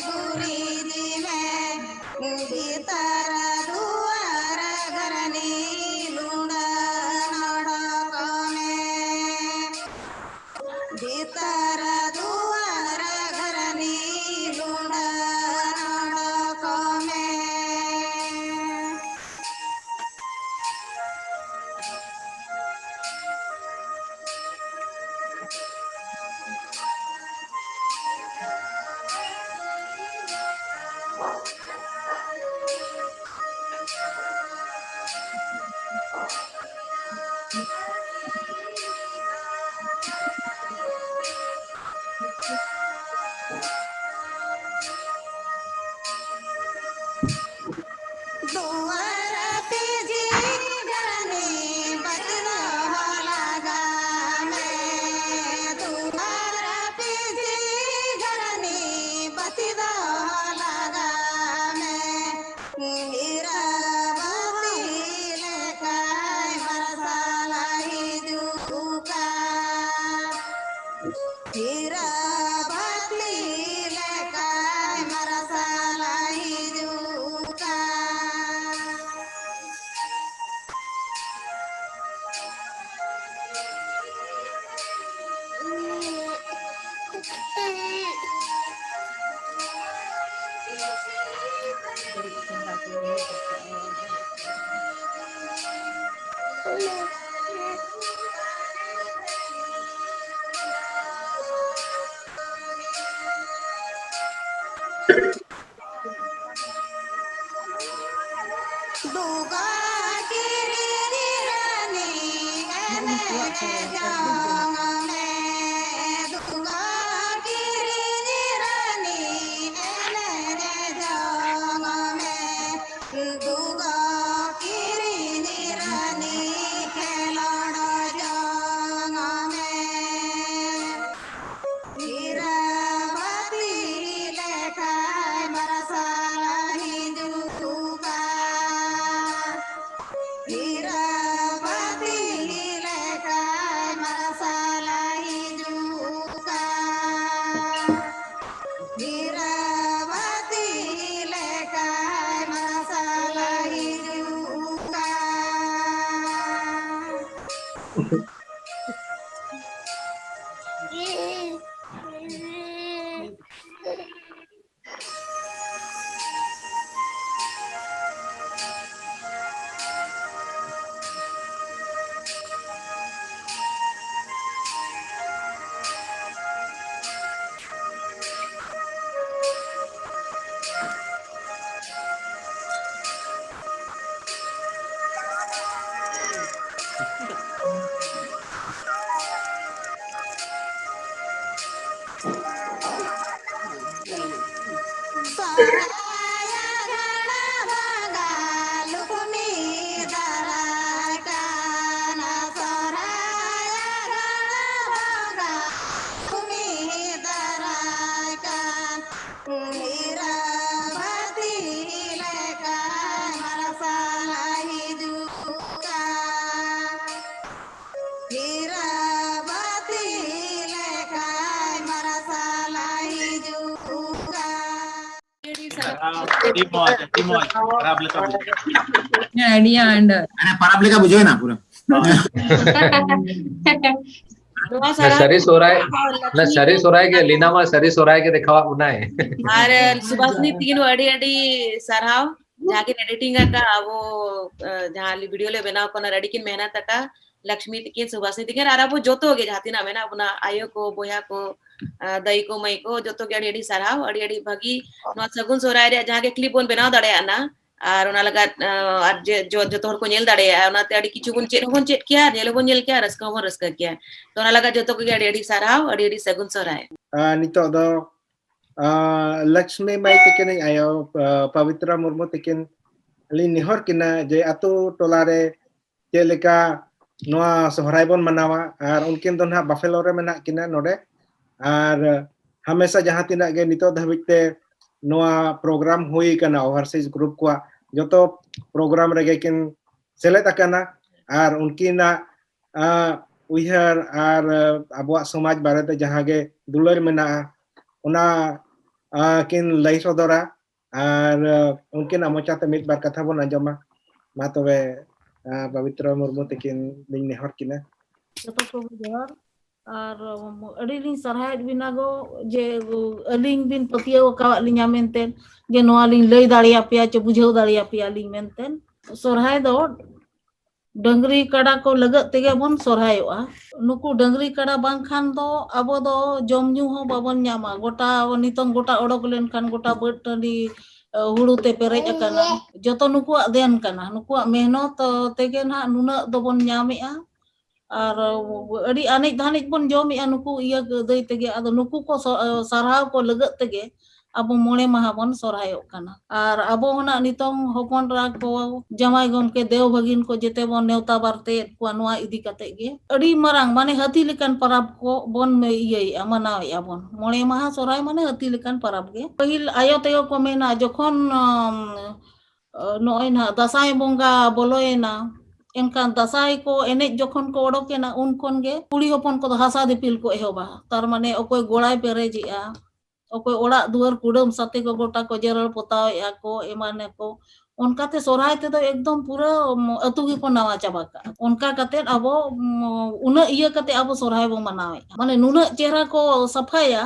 ᱜᱩᱨᱤᱡ ᱢᱮ, ᱵᱷᱤᱛᱟᱹᱨ ᱫᱩᱣᱟᱨ ᱜᱷᱟᱨᱱᱤ ᱞᱩᱸᱰᱟᱹ ᱚᱰᱚᱠ ᱢᱮ᱾ ᱵᱷᱤᱛᱟᱹᱨ ᱫᱩᱣᱟᱨ ᱜᱷᱟᱨᱱᱤ ᱞᱩᱸᱰᱟᱹ ᱚᱰᱚᱠ ᱢᱮ᱾ ᱫᱩᱣᱟᱨ ᱯᱤᱪᱷᱤ ᱜᱷᱟᱨᱱᱤ ᱵᱟᱹᱛᱤ ᱫᱚᱦᱚ ᱞᱟᱜᱟ ᱢᱮ, ᱫᱩᱣᱟᱨ ᱯᱤᱪᱷᱤ ᱜᱷᱟᱨᱱᱤ ᱵᱟᱹᱛᱤ ᱫᱚᱦᱚ ᱞᱟᱜᱟ ᱢᱮ᱾ ᱦᱤᱨᱟᱹ ᱵᱟᱹᱛᱤ ᱞᱮᱠᱟᱭ ᱢᱟᱨᱥᱟᱞ ᱦᱤᱡᱩᱜ ᱠᱟᱱ᱾ ᱦᱤᱨᱟᱹ ᱵᱟᱹᱛᱤ ᱫᱩᱜᱟ ᱠᱤᱨᱤᱧ ᱨᱟᱱᱤ ᱮᱱᱮᱡ ᱡᱚᱝ ᱢᱮ, ᱫᱩᱜᱟ ᱠᱤᱨᱤᱧ ᱨᱟᱱᱤ ᱮᱱᱮᱡ ᱡᱚᱝ ᱢᱮ, ᱫᱩᱜᱟ ᱠᱤᱨᱤᱧ ᱨᱟᱱᱤ ᱠᱷᱮᱞᱳᱰ ᱡᱚᱝ ᱢᱮ᱾ ᱦᱤᱨᱟᱹᱵᱟᱹᱛᱤ ᱞᱮᱠᱟᱭ ᱢᱟᱨᱥᱟᱞ ᱦᱤᱡᱩᱜᱼᱟ᱾ ᱦᱤᱨᱟᱹᱵᱟᱹᱛᱤ ᱞᱮᱠᱟᱭ ᱢᱟᱨᱥᱟᱞ ᱦᱤᱡᱩᱜᱼᱟ᱾ ᱦᱤᱨᱟᱹᱵᱟᱹᱛᱤ ᱞᱮᱠᱟᱭ ᱢᱟᱨᱥᱟᱞ ᱦᱤᱡᱩᱜᱼᱟ᱾ ᱥᱚᱦᱨᱟᱭ ᱟᱜᱷᱟᱲ ᱵᱚᱸᱜᱟ ᱞᱩᱠᱷᱢᱤ ᱫᱟᱨᱟᱭ ᱠᱟᱱᱟ, ᱥᱚᱦᱨᱟᱭ ᱟᱜᱷᱟᱲ ᱵᱚᱸᱜᱟ ᱞᱩᱠᱷᱢᱤ ᱫᱟᱨᱟᱭ ᱠᱟᱱ, ᱦᱤᱨᱟᱹᱵᱟᱹᱛᱤ ᱞᱮᱠᱟᱭ ᱢᱟᱨᱥᱟᱞ ᱦᱤᱡᱩᱜᱼᱟ᱾ ᱦᱤᱨᱟᱹᱵᱟᱹᱛᱤ ᱞᱮᱠᱟᱭ ᱢᱟᱨᱥᱟᱞ ᱦᱤᱡᱩᱜᱼᱟ᱾ ᱟᱹᱰᱤ ᱢᱚᱡᱽ, ᱟᱹᱰᱤ ᱢᱚᱡᱽ᱾ ᱯᱟᱨᱟᱵᱽ ᱞᱮᱠᱟ ᱵᱩᱡᱷᱟᱹᱣ᱾ ᱦᱮᱸ, ᱟᱹᱰᱤ ᱟᱸᱴ᱾ ᱟᱨᱮ, ᱯᱟᱨᱟᱵᱽ ᱞᱮᱠᱟ ᱵᱩᱡᱷᱟᱹᱣ ᱮᱱᱟ ᱯᱩᱨᱟᱹ᱾ ᱦᱳᱭ᱾ ᱱᱚᱣᱟ ᱥᱟᱹᱨᱤ ᱥᱚᱦᱨᱟᱭ, ᱚᱱᱟ ᱥᱟᱹᱨᱤ ᱥᱚᱦᱨᱟᱭ ᱜᱮ, ᱞᱤᱱᱟ ᱢᱟ ᱥᱟᱹᱨᱤ ᱥᱚᱦᱨᱟᱭ ᱜᱮ ᱫᱮᱠᱷᱟᱣᱟᱫ ᱵᱚᱱᱟᱭ᱾ ᱟᱨ ᱥᱩᱵᱷᱟᱥᱤᱱᱤ ᱛᱤᱠᱤᱱ ᱦᱚᱸ ᱟᱹᱰᱤ ᱟᱹᱰᱤ ᱥᱟᱨᱦᱟᱣ, ᱡᱟᱦᱟᱸ ᱠᱤᱱ editing ᱟᱠᱟᱫ ᱟᱵᱚ, ᱟᱸ, ᱡᱟᱦᱟᱸ video ᱞᱮ ᱵᱮᱱᱟᱣ ᱠᱚ, ᱚᱱᱟ ᱨᱮ ᱟᱹᱰᱤ ᱠᱤᱱ ᱢᱮᱦᱱᱚᱛ ᱟᱠᱟᱫ, ᱞᱚᱠᱥᱢᱤ ᱛᱤᱠᱤᱱ, ᱥᱩᱵᱷᱟᱥᱤᱱᱤ ᱛᱤᱠᱤᱱ, ᱟᱨ ᱟᱵᱚ ᱡᱚᱛᱚ ᱜᱮ ᱡᱟᱦᱟᱸ ᱛᱤᱱᱟᱹᱜ ᱢᱮᱱᱟᱜ ᱵᱚᱱᱟ, ᱟᱭᱳ ᱠᱚ, ᱵᱚᱭᱦᱟ ᱠᱚ, ᱟᱨ ᱫᱟᱹᱭ ᱠᱚ, ᱢᱟᱹᱭ ᱠᱚ, ᱡᱚᱛᱚ ᱜᱮ ᱟᱹᱰᱤ ᱟᱹᱰᱤ ᱥᱟᱨᱦᱟᱣ, ᱟᱹᱰᱤ ᱟᱹᱰᱤ ᱵᱷᱟᱹᱜᱤ᱾ ᱱᱚᱣᱟ ᱥᱟᱹᱜᱩᱱ ᱥᱚᱦᱨᱟᱭ ᱨᱮᱭᱟᱜ ᱡᱟᱦᱟᱸ ᱜᱮ clip ᱵᱚᱱ ᱵᱮᱱᱟᱣ ᱫᱟᱲᱮᱭᱟᱜᱼᱟ ᱱᱟ, ᱟᱨ ᱚᱱᱟ ᱞᱟᱜᱟᱫ, ᱟᱨ ᱡᱮ ᱡᱚ-, ᱡᱚᱛᱚ ᱦᱚᱲ ᱠᱚ ᱧᱮᱞ ᱫᱟᱲᱮᱭᱟᱜᱼᱟ, ᱚᱱᱟᱛᱮ ᱟᱹᱰᱤ ᱠᱤᱪᱷᱩ ᱵᱚᱱ ᱪᱮᱫ ᱦᱚᱸᱵᱚᱱ ᱪᱮᱫ ᱠᱮᱭᱟ, ᱧᱮᱞ ᱦᱚᱸᱵᱚᱱ ᱧᱮᱞ ᱠᱮᱭᱟ, ᱨᱟᱹᱥᱠᱟᱹ ᱦᱚᱸᱵᱚᱱ ᱨᱟᱹᱥᱠᱟᱹ ᱠᱮᱭᱟ᱾ ᱛᱚ ᱚᱱᱟ ᱞᱟᱜᱟᱫ ᱡᱚᱛᱚ ᱠᱚᱜᱮ ᱟᱹᱰᱤ ᱟᱹᱰᱤ ᱥᱟᱨᱦᱟᱣ, ᱟᱹᱰᱤ ᱟᱹᱰᱤ ᱥᱟᱹᱜᱩᱱ ᱥᱚᱦᱨᱟᱭ᱾ ᱟᱨ ᱱᱤᱛᱚᱜ ᱫᱚ, ᱟᱨ ᱞᱚᱠᱥᱢᱤ ᱢᱟᱹᱭ ᱛᱟᱹᱠᱤᱱᱤᱡ ᱟᱭᱳ, ᱟᱨ ᱯᱚᱵᱤᱛᱨᱟ ᱢᱩᱨᱢᱩ ᱛᱟᱹᱠᱤᱱ ᱞᱤᱧ ᱱᱮᱦᱚᱨ ᱠᱤᱱᱟ ᱡᱮ ᱟᱛᱳ ᱴᱚᱞᱟ ᱨᱮ ᱪᱮᱫ ᱞᱮᱠᱟ ᱱᱚᱣᱟ ᱥᱚᱦᱨᱟᱭ ᱵᱚᱱ ᱢᱟᱱᱟᱣᱟ, ᱟᱨ ᱩᱱᱠᱤᱱ ᱫᱚ ᱱᱟᱦᱟᱜ ᱵᱟᱯᱷᱮᱞᱳ ᱨᱮ ᱢᱮᱱᱟᱜ ᱠᱤᱱᱟ ᱱᱚᱰᱮ, ᱟᱨ ᱦᱟᱢᱮᱥᱟ ᱡᱟᱦᱟᱸ ᱛᱤᱱᱟᱹᱜ ᱜᱮ ᱱᱤᱛᱚᱜ ᱫᱷᱟᱹᱵᱤᱡ ᱛᱮ ᱱᱚᱣᱟ program ᱦᱩᱭ ᱟᱠᱟᱱᱟ Overseas Group ᱠᱚᱣᱟᱜ, ᱡᱚᱛᱚ program ᱨᱮᱜᱮ ᱠᱤᱱ ᱥᱮᱞᱮᱫ ᱟᱠᱟᱱᱟ, ᱟᱨ ᱩᱱᱠᱤᱱᱟᱜ, ᱟᱸ, ᱩᱭᱦᱟᱹᱨ ᱟᱨ, ᱟᱸ, ᱟᱵᱚᱣᱟᱜ ᱥᱚᱢᱟᱡᱽ ᱵᱟᱨᱮᱛᱮ ᱡᱟᱦᱟᱸ ᱜᱮ ᱫᱩᱞᱟᱹᱲ ᱢᱮᱱᱟᱜᱼᱟ, ᱚᱱᱟ, ᱟᱸ, ᱠᱤᱱ ᱞᱟᱹᱭ ᱥᱚᱫᱚᱨᱟ᱾ ᱟᱨ, ᱟᱸ, ᱩᱱᱠᱤᱱᱟᱜ ᱢᱚᱪᱟᱛᱮ ᱢᱤᱫ ᱵᱟᱨ ᱠᱟᱛᱷᱟ ᱵᱚᱱ ᱟᱸᱡᱚᱢᱟ᱾ ᱢᱟ ᱛᱚᱵᱮ, ᱟᱸ, ᱯᱚᱵᱤᱛᱨᱚ ᱢᱩᱨᱢᱩ ᱛᱟᱹᱠᱤᱱ ᱞᱤᱧ ᱱᱮᱦᱚᱨ ᱠᱤᱱᱟ᱾ ᱡᱚᱛᱚ ᱠᱚᱜᱮ ᱡᱚᱦᱟᱨ᱾ ᱟᱨ, ᱩᱢ, ᱟᱹᱰᱤ ᱞᱤᱧ ᱥᱟᱨᱦᱟᱣᱮᱫ ᱵᱤᱱᱟ ᱜᱚ, ᱡᱮ, ᱩ, ᱟᱹᱞᱤᱧ ᱵᱤᱱ ᱯᱟᱹᱛᱭᱟᱹᱣ ᱟᱠᱟᱣᱟᱫ ᱞᱤᱧᱟ ᱢᱮᱱᱛᱮ, ᱡᱮ ᱱᱚᱣᱟ ᱞᱤᱧ ᱞᱟᱹᱭ ᱫᱟᱲᱮᱭᱟᱯᱮᱭᱟ ᱪᱮ ᱵᱩᱡᱷᱟᱹᱣ ᱫᱟᱲᱮᱭᱟᱯᱮᱭᱟ ᱞᱤᱧ ᱢᱮᱱᱛᱮ᱾ ᱥᱚᱨᱦᱟᱭ ᱫᱚ ᱰᱟᱹᱝᱨᱤ ᱠᱟᱰᱟ ᱠᱚ ᱞᱟᱹᱜᱤᱫ ᱛᱮᱜᱮ ᱵᱚᱱ ᱥᱚᱨᱦᱟᱭᱚᱜᱼᱟ᱾ ᱱᱩᱠᱩ ᱰᱟᱹᱝᱨᱤ ᱠᱟᱰᱟ ᱵᱟᱝᱠᱷᱟᱱ ᱫᱚ ᱟᱵᱚ ᱫᱚ ᱡᱚᱢ ᱧᱩ ᱦᱚᱸ ᱵᱟᱵᱚᱱ ᱧᱟᱢᱟ᱾ ᱜᱚᱴᱟ, ᱱᱤᱛᱚᱝ ᱜᱚᱴᱟ ᱚᱰᱚᱠ ᱞᱮᱱᱠᱷᱟᱱ ᱜᱚᱴᱟ ᱵᱟᱹᱫᱽ ᱴᱟᱺᱰᱤ, ᱮ, ᱦᱩᱲᱩ ᱛᱮ ᱯᱮᱨᱮᱡ ᱟᱠᱟᱱᱟ᱾ ᱡᱚᱛᱚ ᱱᱩᱠᱩᱣᱟᱜ ᱫᱮᱱ ᱠᱟᱱᱟ, ᱱᱩᱠᱩᱣᱟᱜ ᱢᱮᱦᱱᱚᱛ, ᱮ, ᱛᱮᱜᱮ ᱱᱟᱦᱟᱜ ᱱᱩᱱᱟᱹᱜ ᱫᱚᱵᱚᱱ ᱧᱟᱢᱮᱜᱼᱟ᱾ ᱟᱨ, ᱮ, ᱟᱹᱰᱤ ᱟᱱᱮᱡ ᱫᱷᱟᱱᱮᱡ ᱵᱚᱱ ᱡᱚᱢᱮᱜᱼᱟ ᱱᱩᱠᱩ ᱤᱭᱟᱹ ᱫᱟᱹᱭ ᱛᱮᱜᱮ᱾ ᱟᱫᱚ ᱱᱩᱠᱩ ᱠᱚ ᱥᱚ-, ᱮ, ᱥᱟᱨᱦᱟᱣ ᱠᱚ ᱞᱟᱹᱜᱤᱫ ᱛᱮᱜᱮ ᱟᱵᱚ ᱢᱚᱬᱮ ᱢᱟᱦᱟ ᱵᱚᱱ ᱥᱚᱨᱦᱟᱭᱚᱜ ᱠᱟᱱᱟ᱾ ᱟᱨ ᱟᱵᱚ ᱦᱚᱸ ᱱᱟᱜ ᱱᱤᱛᱚᱝ ᱦᱚᱯᱚᱱ ᱮᱨᱟ ᱠᱚ, ᱡᱟᱶᱟᱭ ᱜᱚᱢᱠᱮ, ᱫᱮᱣ ᱵᱷᱟᱹᱜᱤᱱ ᱠᱚ ᱡᱮᱛᱮ ᱵᱚᱱ ᱱᱮᱣᱛᱟ ᱵᱟᱨᱛᱮᱭᱮᱫ ᱠᱚᱣᱟ ᱱᱚᱣᱟ ᱤᱫᱤ ᱠᱟᱛᱮ ᱜᱮ᱾ ᱟᱹᱰᱤ ᱢᱟᱨᱟᱝ, ᱢᱟᱱᱮ, ᱦᱟᱹᱛᱤ ᱞᱮᱠᱟᱱ ᱯᱚᱨᱚᱵᱽ ᱠᱚ ᱵᱚᱱ ᱤᱭᱟᱹᱭᱮᱜᱼᱟ, ᱢᱟᱱᱟᱣᱮᱜᱼᱟ ᱵᱚᱱ᱾ ᱢᱚᱬᱮ ᱢᱟᱦᱟ ᱥᱚᱨᱦᱟᱭ ᱢᱟᱱᱮ ᱦᱟᱹᱛᱤ ᱞᱮᱠᱟᱱ ᱯᱚᱨᱚᱵᱽ ᱜᱮ᱾ ᱯᱟᱹᱦᱤᱞ ᱟᱭᱳ ᱛᱮᱜᱮ ᱠᱚ ᱢᱮᱱᱟ, ᱡᱚᱠᱷᱚᱱ, ᱟᱢ, ᱱᱚᱜᱼᱚᱭ ᱱᱟᱦᱟᱜ ᱫᱟᱸᱥᱟᱭ ᱵᱚᱸᱜᱟ ᱵᱚᱞᱚᱭᱮᱱᱟ, ᱮᱱᱠᱷᱟᱱ ᱫᱟᱸᱥᱟᱭ ᱠᱚ ᱮᱱᱮᱡ ᱡᱚᱠᱷᱚᱱ ᱠᱚ ᱚᱰᱚᱠᱮᱱᱟ, ᱩᱱ ᱠᱷᱚᱱ ᱜᱮ ᱠᱩᱲᱤ ᱦᱚᱯᱚᱱ ᱠᱚᱫᱚ ᱦᱟᱥᱟ ᱫᱤᱯᱤᱞ ᱠᱚ ᱮᱦᱚᱵᱟ᱾ ᱛᱟᱨ ᱢᱟᱱᱮ ᱚᱠᱚᱭ ᱜᱚᱲᱟᱭ ᱯᱮᱨᱮᱡᱮᱜᱼᱟ, ᱚᱠᱚᱭ ᱚᱲᱟᱜ ᱫᱩᱣᱟᱹᱨ ᱠᱩᱰᱟᱹᱢ ᱥᱟᱛᱮ ᱠᱚ ᱜᱚᱴᱟ ᱠᱚ ᱡᱮᱨᱮᱲ ᱯᱚᱛᱟᱣᱮᱜᱼᱟ ᱠᱚ, ᱮᱢᱟᱱᱟᱠᱚ᱾ ᱚᱱᱠᱟᱛᱮ ᱥᱚᱨᱦᱟᱭ ᱛᱮᱫᱚ ᱮᱠᱫᱚᱢ ᱯᱩᱨᱟᱹ ᱟᱹᱛᱩ ᱜᱮᱠᱚ ᱱᱟᱣᱟ ᱪᱟᱵᱟ ᱠᱟᱜᱼᱟ᱾ ᱚᱱᱠᱟ ᱠᱟᱛᱮᱫ ᱟᱵᱚ, ᱩᱱᱟᱹᱜ ᱤᱭᱟᱹ ᱠᱟᱛᱮᱫ ᱟᱵᱚ ᱥᱚᱨᱦᱟᱭ ᱵᱚ ᱢᱟᱱᱟᱣᱮᱫᱼᱟ᱾ ᱢᱟᱱᱮ ᱱᱩᱱᱟᱹᱜ ᱪᱮᱦᱨᱟ ᱠᱚ ᱥᱟᱯᱷᱟᱭᱟ,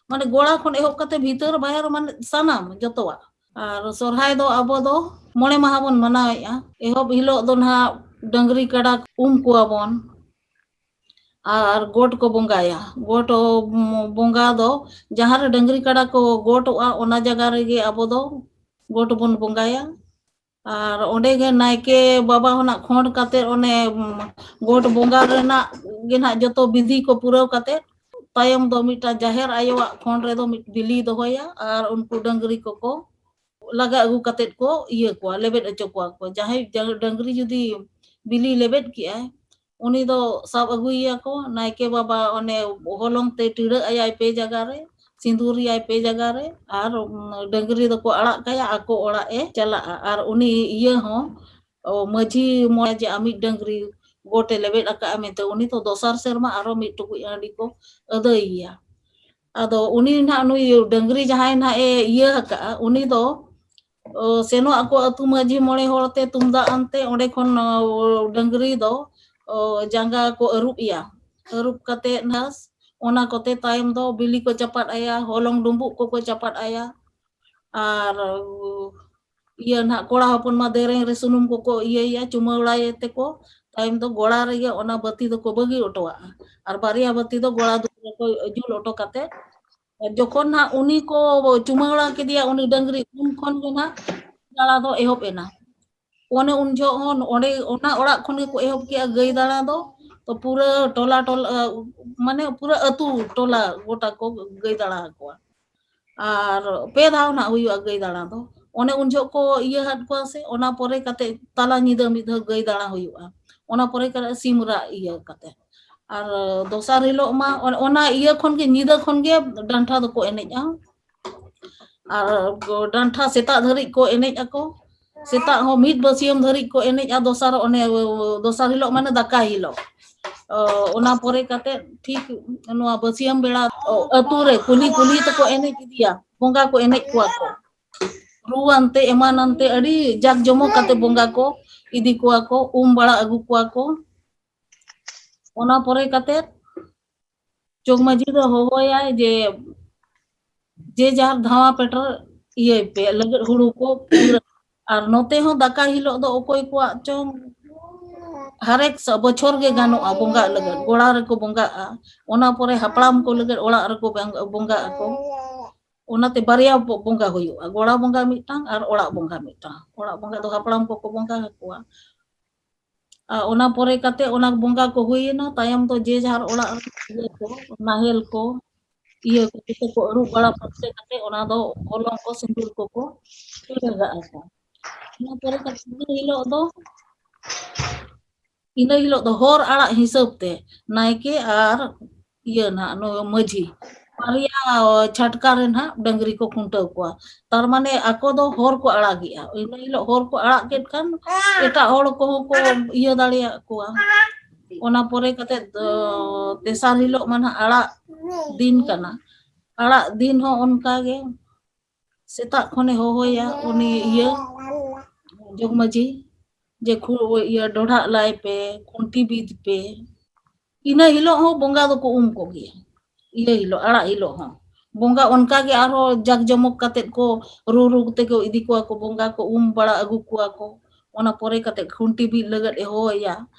ᱢᱟᱱᱮ ᱜᱚᱲᱟ ᱠᱷᱚᱱ ᱮᱦᱚᱵ ᱠᱟᱛᱮ ᱵᱷᱤᱛᱟᱹᱨ ᱵᱟᱦᱮᱨ, ᱢᱟᱱᱮ ᱥᱟᱱᱟᱢ ᱡᱚᱛᱚᱣᱟᱜ᱾ ᱟᱨ ᱥᱚᱨᱦᱟᱭ ᱫᱚ ᱟᱵᱚ ᱫᱚ ᱢᱚᱬᱮ ᱢᱟᱦᱟ ᱵᱚᱱ ᱢᱟᱱᱟᱣᱮᱫᱼᱟ᱾ ᱮᱦᱚᱵ ᱦᱤᱞᱳᱜ ᱫᱚ ᱱᱟᱦᱟᱜ ᱰᱟᱹᱝᱨᱤ ᱠᱟᱰᱟ ᱩᱢ ᱠᱚᱣᱟ ᱵᱚᱱ᱾ ᱟᱨ ᱜᱚᱴ ᱠᱚ ᱵᱚᱸᱜᱟᱭᱟ᱾ ᱜᱚᱴ ᱵᱚᱸᱜᱟ ᱫᱚ ᱡᱟᱦᱟᱸ ᱨᱮ ᱰᱟᱹᱝᱨᱤ ᱠᱟᱰᱟ ᱠᱚ ᱜᱚᱴᱚᱜᱼᱟ, ᱚᱱᱟ ᱡᱟᱭᱜᱟ ᱨᱮᱜᱮ ᱟᱵᱚ ᱫᱚ ᱜᱚᱴ ᱵᱚᱱ ᱵᱚᱸᱜᱟᱭᱟ᱾ ᱟᱨ ᱚᱸᱰᱮ ᱜᱮ ᱱᱟᱭᱠᱮ ᱵᱟᱵᱟ ᱦᱚᱸ ᱱᱟᱜ ᱠᱷᱚᱸᱰ ᱠᱟᱛᱮ, ᱚᱱᱮ ᱜᱚᱴ ᱵᱚᱸᱜᱟ ᱨᱮᱱᱟᱜ ᱜᱮ ᱱᱟᱜ ᱡᱚᱛᱚ ᱵᱤᱫᱷᱤ ᱠᱚ ᱯᱩᱨᱟᱹᱣ ᱠᱟᱛᱮ, ᱛᱟᱭᱚᱢ ᱫᱚ ᱢᱤᱫᱴᱟᱝ ᱡᱟᱦᱮᱨ ᱟᱭᱳᱣᱟᱜ ᱠᱷᱚᱸᱰ ᱨᱮᱫᱚ ᱢᱤᱫ ᱵᱤᱞᱤ ᱫᱚᱦᱚᱭᱟ ᱟᱨ ᱩᱱᱠᱩ ᱰᱟᱹᱝᱨᱤ ᱠᱚᱠᱚ ᱞᱟᱜᱟ ᱟᱹᱜᱩ ᱠᱟᱛᱮ ᱠᱚ ᱤᱭᱟᱹ ᱠᱚᱣᱟ, ᱞᱮᱵᱮᱫ ᱦᱚᱪᱚ ᱠᱚᱣᱟ ᱠᱚ᱾ ᱡᱟᱦᱟᱸᱭ ᱰᱟᱹᱝᱨᱤ ᱡᱩᱫᱤ ᱵᱤᱞᱤ ᱞᱮᱵᱮᱫ ᱠᱮᱜᱼᱟᱭ, ᱩᱱᱤ ᱫᱚ ᱥᱟᱵ ᱟᱹᱜᱩᱭᱮᱭᱟ ᱠᱚ, ᱱᱟᱭᱠᱮ ᱵᱟᱵᱟ ᱚᱱᱮ ᱦᱚᱞᱚᱝ ᱛᱮ ᱴᱤᱰᱟᱹᱜ ᱟᱭᱟᱭ ᱯᱮ ᱡᱟᱭᱜᱟ ᱨᱮ, ᱥᱤᱸᱫᱩᱨᱮᱭᱟᱭ ᱯᱮ ᱡᱟᱭᱜᱟ ᱨᱮ, ᱟᱨ ᱰᱟᱹᱝᱨᱤ ᱫᱚᱠᱚ ᱟᱲᱟᱜ ᱠᱟᱭᱟ, ᱟᱠᱚ ᱚᱲᱟᱜ ᱮ ᱪᱟᱞᱟᱜᱼᱟ᱾ ᱟᱨ ᱩᱱᱤ ᱤᱭᱟᱹ ᱦᱚᱸ, ᱢᱟᱹᱡᱷᱤ ᱢᱚᱬᱮ ᱡᱮ ᱟᱢᱤᱡ ᱰᱟᱹᱝᱨᱤ ᱜᱚᱴᱮ ᱞᱮᱵᱮᱫ ᱟᱠᱟᱫᱼᱟ ᱢᱮᱱᱛᱮ, ᱩᱱᱤ ᱫᱚ ᱫᱚᱥᱟᱨ ᱥᱮᱨᱢᱟ ᱟᱨᱚ ᱢᱤᱫ ᱴᱩᱠᱩᱡ ᱦᱟᱺᱰᱤ ᱠᱚ ᱟᱹᱫᱟᱹᱭᱮᱭᱟ᱾ ᱟᱫᱚ ᱩᱱᱤ ᱱᱟᱦᱟᱜ, ᱱᱩᱭ ᱰᱟᱹᱝᱨᱤ ᱡᱟᱦᱟᱸᱭ ᱱᱟᱦᱟᱜ ᱮ ᱤᱭᱟᱹ ᱟᱠᱟᱫᱼᱟ, ᱩᱱᱤ ᱫᱚ ᱥᱮᱱᱚᱜ ᱟᱠᱚ ᱟᱹᱛᱩ ᱢᱟᱹᱡᱷᱤ ᱢᱚᱬᱮ ᱦᱚᱲ ᱛᱮ ᱛᱩᱢᱫᱟᱜ ᱟᱱᱛᱮ, ᱚᱸᱰᱮ ᱠᱷᱚᱱ ᱰᱟᱹᱝᱨᱤ ᱫᱚ ᱡᱟᱸᱜᱟ ᱠᱚ ᱟᱹᱨᱩᱵ ᱮᱭᱟ᱾ ᱟᱹᱨᱩᱵ ᱠᱟᱛᱮ ᱱᱟᱥ ᱚᱱᱟ ᱠᱚᱛᱮ ᱛᱟᱭᱚᱢ ᱫᱚ ᱵᱤᱞᱤ ᱠᱚ ᱪᱟᱯᱟᱫ ᱟᱭᱟ, ᱦᱚᱞᱚᱝ ᱰᱩᱸᱵᱩᱜ ᱠᱚᱠᱚ ᱪᱟᱯᱟᱫ ᱟᱭᱟ᱾ ᱟᱨ ᱤᱭᱟᱹ ᱱᱟᱦᱟᱜ ᱠᱚᱲᱟ ᱦᱚᱯᱚᱱ ᱢᱟ ᱫᱮᱨᱮᱧ ᱨᱮ ᱥᱩᱱᱩᱢ ᱠᱚᱠᱚ ᱤᱭᱟᱹᱭᱟ, ᱪᱩᱢᱟᱹᱲᱟᱭ ᱛᱮᱠᱚ᱾ ᱛᱟᱭᱚᱢ ᱫᱚ ᱜᱚᱲᱟ ᱨᱮᱜᱮ ᱚᱱᱟ ᱵᱟᱹᱛᱤ ᱫᱚᱠᱚ ᱵᱟᱹᱜᱤ ᱦᱚᱴᱚᱣᱟᱜᱼᱟ᱾ ᱟᱨ ᱵᱟᱨᱭᱟ ᱵᱟᱹᱛᱤ ᱫᱚ ᱜᱚᱲᱟ ᱫᱩᱣᱟᱹᱨ ᱨᱮᱠᱚ ᱡᱩᱞ ᱦᱚᱴᱚ ᱠᱟᱛᱮ, ᱡᱚᱠᱷᱚᱱ ᱱᱟᱦᱟᱜ ᱩᱱᱤ ᱠᱚ ᱪᱩᱢᱟᱹᱲᱟ ᱠᱮᱫᱮᱭᱟ, ᱩᱱᱤ ᱰᱟᱹᱝᱨᱤ, ᱩᱱ ᱠᱷᱚᱱ ᱜᱮ ᱱᱟᱦᱟᱜ ᱫᱟᱬᱟ ᱫᱚ ᱮᱦᱚᱵ ᱮᱱᱟ᱾ ᱚᱱᱮ ᱩᱱ ᱡᱚᱦᱚᱜ ᱦᱚᱸ ᱚᱸᱰᱮ, ᱚᱱᱟ ᱚᱲᱟᱜ ᱠᱷᱚᱱ ᱜᱮᱠᱚ ᱮᱦᱚᱵ ᱠᱮᱜᱼᱟ ᱜᱟᱹᱭ ᱫᱟᱬᱟ ᱫᱚ᱾ ᱛᱚ ᱯᱩᱨᱟᱹ ᱴᱚᱞᱟ ᱴᱚᱞᱟ, ᱢᱟᱱᱮ ᱯᱩᱨᱟᱹ ᱟᱹᱛᱩ ᱴᱚᱞᱟ ᱜᱚᱴᱟ ᱠᱚ ᱜᱟᱹᱭ ᱫᱟᱬᱟ ᱟᱠᱚᱣᱟ᱾ ᱟᱨ ᱯᱮ ᱫᱷᱟᱣ ᱱᱟᱜ ᱦᱩᱭᱩᱜᱼᱟ ᱜᱟᱹᱭ ᱫᱟᱬᱟ ᱫᱚ᱾ ᱚᱱᱮ ᱩᱱ ᱡᱚᱦᱚᱜ ᱠᱚ ᱤᱭᱟᱹ ᱟᱫ ᱠᱚᱣᱟ ᱥᱮ, ᱚᱱᱟ ᱯᱚᱨᱮ ᱠᱟᱛᱮ ᱛᱟᱞᱟ ᱧᱤᱫᱟᱹ ᱢᱤᱫ ᱫᱷᱟᱣ ᱜᱟᱹᱭ ᱫᱟᱬᱟ ᱦᱩᱭᱩᱜᱼᱟ᱾ ᱚᱱᱟ ᱯᱚᱨᱮ ᱠᱟᱛᱮ ᱥᱤᱢ ᱨᱟᱜ ᱤᱭᱟᱹ ᱠᱟᱛᱮ᱾ ᱟᱨ ᱫᱚᱥᱟᱨ ᱦᱤᱞᱳᱜ ᱢᱟ ᱚᱱ-, ᱚᱱᱟ ᱤᱭᱟᱹ ᱠᱷᱚᱱ ᱜᱮ, ᱧᱤᱫᱟᱹ ᱠᱷᱚᱱ ᱜᱮ ᱰᱟᱱᱴᱟ ᱫᱚᱠᱚ ᱮᱱᱮᱡᱼᱟ᱾ ᱟᱨ ᱰᱟᱱᱴᱟ ᱥᱮᱛᱟᱜ ᱫᱷᱟᱹᱨᱤᱡ ᱠᱚ ᱮᱱᱮᱡ ᱟᱠᱚ᱾ ᱥᱮᱛᱟᱜ ᱦᱚᱸ ᱢᱤᱫ ᱵᱟᱹᱥᱭᱟᱹᱢ ᱫᱷᱟᱹᱨᱤᱡ ᱠᱚ ᱮᱱᱮᱡᱼᱟ᱾ ᱫᱚᱥᱟᱨ, ᱚᱱᱮ ᱫᱚᱥᱟᱨ ᱦᱤᱞᱳᱜ ᱢᱟᱱᱮ ᱫᱟᱠᱟᱭ ᱦᱤᱞᱳᱜ᱾ ᱚ, ᱚᱱᱟ ᱯᱚᱨᱮ ᱠᱟᱛᱮ ᱴᱷᱤᱠ ᱱᱚᱣᱟ ᱵᱟᱹᱥᱭᱟᱹᱢ ᱵᱮᱲᱟ, ᱚ, ᱟᱹᱛᱩ ᱨᱮ ᱠᱩᱞᱦᱤ ᱠᱩᱞᱦᱤ ᱛᱮᱠᱚ ᱮᱱᱮᱡ ᱤᱫᱤᱭᱟ, ᱵᱚᱸᱜᱟ ᱠᱚ ᱮᱱᱮᱡ ᱠᱚᱣᱟ ᱠᱚ᱾ ᱨᱩ ᱟᱱᱛᱮ ᱮᱢᱟᱱ ᱟᱱᱛᱮ ᱟᱹᱰᱤ ᱡᱟᱠ ᱡᱚᱢᱚᱠ ᱠᱟᱛᱮ ᱵᱚᱸᱜᱟ ᱠᱚ ᱤᱫᱤ ᱠᱚᱣᱟ ᱠᱚ, ᱩᱢ ᱵᱟᱲᱟ ᱟᱹᱜᱩ ᱠᱚᱣᱟ ᱠᱚ᱾ ᱚᱱᱟ ᱯᱚᱨᱮ ᱠᱟᱛᱮ ᱡᱚᱜᱽ ᱢᱟᱹᱡᱷᱤ ᱫᱚ ᱦᱚᱦᱚᱭᱟᱭ ᱡᱮ, ᱡᱮ ᱡᱟᱦᱟᱨ ᱫᱷᱟᱣᱟ ᱯᱮᱴᱮᱨ ᱤᱭᱟᱹᱭ ᱯᱮ, ᱞᱟᱹᱜᱤᱫ ᱦᱩᱲᱩ ᱠᱚ ᱤᱨ᱾ ᱟᱨ ᱱᱚᱛᱮ ᱦᱚᱸ ᱫᱟᱠᱟ ᱦᱤᱞᱳᱜ ᱫᱚ ᱚᱠᱚᱭ ᱠᱚᱣᱟᱜ ᱪᱚᱝ ᱦᱟᱨᱮᱠ ᱥᱟ- ᱵᱚᱪᱷᱚᱨ ᱜᱮ ᱜᱟᱱᱚᱜᱼᱟ ᱵᱚᱸᱜᱟᱜ ᱞᱟᱹᱜᱤᱫ, ᱜᱚᱲᱟ ᱨᱮᱠᱚ ᱵᱚᱸᱜᱟᱜᱼᱟ᱾ ᱚᱱᱟ ᱯᱚᱨᱮ ᱦᱟᱯᱲᱟᱢ ᱠᱚ ᱞᱟᱹᱜᱤᱫ ᱚᱲᱟᱜ ᱨᱮᱠᱚ ᱵᱚᱸᱜ- ᱵᱚᱸᱜᱟᱜ ᱟᱠᱚ᱾ ᱚᱱᱟᱛᱮ ᱵᱟᱨᱭᱟ ᱵᱚ- ᱵᱚᱸᱜᱟ ᱦᱩᱭᱩᱜᱼᱟ, ᱜᱚᱲᱟ ᱵᱚᱸᱜᱟ ᱢᱤᱫᱴᱟᱝ ᱟᱨ ᱚᱲᱟᱜ ᱵᱚᱸᱜᱟ ᱢᱤᱫᱴᱟᱝ᱾ ᱚᱲᱟᱜ ᱵᱚᱸᱜᱟ ᱫᱚ ᱦᱟᱯᱲᱟᱢ ᱠᱚᱠᱚ ᱵᱚᱸᱜᱟ ᱟᱠᱚᱣᱟ᱾ ᱟᱨ ᱚᱱᱟ ᱯᱚᱨᱮ ᱠᱟᱛᱮ ᱚᱱᱟ ᱵᱚᱸᱜᱟ ᱠᱚ ᱦᱩᱭᱮᱱᱟ, ᱛᱟᱭᱚᱢ ᱫᱚ ᱡᱮ ᱡᱟᱦᱟᱨ ᱚᱲᱟᱜ ᱨᱮ ᱤᱭᱟᱹ ᱠᱚ, ᱱᱟᱦᱮᱞ ᱠᱚ, ᱤᱭᱟᱹ ᱠᱚ ᱡᱚᱛᱚ ᱠᱚ ᱟᱹᱨᱩᱵ ᱵᱟᱲᱟ ᱯᱷᱟᱨᱪᱟ ᱠᱟᱛᱮ ᱚᱱᱟ ᱫᱚ ᱦᱚᱞᱚᱝ ᱠᱚ ᱥᱤᱸᱫᱩᱨ ᱠᱚᱠᱚ ᱯᱤᱲᱟᱹᱜᱟᱜ ᱟᱠᱚ᱾ ᱤᱱᱟᱹ ᱯᱚᱨᱮ ᱠᱟᱛᱮ ᱤᱱᱟᱹ ᱦᱤᱞᱳᱜ ᱫᱚ ᱤᱱᱟᱹ ᱦᱤᱞᱳᱜ ᱫᱚ ᱦᱚᱨ ᱟᱲᱟᱜ ᱦᱤᱥᱟᱹᱵ ᱛᱮ ᱱᱟᱭᱠᱮ ᱟᱨ ᱤᱭᱟᱹ ᱱᱟᱦᱟᱜ ᱱᱩᱭ ᱢᱟᱹᱡᱷᱤ ᱵᱟᱨᱭᱟ ᱪᱷᱟᱴᱠᱟ ᱨᱮ ᱱᱟᱦᱟᱜ ᱰᱟᱹᱝᱨᱤ ᱠᱚ ᱠᱷᱩᱱᱴᱟᱹᱣ ᱠᱚᱣᱟ᱾ ᱛᱟᱨ ᱢᱟᱱᱮ ᱟᱠᱚ ᱫᱚ ᱦᱚᱨ ᱠᱚ ᱟᱲᱟᱜᱮᱜᱼᱟ᱾ ᱤᱱᱟᱹ ᱦᱤᱞᱳᱜ ᱦᱚᱨ ᱠᱚ ᱟᱲᱟᱜ ᱠᱮᱫ ᱠᱷᱟᱱ ᱮᱴᱟᱜ ᱦᱚᱲ ᱠᱚᱦᱚᱸ ᱠᱚ ᱤᱭᱟᱹ ᱫᱟᱲᱮᱭᱟᱜ ᱠᱚᱣᱟ᱾ ᱚᱱᱟ ᱯᱚᱨᱮ ᱠᱟᱛᱮ ᱫᱚ ᱛᱮᱥᱟᱨ ᱦᱤᱞᱳᱜ ᱢᱟ ᱱᱟᱦᱟᱜ ᱟᱲᱟᱜ ᱫᱤᱱ ᱠᱟᱱᱟ᱾ ᱟᱲᱟᱜ ᱫᱤᱱ ᱦᱚᱸ ᱚᱱᱠᱟ ᱜᱮ ᱥᱮᱛᱟᱜ ᱠᱷᱚᱱᱮ ᱦᱚᱦᱚᱭᱟ ᱩᱱᱤ ᱤᱭᱟᱹ ᱡᱚᱜᱽ ᱢᱟᱹᱡᱷᱤ ᱡᱮ ᱠᱷᱩ- ᱤᱭᱟᱹ ᱰᱚᱰᱷᱟᱜ ᱞᱟᱭ ᱯᱮ, ᱠᱷᱩᱱᱴᱤ ᱵᱤᱫ ᱯᱮ᱾ ᱤᱱᱟᱹ ᱦᱤᱞᱳᱜ ᱦᱚᱸ ᱵᱚᱸᱜᱟ ᱫᱚᱠᱚ ᱩᱢ ᱠᱚᱜᱮᱭᱟ᱾ ᱤᱭᱟᱹ ᱦᱤᱞᱳᱜ, ᱟᱲᱟᱜ ᱦᱤᱞᱳᱜ ᱦᱚᱸ ᱵᱚᱸᱜᱟ ᱚᱱᱠᱟ ᱜᱮ ᱟᱨᱦᱚᱸ ᱡᱟᱠ ᱡᱚᱢᱚᱠ ᱠᱟᱛᱮ ᱠᱚ ᱨᱩ ᱨᱩ ᱛᱮᱠᱚ ᱤᱫᱤ ᱠᱚᱣᱟ ᱠᱚ, ᱵᱚᱸᱜᱟ ᱠᱚ ᱩᱢ ᱵᱟᱲᱟ ᱟᱹᱜᱩ ᱠᱚᱣᱟ ᱠᱚ᱾ ᱚᱱᱟ ᱯᱚᱨᱮ ᱠᱟᱛᱮ ᱠᱷᱩᱱᱴᱤ ᱵᱤᱫ ᱞᱟᱹᱜᱤᱫ ᱮ ᱦᱚᱦᱚᱭᱟ᱾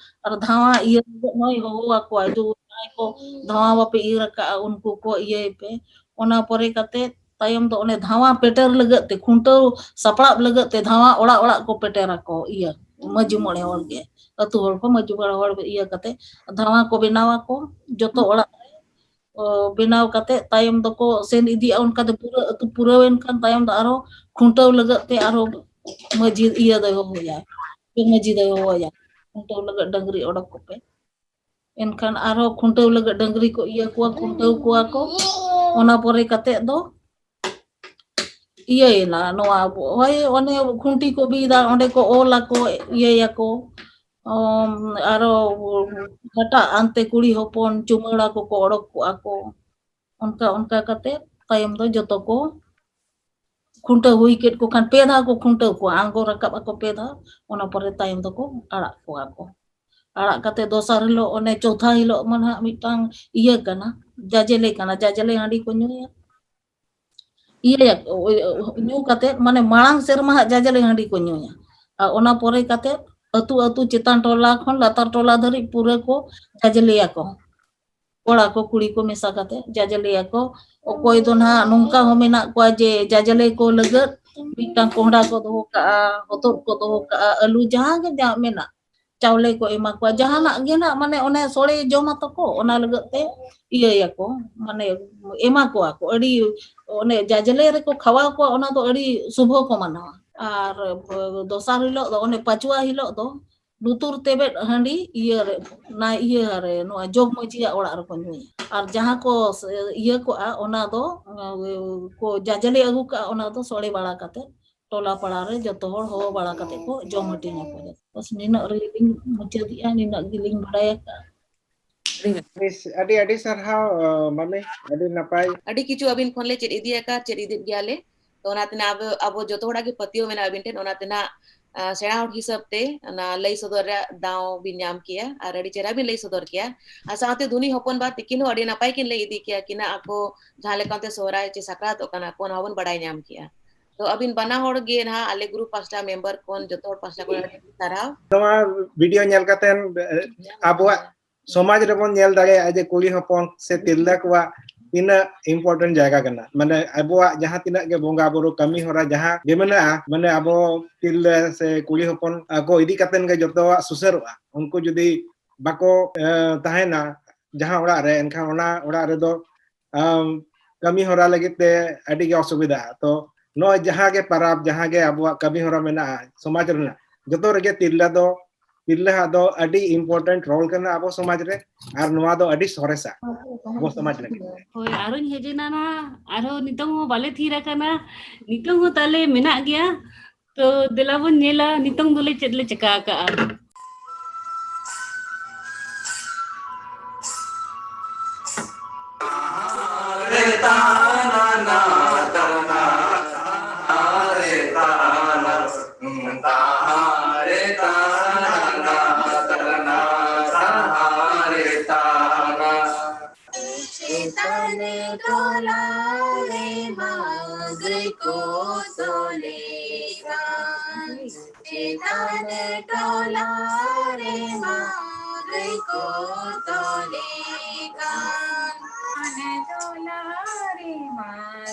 ᱟᱨ ᱫᱷᱟᱣᱟ ᱤᱭᱟᱹ ᱞᱟᱹᱜᱤᱫ ᱦᱚᱸᱭ ᱦᱚᱦᱚ ᱟᱠᱚᱣᱟ, ᱡᱮ ᱡᱟᱦᱟᱸᱭ ᱠᱚ ᱫᱷᱟᱣᱟ ᱵᱟᱯᱮ ᱤᱨ ᱟᱠᱟᱫᱼᱟ, ᱩᱱᱠᱩ ᱠᱚ ᱤᱭᱟᱹᱭ ᱯᱮ᱾ ᱚᱱᱟ ᱯᱚᱨᱮ ᱠᱟᱛᱮ ᱛᱟᱭᱚᱢ ᱫᱚ ᱚᱱᱮ ᱫᱷᱟᱣᱟ ᱯᱮᱴᱮᱨ ᱞᱟᱹᱜᱤᱫ ᱛᱮ, ᱠᱷᱩᱱᱴᱟᱹᱣ ᱥᱟᱯᱲᱟᱣ ᱞᱟᱹᱜᱤᱫ ᱛᱮ ᱫᱷᱟᱣᱟ ᱚᱲᱟᱜ ᱚᱲᱟᱜ ᱠᱚ ᱯᱮᱴᱮᱨ ᱟᱠᱚ, ᱤᱭᱟᱹ ᱢᱟᱹᱡᱷᱤ ᱢᱚᱬᱮ ᱦᱚᱲ ᱜᱮ, ᱟᱹᱛᱩ ᱦᱚᱲ ᱠᱚ ᱢᱟᱹᱡᱷᱤ ᱢᱚᱬᱮ ᱦᱚᱲ ᱤᱭᱟᱹ ᱠᱟᱛᱮ ᱫᱷᱟᱣᱟ ᱠᱚ ᱵᱮᱱᱟᱣ ᱟᱠᱚ ᱡᱚᱛᱚ ᱚᱲᱟᱜ ᱨᱮ᱾ ᱚ, ᱵᱮᱱᱟᱣ ᱠᱟᱛᱮ ᱛᱟᱭᱚᱢ ᱫᱚᱠᱚ ᱥᱮᱱ ᱤᱫᱤᱜᱼᱟ᱾ ᱚᱱᱠᱟ ᱫᱚ ᱯᱩᱨᱟᱹ ᱟᱹᱛᱩ ᱯᱩᱨᱟᱹᱣᱮᱱ ᱠᱷᱟᱱ ᱛᱟᱭᱚᱢ ᱫᱚ ᱟᱨᱦᱚᱸ ᱠᱷᱩᱱᱴᱟᱹᱣ ᱞᱟᱹᱜᱤᱫ ᱛᱮ ᱟᱨᱦᱚᱸ ᱢᱟᱹᱡᱷᱤ ᱤᱭᱟᱹ ᱫᱚᱭ ᱦᱚᱦᱚᱭᱟ, ᱢᱟᱹᱡᱷᱤ ᱫᱚᱭ ᱦᱚᱦᱚᱭᱟ, ᱠᱷᱩᱱᱴᱟᱹᱣ ᱞᱟᱹᱜᱤᱫ ᱰᱟᱹᱝᱨᱤ ᱚᱰᱚᱠ ᱠᱚᱯᱮ᱾ ᱮᱱᱠᱷᱟᱱ ᱟᱨᱦᱚᱸ ᱠᱷᱩᱱᱴᱟᱹᱣ ᱞᱟᱹᱜᱤᱫ ᱰᱟᱹᱝᱨᱤ ᱠᱚ ᱤᱭᱟᱹ ᱠᱚᱣᱟ, ᱠᱷᱩᱱᱴᱟᱹᱣ ᱠᱚᱣᱟ ᱠᱚ᱾ ᱚᱱᱟ ᱯᱚᱨᱮ ᱠᱟᱛᱮ ᱫᱚ ᱤᱭᱟᱹᱭᱮᱱᱟ ᱱᱚᱣᱟ, ᱦᱳᱭ, ᱚᱱᱮ ᱠᱷᱩᱱᱴᱤ ᱠᱚ ᱵᱤᱫᱟ, ᱚᱸᱰᱮ ᱠᱚ ᱚᱞ ᱟᱠᱚ, ᱤᱭᱟᱹᱭᱟᱠᱚ᱾ ᱚᱢ, ᱟᱨᱚ ᱦᱟᱴᱟᱜ ᱟᱱᱛᱮ ᱠᱩᱲᱤ ᱦᱚᱯᱚᱱ ᱪᱩᱢᱟᱹᱲᱟ ᱠᱚᱠᱚ ᱚᱰᱚᱠ ᱠᱚᱜᱼᱟ ᱠᱚ᱾ ᱚᱱᱠᱟ ᱚᱱᱠᱟ ᱠᱟᱛᱮ ᱛᱟᱭᱚᱢ ᱫᱚ ᱡᱚᱛᱚ ᱠᱚ ᱠᱷᱩᱱᱴᱟᱹᱣ ᱦᱩᱭ ᱠᱮᱫ ᱠᱚ ᱠᱷᱟᱱ ᱯᱮ ᱫᱷᱟᱣ ᱠᱚ ᱠᱷᱩᱱᱴᱟᱹᱣ ᱠᱚᱣᱟ, ᱟᱬᱜᱚ ᱨᱟᱠᱟᱵ ᱟᱠᱚ ᱯᱮ ᱫᱷᱟᱣ, ᱚᱱᱟ ᱯᱚᱨᱮ ᱛᱟᱭᱚᱢ ᱫᱚᱠᱚ ᱟᱲᱟᱜ ᱠᱚᱣᱟ ᱠᱚ᱾ ᱟᱲᱟᱜ ᱠᱟᱛᱮ ᱫᱚᱥᱟᱨ ᱦᱤᱞᱳᱜ ᱚᱱᱮ ᱪᱳᱛᱷᱟ ᱦᱤᱞᱳᱜ ᱢᱟ ᱱᱟᱦᱟᱜ ᱢᱤᱫᱴᱟᱝ ᱤᱭᱟᱹ ᱠᱟᱱᱟ, ᱡᱟᱡᱮᱞᱮ ᱠᱟᱱᱟ, ᱡᱟᱡᱮᱞᱮ ᱦᱟᱺᱰᱤ ᱠᱚ ᱧᱩᱭᱟ᱾ ᱤᱭᱟᱹᱭᱟ, ᱧᱩ ᱠᱟᱛᱮ ᱢᱟᱱᱮ ᱢᱟᱲᱟᱝ ᱥᱮᱨᱢᱟ ᱦᱟᱸᱜ ᱡᱟᱡᱮᱞᱮ ᱦᱟᱺᱰᱤ ᱠᱚ ᱧᱩᱭᱟ, ᱟᱨ ᱚᱱᱟ ᱯᱚᱨᱮ ᱠᱟᱛᱮ ᱟᱹᱛᱩ ᱟᱹᱛᱩ, ᱪᱮᱛᱟᱱ ᱴᱚᱞᱟ ᱠᱷᱚᱱ ᱞᱟᱛᱟᱨ ᱴᱚᱞᱟ ᱫᱷᱟᱹᱨᱤᱡ ᱯᱩᱨᱟᱹ ᱠᱚ ᱡᱟᱡᱽᱞᱮᱭᱟᱠᱚ᱾ ᱠᱚᱲᱟ ᱠᱚ ᱠᱩᱲᱤ ᱠᱚ ᱢᱮᱥᱟ ᱠᱟᱛᱮ ᱡᱟᱡᱽᱞᱮᱭᱟᱠᱚ᱾ ᱚᱠᱚᱭ ᱫᱚ ᱱᱟᱦᱟᱜ ᱱᱚᱝᱠᱟ ᱦᱚᱸ ᱢᱮᱱᱟᱜ ᱠᱚᱣᱟ ᱡᱮ ᱡᱟᱡᱽᱞᱮ ᱠᱚ ᱞᱟᱹᱜᱤᱫ ᱢᱤᱫᱴᱟᱝ ᱠᱚᱸᱦᱰᱟ ᱠᱚ ᱫᱚᱦᱚ ᱠᱟᱜᱼᱟ, ᱦᱚᱛᱚᱫ ᱠᱚ ᱫᱚᱦᱚ ᱠᱟᱜᱼᱟ, ᱟᱹᱞᱩ ᱡᱟᱦᱟᱸ ᱜᱮ ᱡᱟ ᱢᱮᱱᱟᱜ, ᱪᱟᱣᱞᱮ ᱠᱚ ᱮᱢᱟ ᱠᱚᱣᱟ, ᱡᱟᱦᱟᱱᱟᱜ ᱜᱮ ᱱᱟᱜ, ᱢᱟᱱᱮ ᱚᱱᱮ ᱥᱚᱲᱮ ᱡᱚᱢᱟ ᱛᱟᱠᱚ, ᱚᱱᱟ ᱞᱟᱹᱜᱤᱫ ᱛᱮ ᱤᱭᱟᱹᱭᱟᱠᱚ, ᱢᱟᱱᱮ ᱮᱢᱟ ᱠᱚᱣᱟ ᱠᱚ᱾ ᱟᱹᱰᱤ ᱚᱱᱮ ᱡᱟᱡᱽᱞᱮ ᱨᱮᱠᱚ ᱠᱷᱟᱣᱟᱣ ᱠᱚᱣᱟ, ᱚᱱᱟ ᱫᱚ ᱟᱹᱰᱤ ᱥᱩᱵᱷᱚ ᱠᱚ ᱢᱟᱱᱟᱣᱟ᱾ ᱟᱨ ᱫᱚᱥᱟᱨ ᱦᱤᱞᱳᱜ ᱫᱚ, ᱚᱱᱮ ᱯᱟᱹᱪᱩᱣᱟ ᱦᱤᱞᱳᱜ ᱫᱚ ᱞᱩᱛᱩᱨ ᱛᱮᱵᱮᱫ ᱦᱟᱺᱰᱤ ᱤᱭᱟᱹ ᱨᱮ, ᱱᱟ ᱤᱭᱟᱹ ᱨᱮ, ᱱᱚᱣᱟ ᱡᱚᱜᱽ ᱢᱟᱹᱡᱷᱤᱭᱟᱜ ᱚᱲᱟᱜ ᱨᱮᱠᱚ ᱧᱩᱭᱟ᱾ ᱟᱨ ᱡᱟᱦᱟᱸ ᱠᱚ ᱥ-, ᱤᱭᱟᱹ ᱠᱚᱜᱼᱟ, ᱚᱱᱟ ᱫᱚ, ᱮ, ᱠᱚ ᱡᱟᱡᱽᱞᱮ ᱟᱹᱜᱩ ᱠᱟᱜᱼᱟ, ᱚᱱᱟ ᱫᱚ ᱥᱚᱲᱮ ᱵᱟᱲᱟ ᱠᱟᱛᱮ ᱴᱚᱞᱟ ᱯᱟᱲᱟ ᱨᱮ ᱡᱚᱛᱚ ᱦᱚᱲ ᱦᱚᱦᱚ ᱵᱟᱲᱟ ᱠᱟᱛᱮ ᱠᱚ ᱡᱚᱢ ᱦᱟᱹᱴᱤᱧ ᱟᱠᱚ᱾ ᱵᱟᱥ ᱱᱤᱱᱟᱹᱜ ᱨᱮᱜᱮ ᱞᱤᱧ ᱢᱩᱪᱟᱹᱫᱮᱜᱼᱟ, ᱱᱤᱱᱟᱹᱜ ᱜᱮᱞᱤᱧ ᱵᱟᱲᱟᱭ ᱟᱠᱟᱫᱼᱟ᱾ ᱵᱮᱥ, ᱟᱹᱰᱤ ᱟᱹᱰᱤ ᱥᱟᱨᱦᱟᱣ, ᱟᱸ, ᱢᱟᱹᱱᱤ, ᱟᱹᱰᱤ ᱱᱟᱯᱟᱭ᱾ ᱟᱹᱰᱤ ᱠᱤᱪᱷᱩ ᱟᱹᱵᱤᱱ ᱠᱷᱚᱱ ᱞᱮ ᱪᱮᱫ ᱤᱫᱤ ᱟᱠᱟᱫ, ᱪᱮᱫ ᱤᱫᱤᱜ ᱜᱮᱭᱟᱞᱮ᱾ ᱛᱚ ᱚᱱᱟᱛᱮ ᱱᱟᱜ ᱟᱵᱚ, ᱟᱵᱚ ᱡᱚᱛᱚ ᱦᱚᱲᱟᱜ ᱜᱮ ᱯᱟᱹᱛᱭᱟᱹᱣ ᱢᱮᱱᱟᱜᱼᱟ ᱟᱹᱵᱤᱱ ᱴᱷᱮᱱ, ᱚᱱᱟᱛᱮ ᱱᱟᱜ, ᱟᱸ, ᱥᱮᱬᱟ ᱦᱚᱲ ᱦᱤᱥᱟᱹᱵ ᱛᱮ ᱚᱱᱟ ᱞᱟᱹᱭ ᱥᱚᱫᱚᱨ ᱨᱮᱭᱟᱜ ᱫᱟᱣ ᱵᱤᱱ ᱧᱟᱢ ᱠᱮᱭᱟ ᱟᱨ ᱟᱹᱰᱤ ᱪᱮᱦᱨᱟ ᱵᱤᱱ ᱞᱟᱹᱭ ᱥᱚᱫᱚᱨ ᱠᱮᱭᱟ᱾ ᱟᱨ ᱥᱟᱶᱛᱮ ᱫᱷᱩᱱᱤ ᱦᱚᱯᱚᱱ ᱵᱟ ᱛᱤᱠᱤᱱ ᱦᱚᱸ ᱟᱹᱰᱤ ᱱᱟᱯᱟᱭ ᱠᱤᱱ ᱞᱟᱹᱭ ᱤᱫᱤ ᱠᱮᱭᱟ ᱠᱤᱱ ᱟᱠᱚ ᱡᱟᱦᱟᱸ ᱞᱮᱠᱟᱛᱮ ᱥᱚᱦᱨᱟᱭ ᱪᱮ ᱥᱟᱠᱨᱟᱛᱚᱜ ᱠᱟᱱᱟ ᱠᱚ, ᱚᱱᱟ ᱦᱚᱸᱵᱚᱱ ᱵᱟᱲᱟᱭ ᱧᱟᱢ ᱠᱮᱭᱟ᱾ ᱛᱚ ᱟᱹᱵᱤᱱ ᱵᱟᱱᱟ ᱦᱚᱲ ᱜᱮ ᱱᱟᱦᱟᱜ ᱟᱞᱮ ᱜᱨᱩᱯ ᱯᱟᱥᱴᱟ ᱢᱮᱢᱵᱟᱨ ᱠᱷᱚᱱ ᱡᱚᱛᱚ ᱦᱚᱲ ᱯᱟᱥᱴᱟ ᱠᱷᱚᱱ ᱟᱹᱰᱤ ᱟᱹᱰᱤ ᱥᱟᱨᱦᱟᱣ᱾ ᱱᱚᱣᱟ ᱵᱷᱤᱰᱤᱭᱳ ᱧᱮᱞ ᱠᱟᱛᱮ, ᱮ, ᱟᱵᱚᱣᱟᱜ ᱥᱚᱢᱟᱡᱽ ᱨᱮᱵᱚᱱ ᱧᱮᱞ ᱫᱟᱲᱮᱭᱟᱜᱼᱟ ᱡᱮ ᱠᱩᱲᱤ ᱦᱚᱯᱚᱱ ᱥᱮ ᱛᱤᱨᱞᱟᱹ ᱠᱚᱣᱟᱜ ᱛᱤᱱᱟᱹᱜ ᱤᱢᱯᱚᱨᱴᱮᱱᱴ ᱡᱟᱭᱜᱟ ᱠᱟᱱᱟ᱾ ᱢᱟᱱᱮ ᱟᱵᱚᱣᱟᱜ ᱡᱟᱦᱟᱸ ᱛᱤᱱᱟᱹᱜ ᱜᱮ ᱵᱚᱸᱜᱟ ᱵᱩᱨᱩ ᱠᱟᱹᱢᱤ ᱦᱚᱨᱟ ᱡᱟᱦᱟᱸ ᱜᱮ ᱢᱮᱱᱟᱜᱼᱟ, ᱢᱟᱱᱮ ᱟᱵᱚ ᱛᱤᱨᱞᱟᱹ ᱥᱮ ᱠᱩᱲᱤ ᱦᱚᱯᱚᱱ, ᱟ, ᱠᱚ ᱤᱫᱤ ᱠᱟᱛᱮᱱ ᱜᱮ ᱡᱚᱛᱚᱣᱟᱜ ᱥᱩᱥᱟᱹᱨᱚᱜᱼᱟ᱾ ᱩᱱᱠᱩ ᱡᱩᱫᱤ ᱵᱟᱠᱚ, ᱮ, ᱛᱟᱦᱮᱱᱟ ᱡᱟᱦᱟᱸ ᱚᱲᱟᱜ ᱨᱮ, ᱮᱱᱠᱷᱟᱱ ᱚᱱᱟ ᱚᱲᱟᱜ ᱨᱮᱫᱚ, ᱟᱢ, ᱠᱟᱹᱢᱤ ᱦᱚᱨᱟ ᱞᱟᱹᱜᱤᱫ ᱛᱮ ᱟᱹᱰᱤ ᱜᱮ ᱚᱥᱩᱵᱤᱫᱷᱟᱜᱼᱟ᱾ ᱛᱚ ᱱᱚᱜᱼᱚᱭ ᱡᱟᱦᱟᱸ ᱜᱮ ᱯᱟᱨᱟᱵᱽ, ᱡᱟᱦᱟᱸ ᱜᱮ ᱟᱵᱚᱣᱟᱜ ᱠᱟᱹᱢᱤ ᱦᱚᱨᱟ ᱢᱮᱱᱟᱜᱼᱟ ᱥᱚᱢᱟᱡᱽ ᱨᱮᱱᱟᱜ, ᱡᱚᱛᱚ ᱨᱮᱜᱮ ᱛᱤᱨᱞᱟᱹ ᱫᱚ, ᱛᱤᱨᱞᱟᱹᱣᱟᱜ ᱫᱚ ᱟᱹᱰᱤ ᱤᱢᱯᱚᱨᱴᱮᱱᱴ ᱨᱳᱞ ᱠᱟᱱᱟ ᱟᱵᱚ ᱥᱚᱢᱟᱡᱽ ᱨᱮ, ᱟᱨ ᱱᱚᱣᱟ ᱫᱚ ᱟᱹᱰᱤ ᱥᱚᱨᱮᱥᱟ ᱟᱵᱚ ᱥᱚᱢᱟᱡᱽ ᱞᱟᱹᱜᱤᱫ ᱛᱮ᱾ ᱦᱳᱭ, ᱟᱨᱚᱧ ᱦᱮᱡ ᱮᱱᱟ ᱱᱟᱦᱟᱜ, ᱟᱨᱦᱚᱸ ᱱᱤᱛᱚᱝ ᱦᱚᱸ ᱵᱟᱞᱮ ᱛᱷᱤᱨ ᱟᱠᱟᱱᱟ, ᱱᱤᱛᱚᱝ ᱦᱚᱸ ᱛᱟᱞᱮ ᱢᱮᱱᱟᱜ ᱜᱮᱭᱟ᱾ ᱛᱚ ᱫᱮᱞᱟ ᱵᱚᱱ ᱧᱮᱞᱟ ᱱᱤᱛᱚᱝ ᱫᱚᱞᱮ ᱪᱮᱫ ᱞᱮ ᱪᱮᱠᱟ ᱟᱠᱟᱜᱼᱟ᱾ ᱨᱮᱢᱟ ᱜᱟᱹᱭ ᱠᱚ ᱛᱚᱞᱮ ᱠᱟᱱ, ᱪᱮᱛᱟᱱ ᱴᱚᱞᱟ ᱨᱮᱢᱟ ᱜᱟᱹᱭ ᱠᱚ ᱛᱚᱞᱮ ᱠᱟᱱ, ᱪᱮᱛᱟᱱ ᱴᱚᱞᱟ ᱨᱮᱢᱟ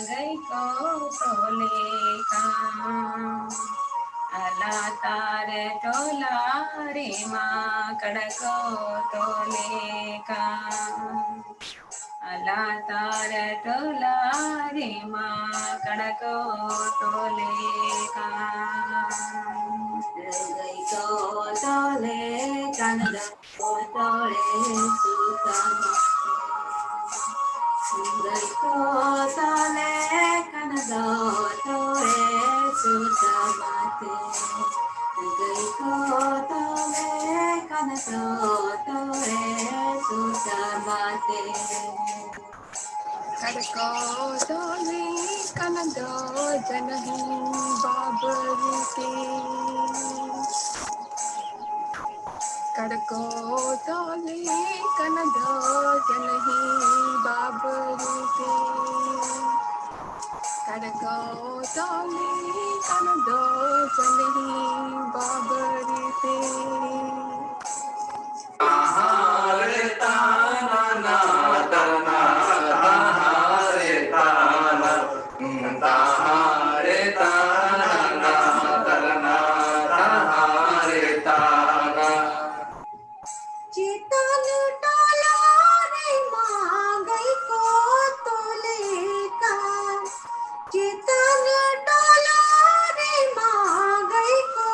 ᱜᱟᱹᱭ ᱠᱚ ᱛᱚᱞᱮ ᱠᱟᱱ, ᱟᱨ ᱞᱟᱛᱟᱨ ᱴᱚᱞᱟ ᱨᱮᱢᱟ ᱠᱟᱰᱟ ᱠᱚ ᱛᱚᱞᱮ ᱠᱟᱱ᱾ ᱞᱟᱛᱟᱨ ᱴᱚᱞᱟ ᱨᱮᱢᱟ ᱠᱟᱰᱟ ᱠᱚ ᱛᱚᱞᱮ ᱠᱟᱱ᱾ ᱜᱟᱹᱭ ᱠᱚ ᱛᱚᱞᱮ ᱠᱟᱱ ᱫᱚ ᱛᱚᱲᱮ ᱥᱩᱛᱟᱹᱢ ᱟᱛᱮ᱾ ᱜᱟᱹᱭ ᱠᱚ ᱛᱚᱞᱮ ᱠᱟᱱ ᱫᱚ ᱛᱚᱲᱮ ᱥᱩᱛᱟᱹᱢ ᱟᱛᱮ᱾ ᱜᱟᱹᱭ ᱠᱚ ᱛᱚᱞᱮ ᱠᱟᱱ ᱫᱚ ᱛᱚᱲᱮ ᱥᱩᱛᱟᱹᱢ ᱟᱛᱮ᱾ ᱠᱟᱰᱟ ᱠᱚ ᱛᱚᱞᱮ ᱠᱟᱱ ᱫᱚ ᱡᱟᱱᱦᱤ ᱵᱟᱵᱮᱨ ᱛᱮ᱾ ᱠᱟᱰᱟ ᱠᱚ ᱛᱚᱞᱮ ᱠᱟᱱ ᱫᱚ ᱡᱟᱱᱦᱤ ᱵᱟᱵᱮᱨ ᱛᱮ᱾ ᱠᱟᱰᱟ ᱠᱚ ᱛᱚᱞᱮ ᱠᱟᱱ ᱫᱚ ᱡᱟᱱᱦᱤ ᱵᱟᱵᱮᱨ ᱛᱮ᱾ ᱛᱟᱦᱟᱸ ᱨᱮ ᱛᱟᱱᱟ ᱱᱟ ᱛᱟᱨᱱᱟ, ᱛᱟᱦᱟᱸ ᱨᱮ ᱛᱟᱱᱟ, ᱛᱟᱦᱟᱸ ᱨᱮ ᱛᱟᱱᱟ ᱱᱟ ᱛᱟᱨᱱᱟ, ᱛᱟᱦᱟᱸ ᱨᱮ ᱛᱟᱱᱟ᱾ ᱪᱮᱛᱟᱱ ᱴᱚᱞᱟ ᱨᱮᱢᱟ ᱜᱟᱹᱭ ᱠᱚ ᱛᱚᱞᱮ ᱠᱟᱱ, ᱪᱮᱛᱟᱱ ᱴᱚᱞᱟ ᱨᱮᱢᱟ ᱜᱟᱹᱭ ᱠᱚ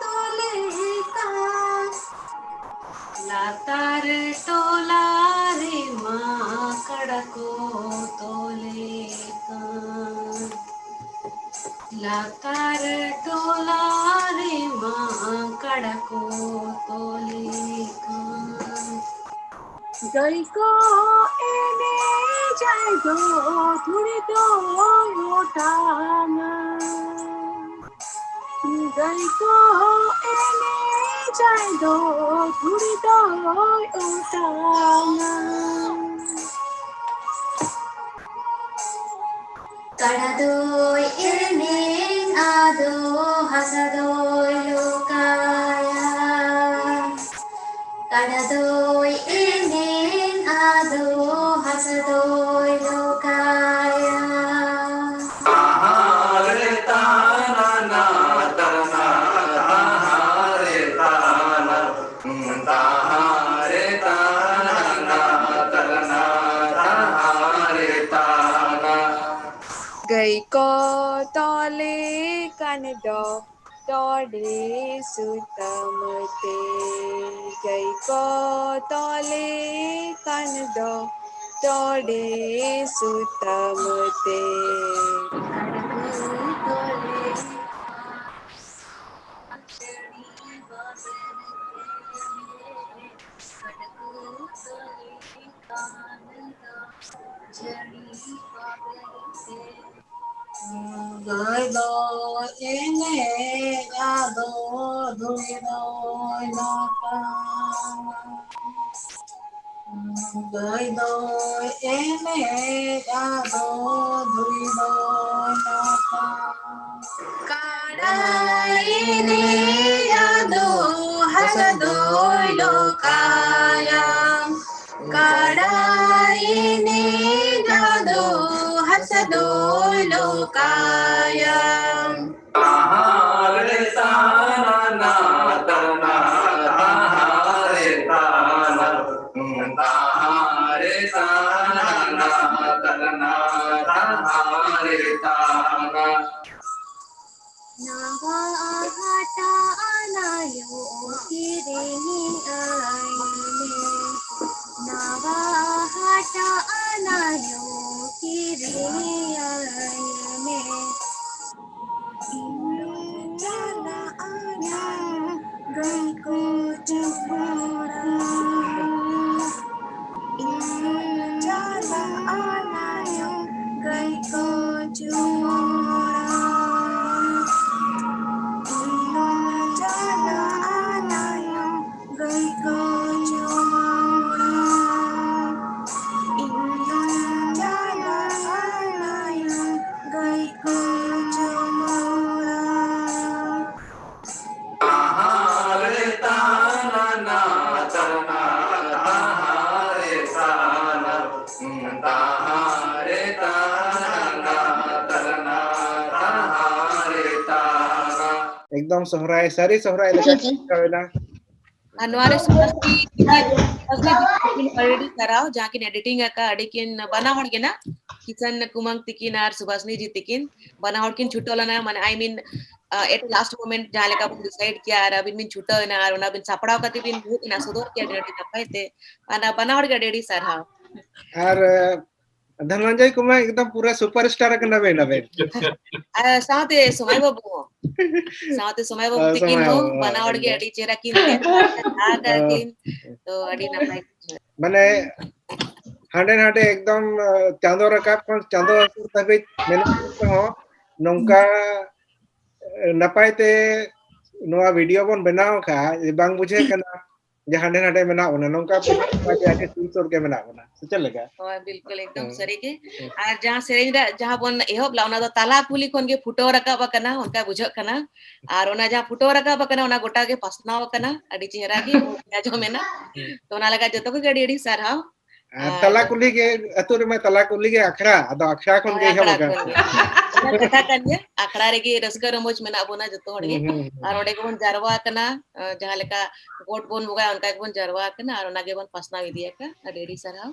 ᱛᱚᱞᱮ ᱠᱟᱱ, ᱞᱟᱛᱟᱨ ᱴᱚᱞᱟ ᱨᱮᱢᱟ ᱠᱟᱰᱟ ᱠᱚ ᱛᱚᱞᱮ ᱠᱟᱱ᱾ ᱞᱟᱛᱟᱨ ᱴᱚᱞᱟ ᱨᱮᱢᱟ ᱠᱟᱰᱟ ᱠᱚ ᱛᱚᱞᱮ ᱠᱟᱱ᱾ ᱜᱟᱹᱭ ᱠᱚ ᱮᱱᱮᱡᱟᱭ ᱫᱚ ᱫᱷᱩᱲᱤ ᱫᱚᱭ ᱚᱴᱟᱝᱟ᱾ ᱜᱟᱹᱭ ᱠᱚ ᱮᱱᱮᱡᱟᱭ ᱫᱚ ᱫᱷᱩᱲᱤ ᱫᱚᱭ ᱚᱴᱟᱝᱟ᱾ ᱠᱟᱰᱟ ᱫᱚᱭ ᱮᱱᱮᱡ ᱟᱫᱚ ᱦᱟᱥᱟ ᱫᱚᱭ ᱞᱚᱠᱟᱭᱟ᱾ ᱠᱟᱰᱟ ᱫᱚᱭ ᱮᱱᱮᱡ ᱟᱫᱚ ᱦᱟᱥᱟ ᱫᱚᱭ ᱞᱚᱠᱟᱭᱟ᱾ ᱛᱟᱦᱟᱨᱮ ᱛᱟᱱᱟᱱᱟ ᱛᱟᱨᱱᱟ, ᱛᱟᱦᱟᱨᱮ ᱛᱟᱱᱟ, ᱛᱟᱦᱟᱨᱮ ᱛᱟᱱᱟᱱᱟ ᱛᱟᱨᱱᱟ, ᱛᱟᱦᱟᱨᱮ ᱛᱟᱱᱟ᱾ ᱜᱟᱹᱭ ᱠᱚ ᱛᱚᱞᱮ ᱠᱟᱱ ᱫᱚ ᱴᱚᱰᱮ ᱥᱩᱛᱟᱹᱢ ᱛᱮ᱾ ᱜᱟᱹᱭ ᱠᱚ ᱛᱚᱞᱮ ᱠᱟᱱ ᱫᱚ ᱴᱚᱰᱮ ᱥᱩᱛᱟᱹᱢ ᱛᱮ᱾ ᱟᱨ ᱜᱟᱹᱭ ᱛᱚᱞᱮ ᱠᱟᱱ ᱫᱚ ᱡᱷᱟᱹᱲᱤ ᱵᱟᱵᱮᱨ ᱛᱮ᱾ ᱜᱟᱹᱭ ᱫᱚᱭ ᱮᱱᱮᱡ ᱟᱫᱚ ᱫᱷᱩᱲᱤ ᱫᱚᱭ ᱞᱚᱴᱟ᱾ ᱜᱟᱹᱭ ᱫᱚᱭ ᱮᱱᱮᱡ ᱟᱫᱚ ᱫᱷᱩᱲᱤ ᱫᱚᱭ ᱞᱚᱴᱟ᱾ ᱠᱟᱰᱟᱭ ᱮᱱᱮᱡ ᱟᱫᱚ ᱦᱟᱥᱟ ᱫᱚᱭ ᱞᱚᱠᱟᱭᱟ᱾ ᱠᱟᱰᱟᱭ ᱮᱱᱮᱡ ᱟᱫᱚ ᱦᱟᱥᱟ ᱫᱚᱭ ᱞᱚᱠᱟᱭᱟ᱾ ᱛᱟᱦᱟᱨᱮ ᱛᱟᱱᱟᱱᱟ ᱛᱟᱨᱱᱟ, ᱛᱟᱦᱟᱨᱮ ᱛᱟᱱᱟ, ᱛᱟᱦᱟᱨᱮ ᱛᱟᱱᱟᱱᱟ ᱛᱟᱨᱱᱟ, ᱛᱟᱦᱟᱨᱮ ᱛᱟᱱᱟ᱾ ᱱᱟᱣᱟ ᱦᱟᱴᱟᱜ ᱱᱟᱭᱚ ᱠᱤᱨᱤᱧ ᱟᱹᱧ ᱢᱮ᱾ ᱱᱟᱣᱟ ᱦᱟᱴᱟᱜ ᱱᱟᱭᱚ ᱠᱤᱨᱤᱧ ᱟᱹᱧ ᱢᱮ᱾ ᱤᱧ ᱪᱟᱞᱟᱜᱼᱟ ᱱᱟᱭᱚ ᱜᱟᱹᱭ ᱠᱚ ᱪᱩᱢᱟᱹᱲᱟ᱾ ᱤᱧ ᱪᱟᱞᱟᱜᱼᱟ ᱱᱟᱭᱚ ᱜᱟᱹᱭ ᱠᱚ ᱪᱩᱢᱟᱹᱲᱟ᱾ ᱤᱧ ᱪᱟᱞᱟᱜᱼᱟ ᱱᱟᱭᱚ ᱜᱟᱹᱭ ᱠᱚ ᱪᱩᱢᱟᱹᱲᱟ᱾ ᱤᱧ ᱪᱟᱞᱟᱜᱼᱟ ᱱᱟᱭᱚ ᱮᱠᱫᱚᱢ ᱥᱚᱦᱨᱟᱭ, ᱥᱟᱹᱨᱤ ᱥᱚᱦᱨᱟᱭ ᱞᱮᱠᱟ ᱴᱷᱤᱠ ᱜᱮ᱾ ᱪᱟᱞᱟᱣᱮᱱᱟ᱾ ᱟᱨ ᱱᱚᱣᱟ ᱨᱮ ᱥᱩᱵᱷᱟᱥᱤᱱᱤ, ᱥᱩᱵᱷᱟᱥᱤᱱᱤ ᱫᱤᱫᱤ ᱟᱹᱰᱤ ᱟᱹᱰᱤ ᱥᱟᱨᱦᱟᱣ, ᱡᱟᱦᱟᱸ ᱠᱤᱱ editing ᱟᱠᱟᱫ, ᱟᱹᱰᱤ ᱠᱤᱱ ᱵᱟᱱᱟ ᱦᱚᱲ ᱜᱮ ᱱᱟᱜ, ᱠᱤᱥᱟᱱ ᱠᱩᱢᱟᱝ ᱛᱤᱠᱤᱱ ᱟᱨ ᱥᱩᱵᱷᱟᱥᱤᱱᱤ ᱡᱤ ᱛᱤᱠᱤᱱ, ᱵᱟᱱᱟ ᱦᱚᱲ ᱠᱤᱱ ᱪᱷᱩᱴᱟᱹᱣ ᱞᱮᱱᱟ, ᱢᱟᱱᱮ, I mean, uh, at last moment ᱡᱟᱦᱟᱸ ᱞᱮᱠᱟ ᱵᱚᱱ decide ᱠᱮᱭᱟ ᱟᱨ ᱟᱹᱵᱤᱱ ᱵᱤᱱ ᱪᱷᱩᱴᱟᱹᱣ ᱮᱱᱟ ᱟᱨ ᱚᱱᱟ ᱵᱤᱱ ᱥᱟᱯᱲᱟᱣ ᱠᱟᱛᱮ ᱵᱤᱱ ᱩᱫᱩᱜ ᱮᱱᱟ, ᱥᱚᱫᱚᱨ ᱠᱮᱫᱟ ᱟᱹᱰᱤ ᱱᱟᱯᱟᱭ ᱛᱮ᱾ ᱚᱱᱟ ᱵᱟᱱᱟ ᱦᱚᱲ ᱜᱮ ᱟᱹᱰᱤ ᱟᱹᱰᱤ ᱥᱟᱨᱦᱟᱣ᱾ ᱟᱨ, ᱟᱸ, ᱫᱷᱚᱱᱚᱱᱡᱚᱭ ᱠᱩᱢᱟᱨ ᱮᱠᱫᱚᱢ ᱯᱩᱨᱟᱹ superstar ᱟᱠᱟᱱᱟ ᱵᱮᱱ ᱟᱵᱮᱱ᱾ ᱟᱨ ᱥᱟᱶᱛᱮ ᱥᱚᱢᱟᱭ ᱵᱟᱹᱵᱩ ᱦᱚᱸ᱾ ᱥᱟᱶᱛᱮ ᱥᱚᱢᱟᱭ ᱵᱟᱹᱵᱩ ᱟᱨ ᱛᱤᱠᱤᱱ ᱥᱚᱢᱟᱭ ᱦᱚᱸ, ᱵᱟᱹᱵᱩ, ᱵᱟᱱᱟ ᱦᱚᱲ ᱜᱮ ᱮᱠᱫᱚᱢ᱾ ᱟᱹᱰᱤ ᱪᱮᱦᱨᱟ ᱠᱤᱱ ᱛᱮᱭᱟᱨ ᱟᱠᱟᱫ ᱠᱤᱱ᱾ ᱛᱚ, ᱟᱹᱰᱤ ᱱᱟᱯᱟᱭ ᱵᱩᱡᱷᱟᱹᱣ᱾ ᱢᱟᱱᱮ, ᱦᱟᱸᱰᱮ ᱱᱟᱰᱮ ᱮᱠᱫᱚᱢ, ᱟᱸ, ᱪᱟᱸᱫᱚ ᱨᱟᱠᱟᱵ ᱠᱷᱚᱱ ᱪᱟᱸᱫᱚ ᱦᱟᱹᱥᱩᱨ ᱫᱷᱟᱹᱵᱤᱡ ᱢᱮᱱᱟᱜ ᱨᱮᱦᱚᱸ, ᱱᱚᱝᱠᱟ, ᱟᱸ, ᱱᱟᱯᱟᱭ ᱛᱮ ᱱᱚᱣᱟ video ᱵᱚᱱ ᱵᱮᱱᱟᱣ ᱟᱠᱟᱫᱼᱟ, ᱡᱮ ᱵᱟᱝ ᱵᱩᱡᱷᱟᱹᱜ ᱠᱟᱱᱟ ᱡᱮ ᱦᱟᱸᱰᱮ ᱱᱟᱰᱮ ᱢᱮᱱᱟᱜ ᱵᱚᱱᱟ, ᱱᱚᱝᱠᱟ ᱵᱩᱡᱷᱟᱹᱜ ᱠᱟᱱᱟ ᱡᱮ ᱟᱹᱰᱤ ᱥᱩᱨ ᱥᱩᱨ ᱜᱮ ᱢᱮᱱᱟᱜ ᱵᱚᱱᱟ, ᱥᱮ ᱪᱮᱫ ᱞᱮᱠᱟ? ᱦᱳᱭ, ᱵᱤᱞᱠᱩᱞ, ᱮᱠᱫᱚᱢ ᱦᱮᱸ᱾ ᱥᱟᱹᱨᱤ ᱜᱮ᱾ ᱦᱮᱸ᱾ ᱟᱨ ᱡᱟᱦᱟᱸ ᱥᱮᱨᱮᱧ ᱨᱮ ᱡᱟᱦᱟᱸ ᱵᱚᱱ ᱮᱦᱚᱵ ᱞᱮᱫ, ᱚᱱᱟ ᱫᱚ ᱛᱟᱞᱟ ᱠᱩᱞᱦᱤ ᱠᱷᱚᱱ ᱜᱮ ᱯᱷᱩᱴᱟᱹᱣ ᱨᱟᱠᱟᱵ ᱟᱠᱟᱱᱟ, ᱚᱱᱠᱟ ᱵᱩᱡᱷᱟᱹᱜ ᱠᱟᱱᱟ᱾ ᱟᱨ ᱚᱱᱟ ᱡᱟᱦᱟᱸ ᱯᱷᱩᱴᱟᱹᱣ ᱨᱟᱠᱟᱵ ᱟᱠᱟᱱᱟ, ᱚᱱᱟ ᱜᱚᱴᱟ ᱜᱮ ᱯᱟᱥᱱᱟᱣ ᱟᱠᱟᱱᱟ, ᱟᱹᱰᱤ ᱪᱮᱦᱨᱟ ᱜᱮ ᱟᱸᱡᱚᱢ ᱮᱱᱟ᱾ ᱛᱚ, ᱚᱱᱟ ᱞᱟᱹᱜᱤᱫ ᱡᱚᱛᱚ ᱠᱚᱜᱮ ᱟᱹᱰᱤ ᱟᱹᱰᱤ ᱥᱟᱨᱦᱟᱣ᱾ ᱟᱨ ᱟᱨ ᱛᱟᱞᱟ ᱠᱩᱞᱦᱤ ᱜᱮ, ᱟᱹᱛᱩ ᱨᱮᱢᱟ ᱛᱟᱞᱟ ᱠᱩᱞᱦᱤ ᱜᱮ ᱟᱠᱷᱲᱟ, ᱟᱫᱚ ᱟᱠᱷᱲᱟ ᱠᱷᱚᱱ ᱦᱳᱭ, ᱜᱮ ᱮᱦᱚᱵ ᱟᱠᱷᱲᱟ ᱟᱠᱟᱱᱟ᱾ ᱠᱷᱚᱱ ᱜᱮ᱾ ᱚᱱᱟ ᱠᱟᱛᱷᱟ ᱠᱟᱱ ᱜᱮᱭᱟ, ᱟᱠᱷᱲᱟ ᱨᱮᱜᱮ ᱨᱟᱹᱥᱠᱟᱹ ᱨᱚᱢᱚᱡᱽ ᱢᱮᱱᱟᱜ ᱵᱚᱱᱟ ᱡᱚᱛᱚ ᱦᱚᱲ ᱜᱮ᱾ ᱦᱩᱸ, ᱦᱩᱸ, ᱦᱩᱸ᱾ ᱟᱨ ᱚᱸᱰᱮ ᱜᱮᱵᱚᱱ ᱡᱟᱨᱣᱟ ᱟᱠᱟᱱᱟ, ᱟᱸ, ᱡᱟᱦᱟᱸ ᱞᱮᱠᱟ ᱜᱚᱴ ᱵᱚᱱ ᱵᱚᱸᱜᱟᱭᱟ, ᱚᱱᱠᱟ ᱜᱮᱵᱚᱱ ᱡᱟᱨᱣᱟ ᱟᱠᱟᱱᱟ ᱟᱨ ᱚᱱᱟ ᱜᱮᱵᱚᱱ ᱯᱟᱥᱱᱟᱣ ᱤᱫᱤᱭᱟᱠᱟᱫ᱾ ᱟᱹᱰᱤ ᱟᱹᱰᱤ ᱥᱟᱨᱦᱟᱣ᱾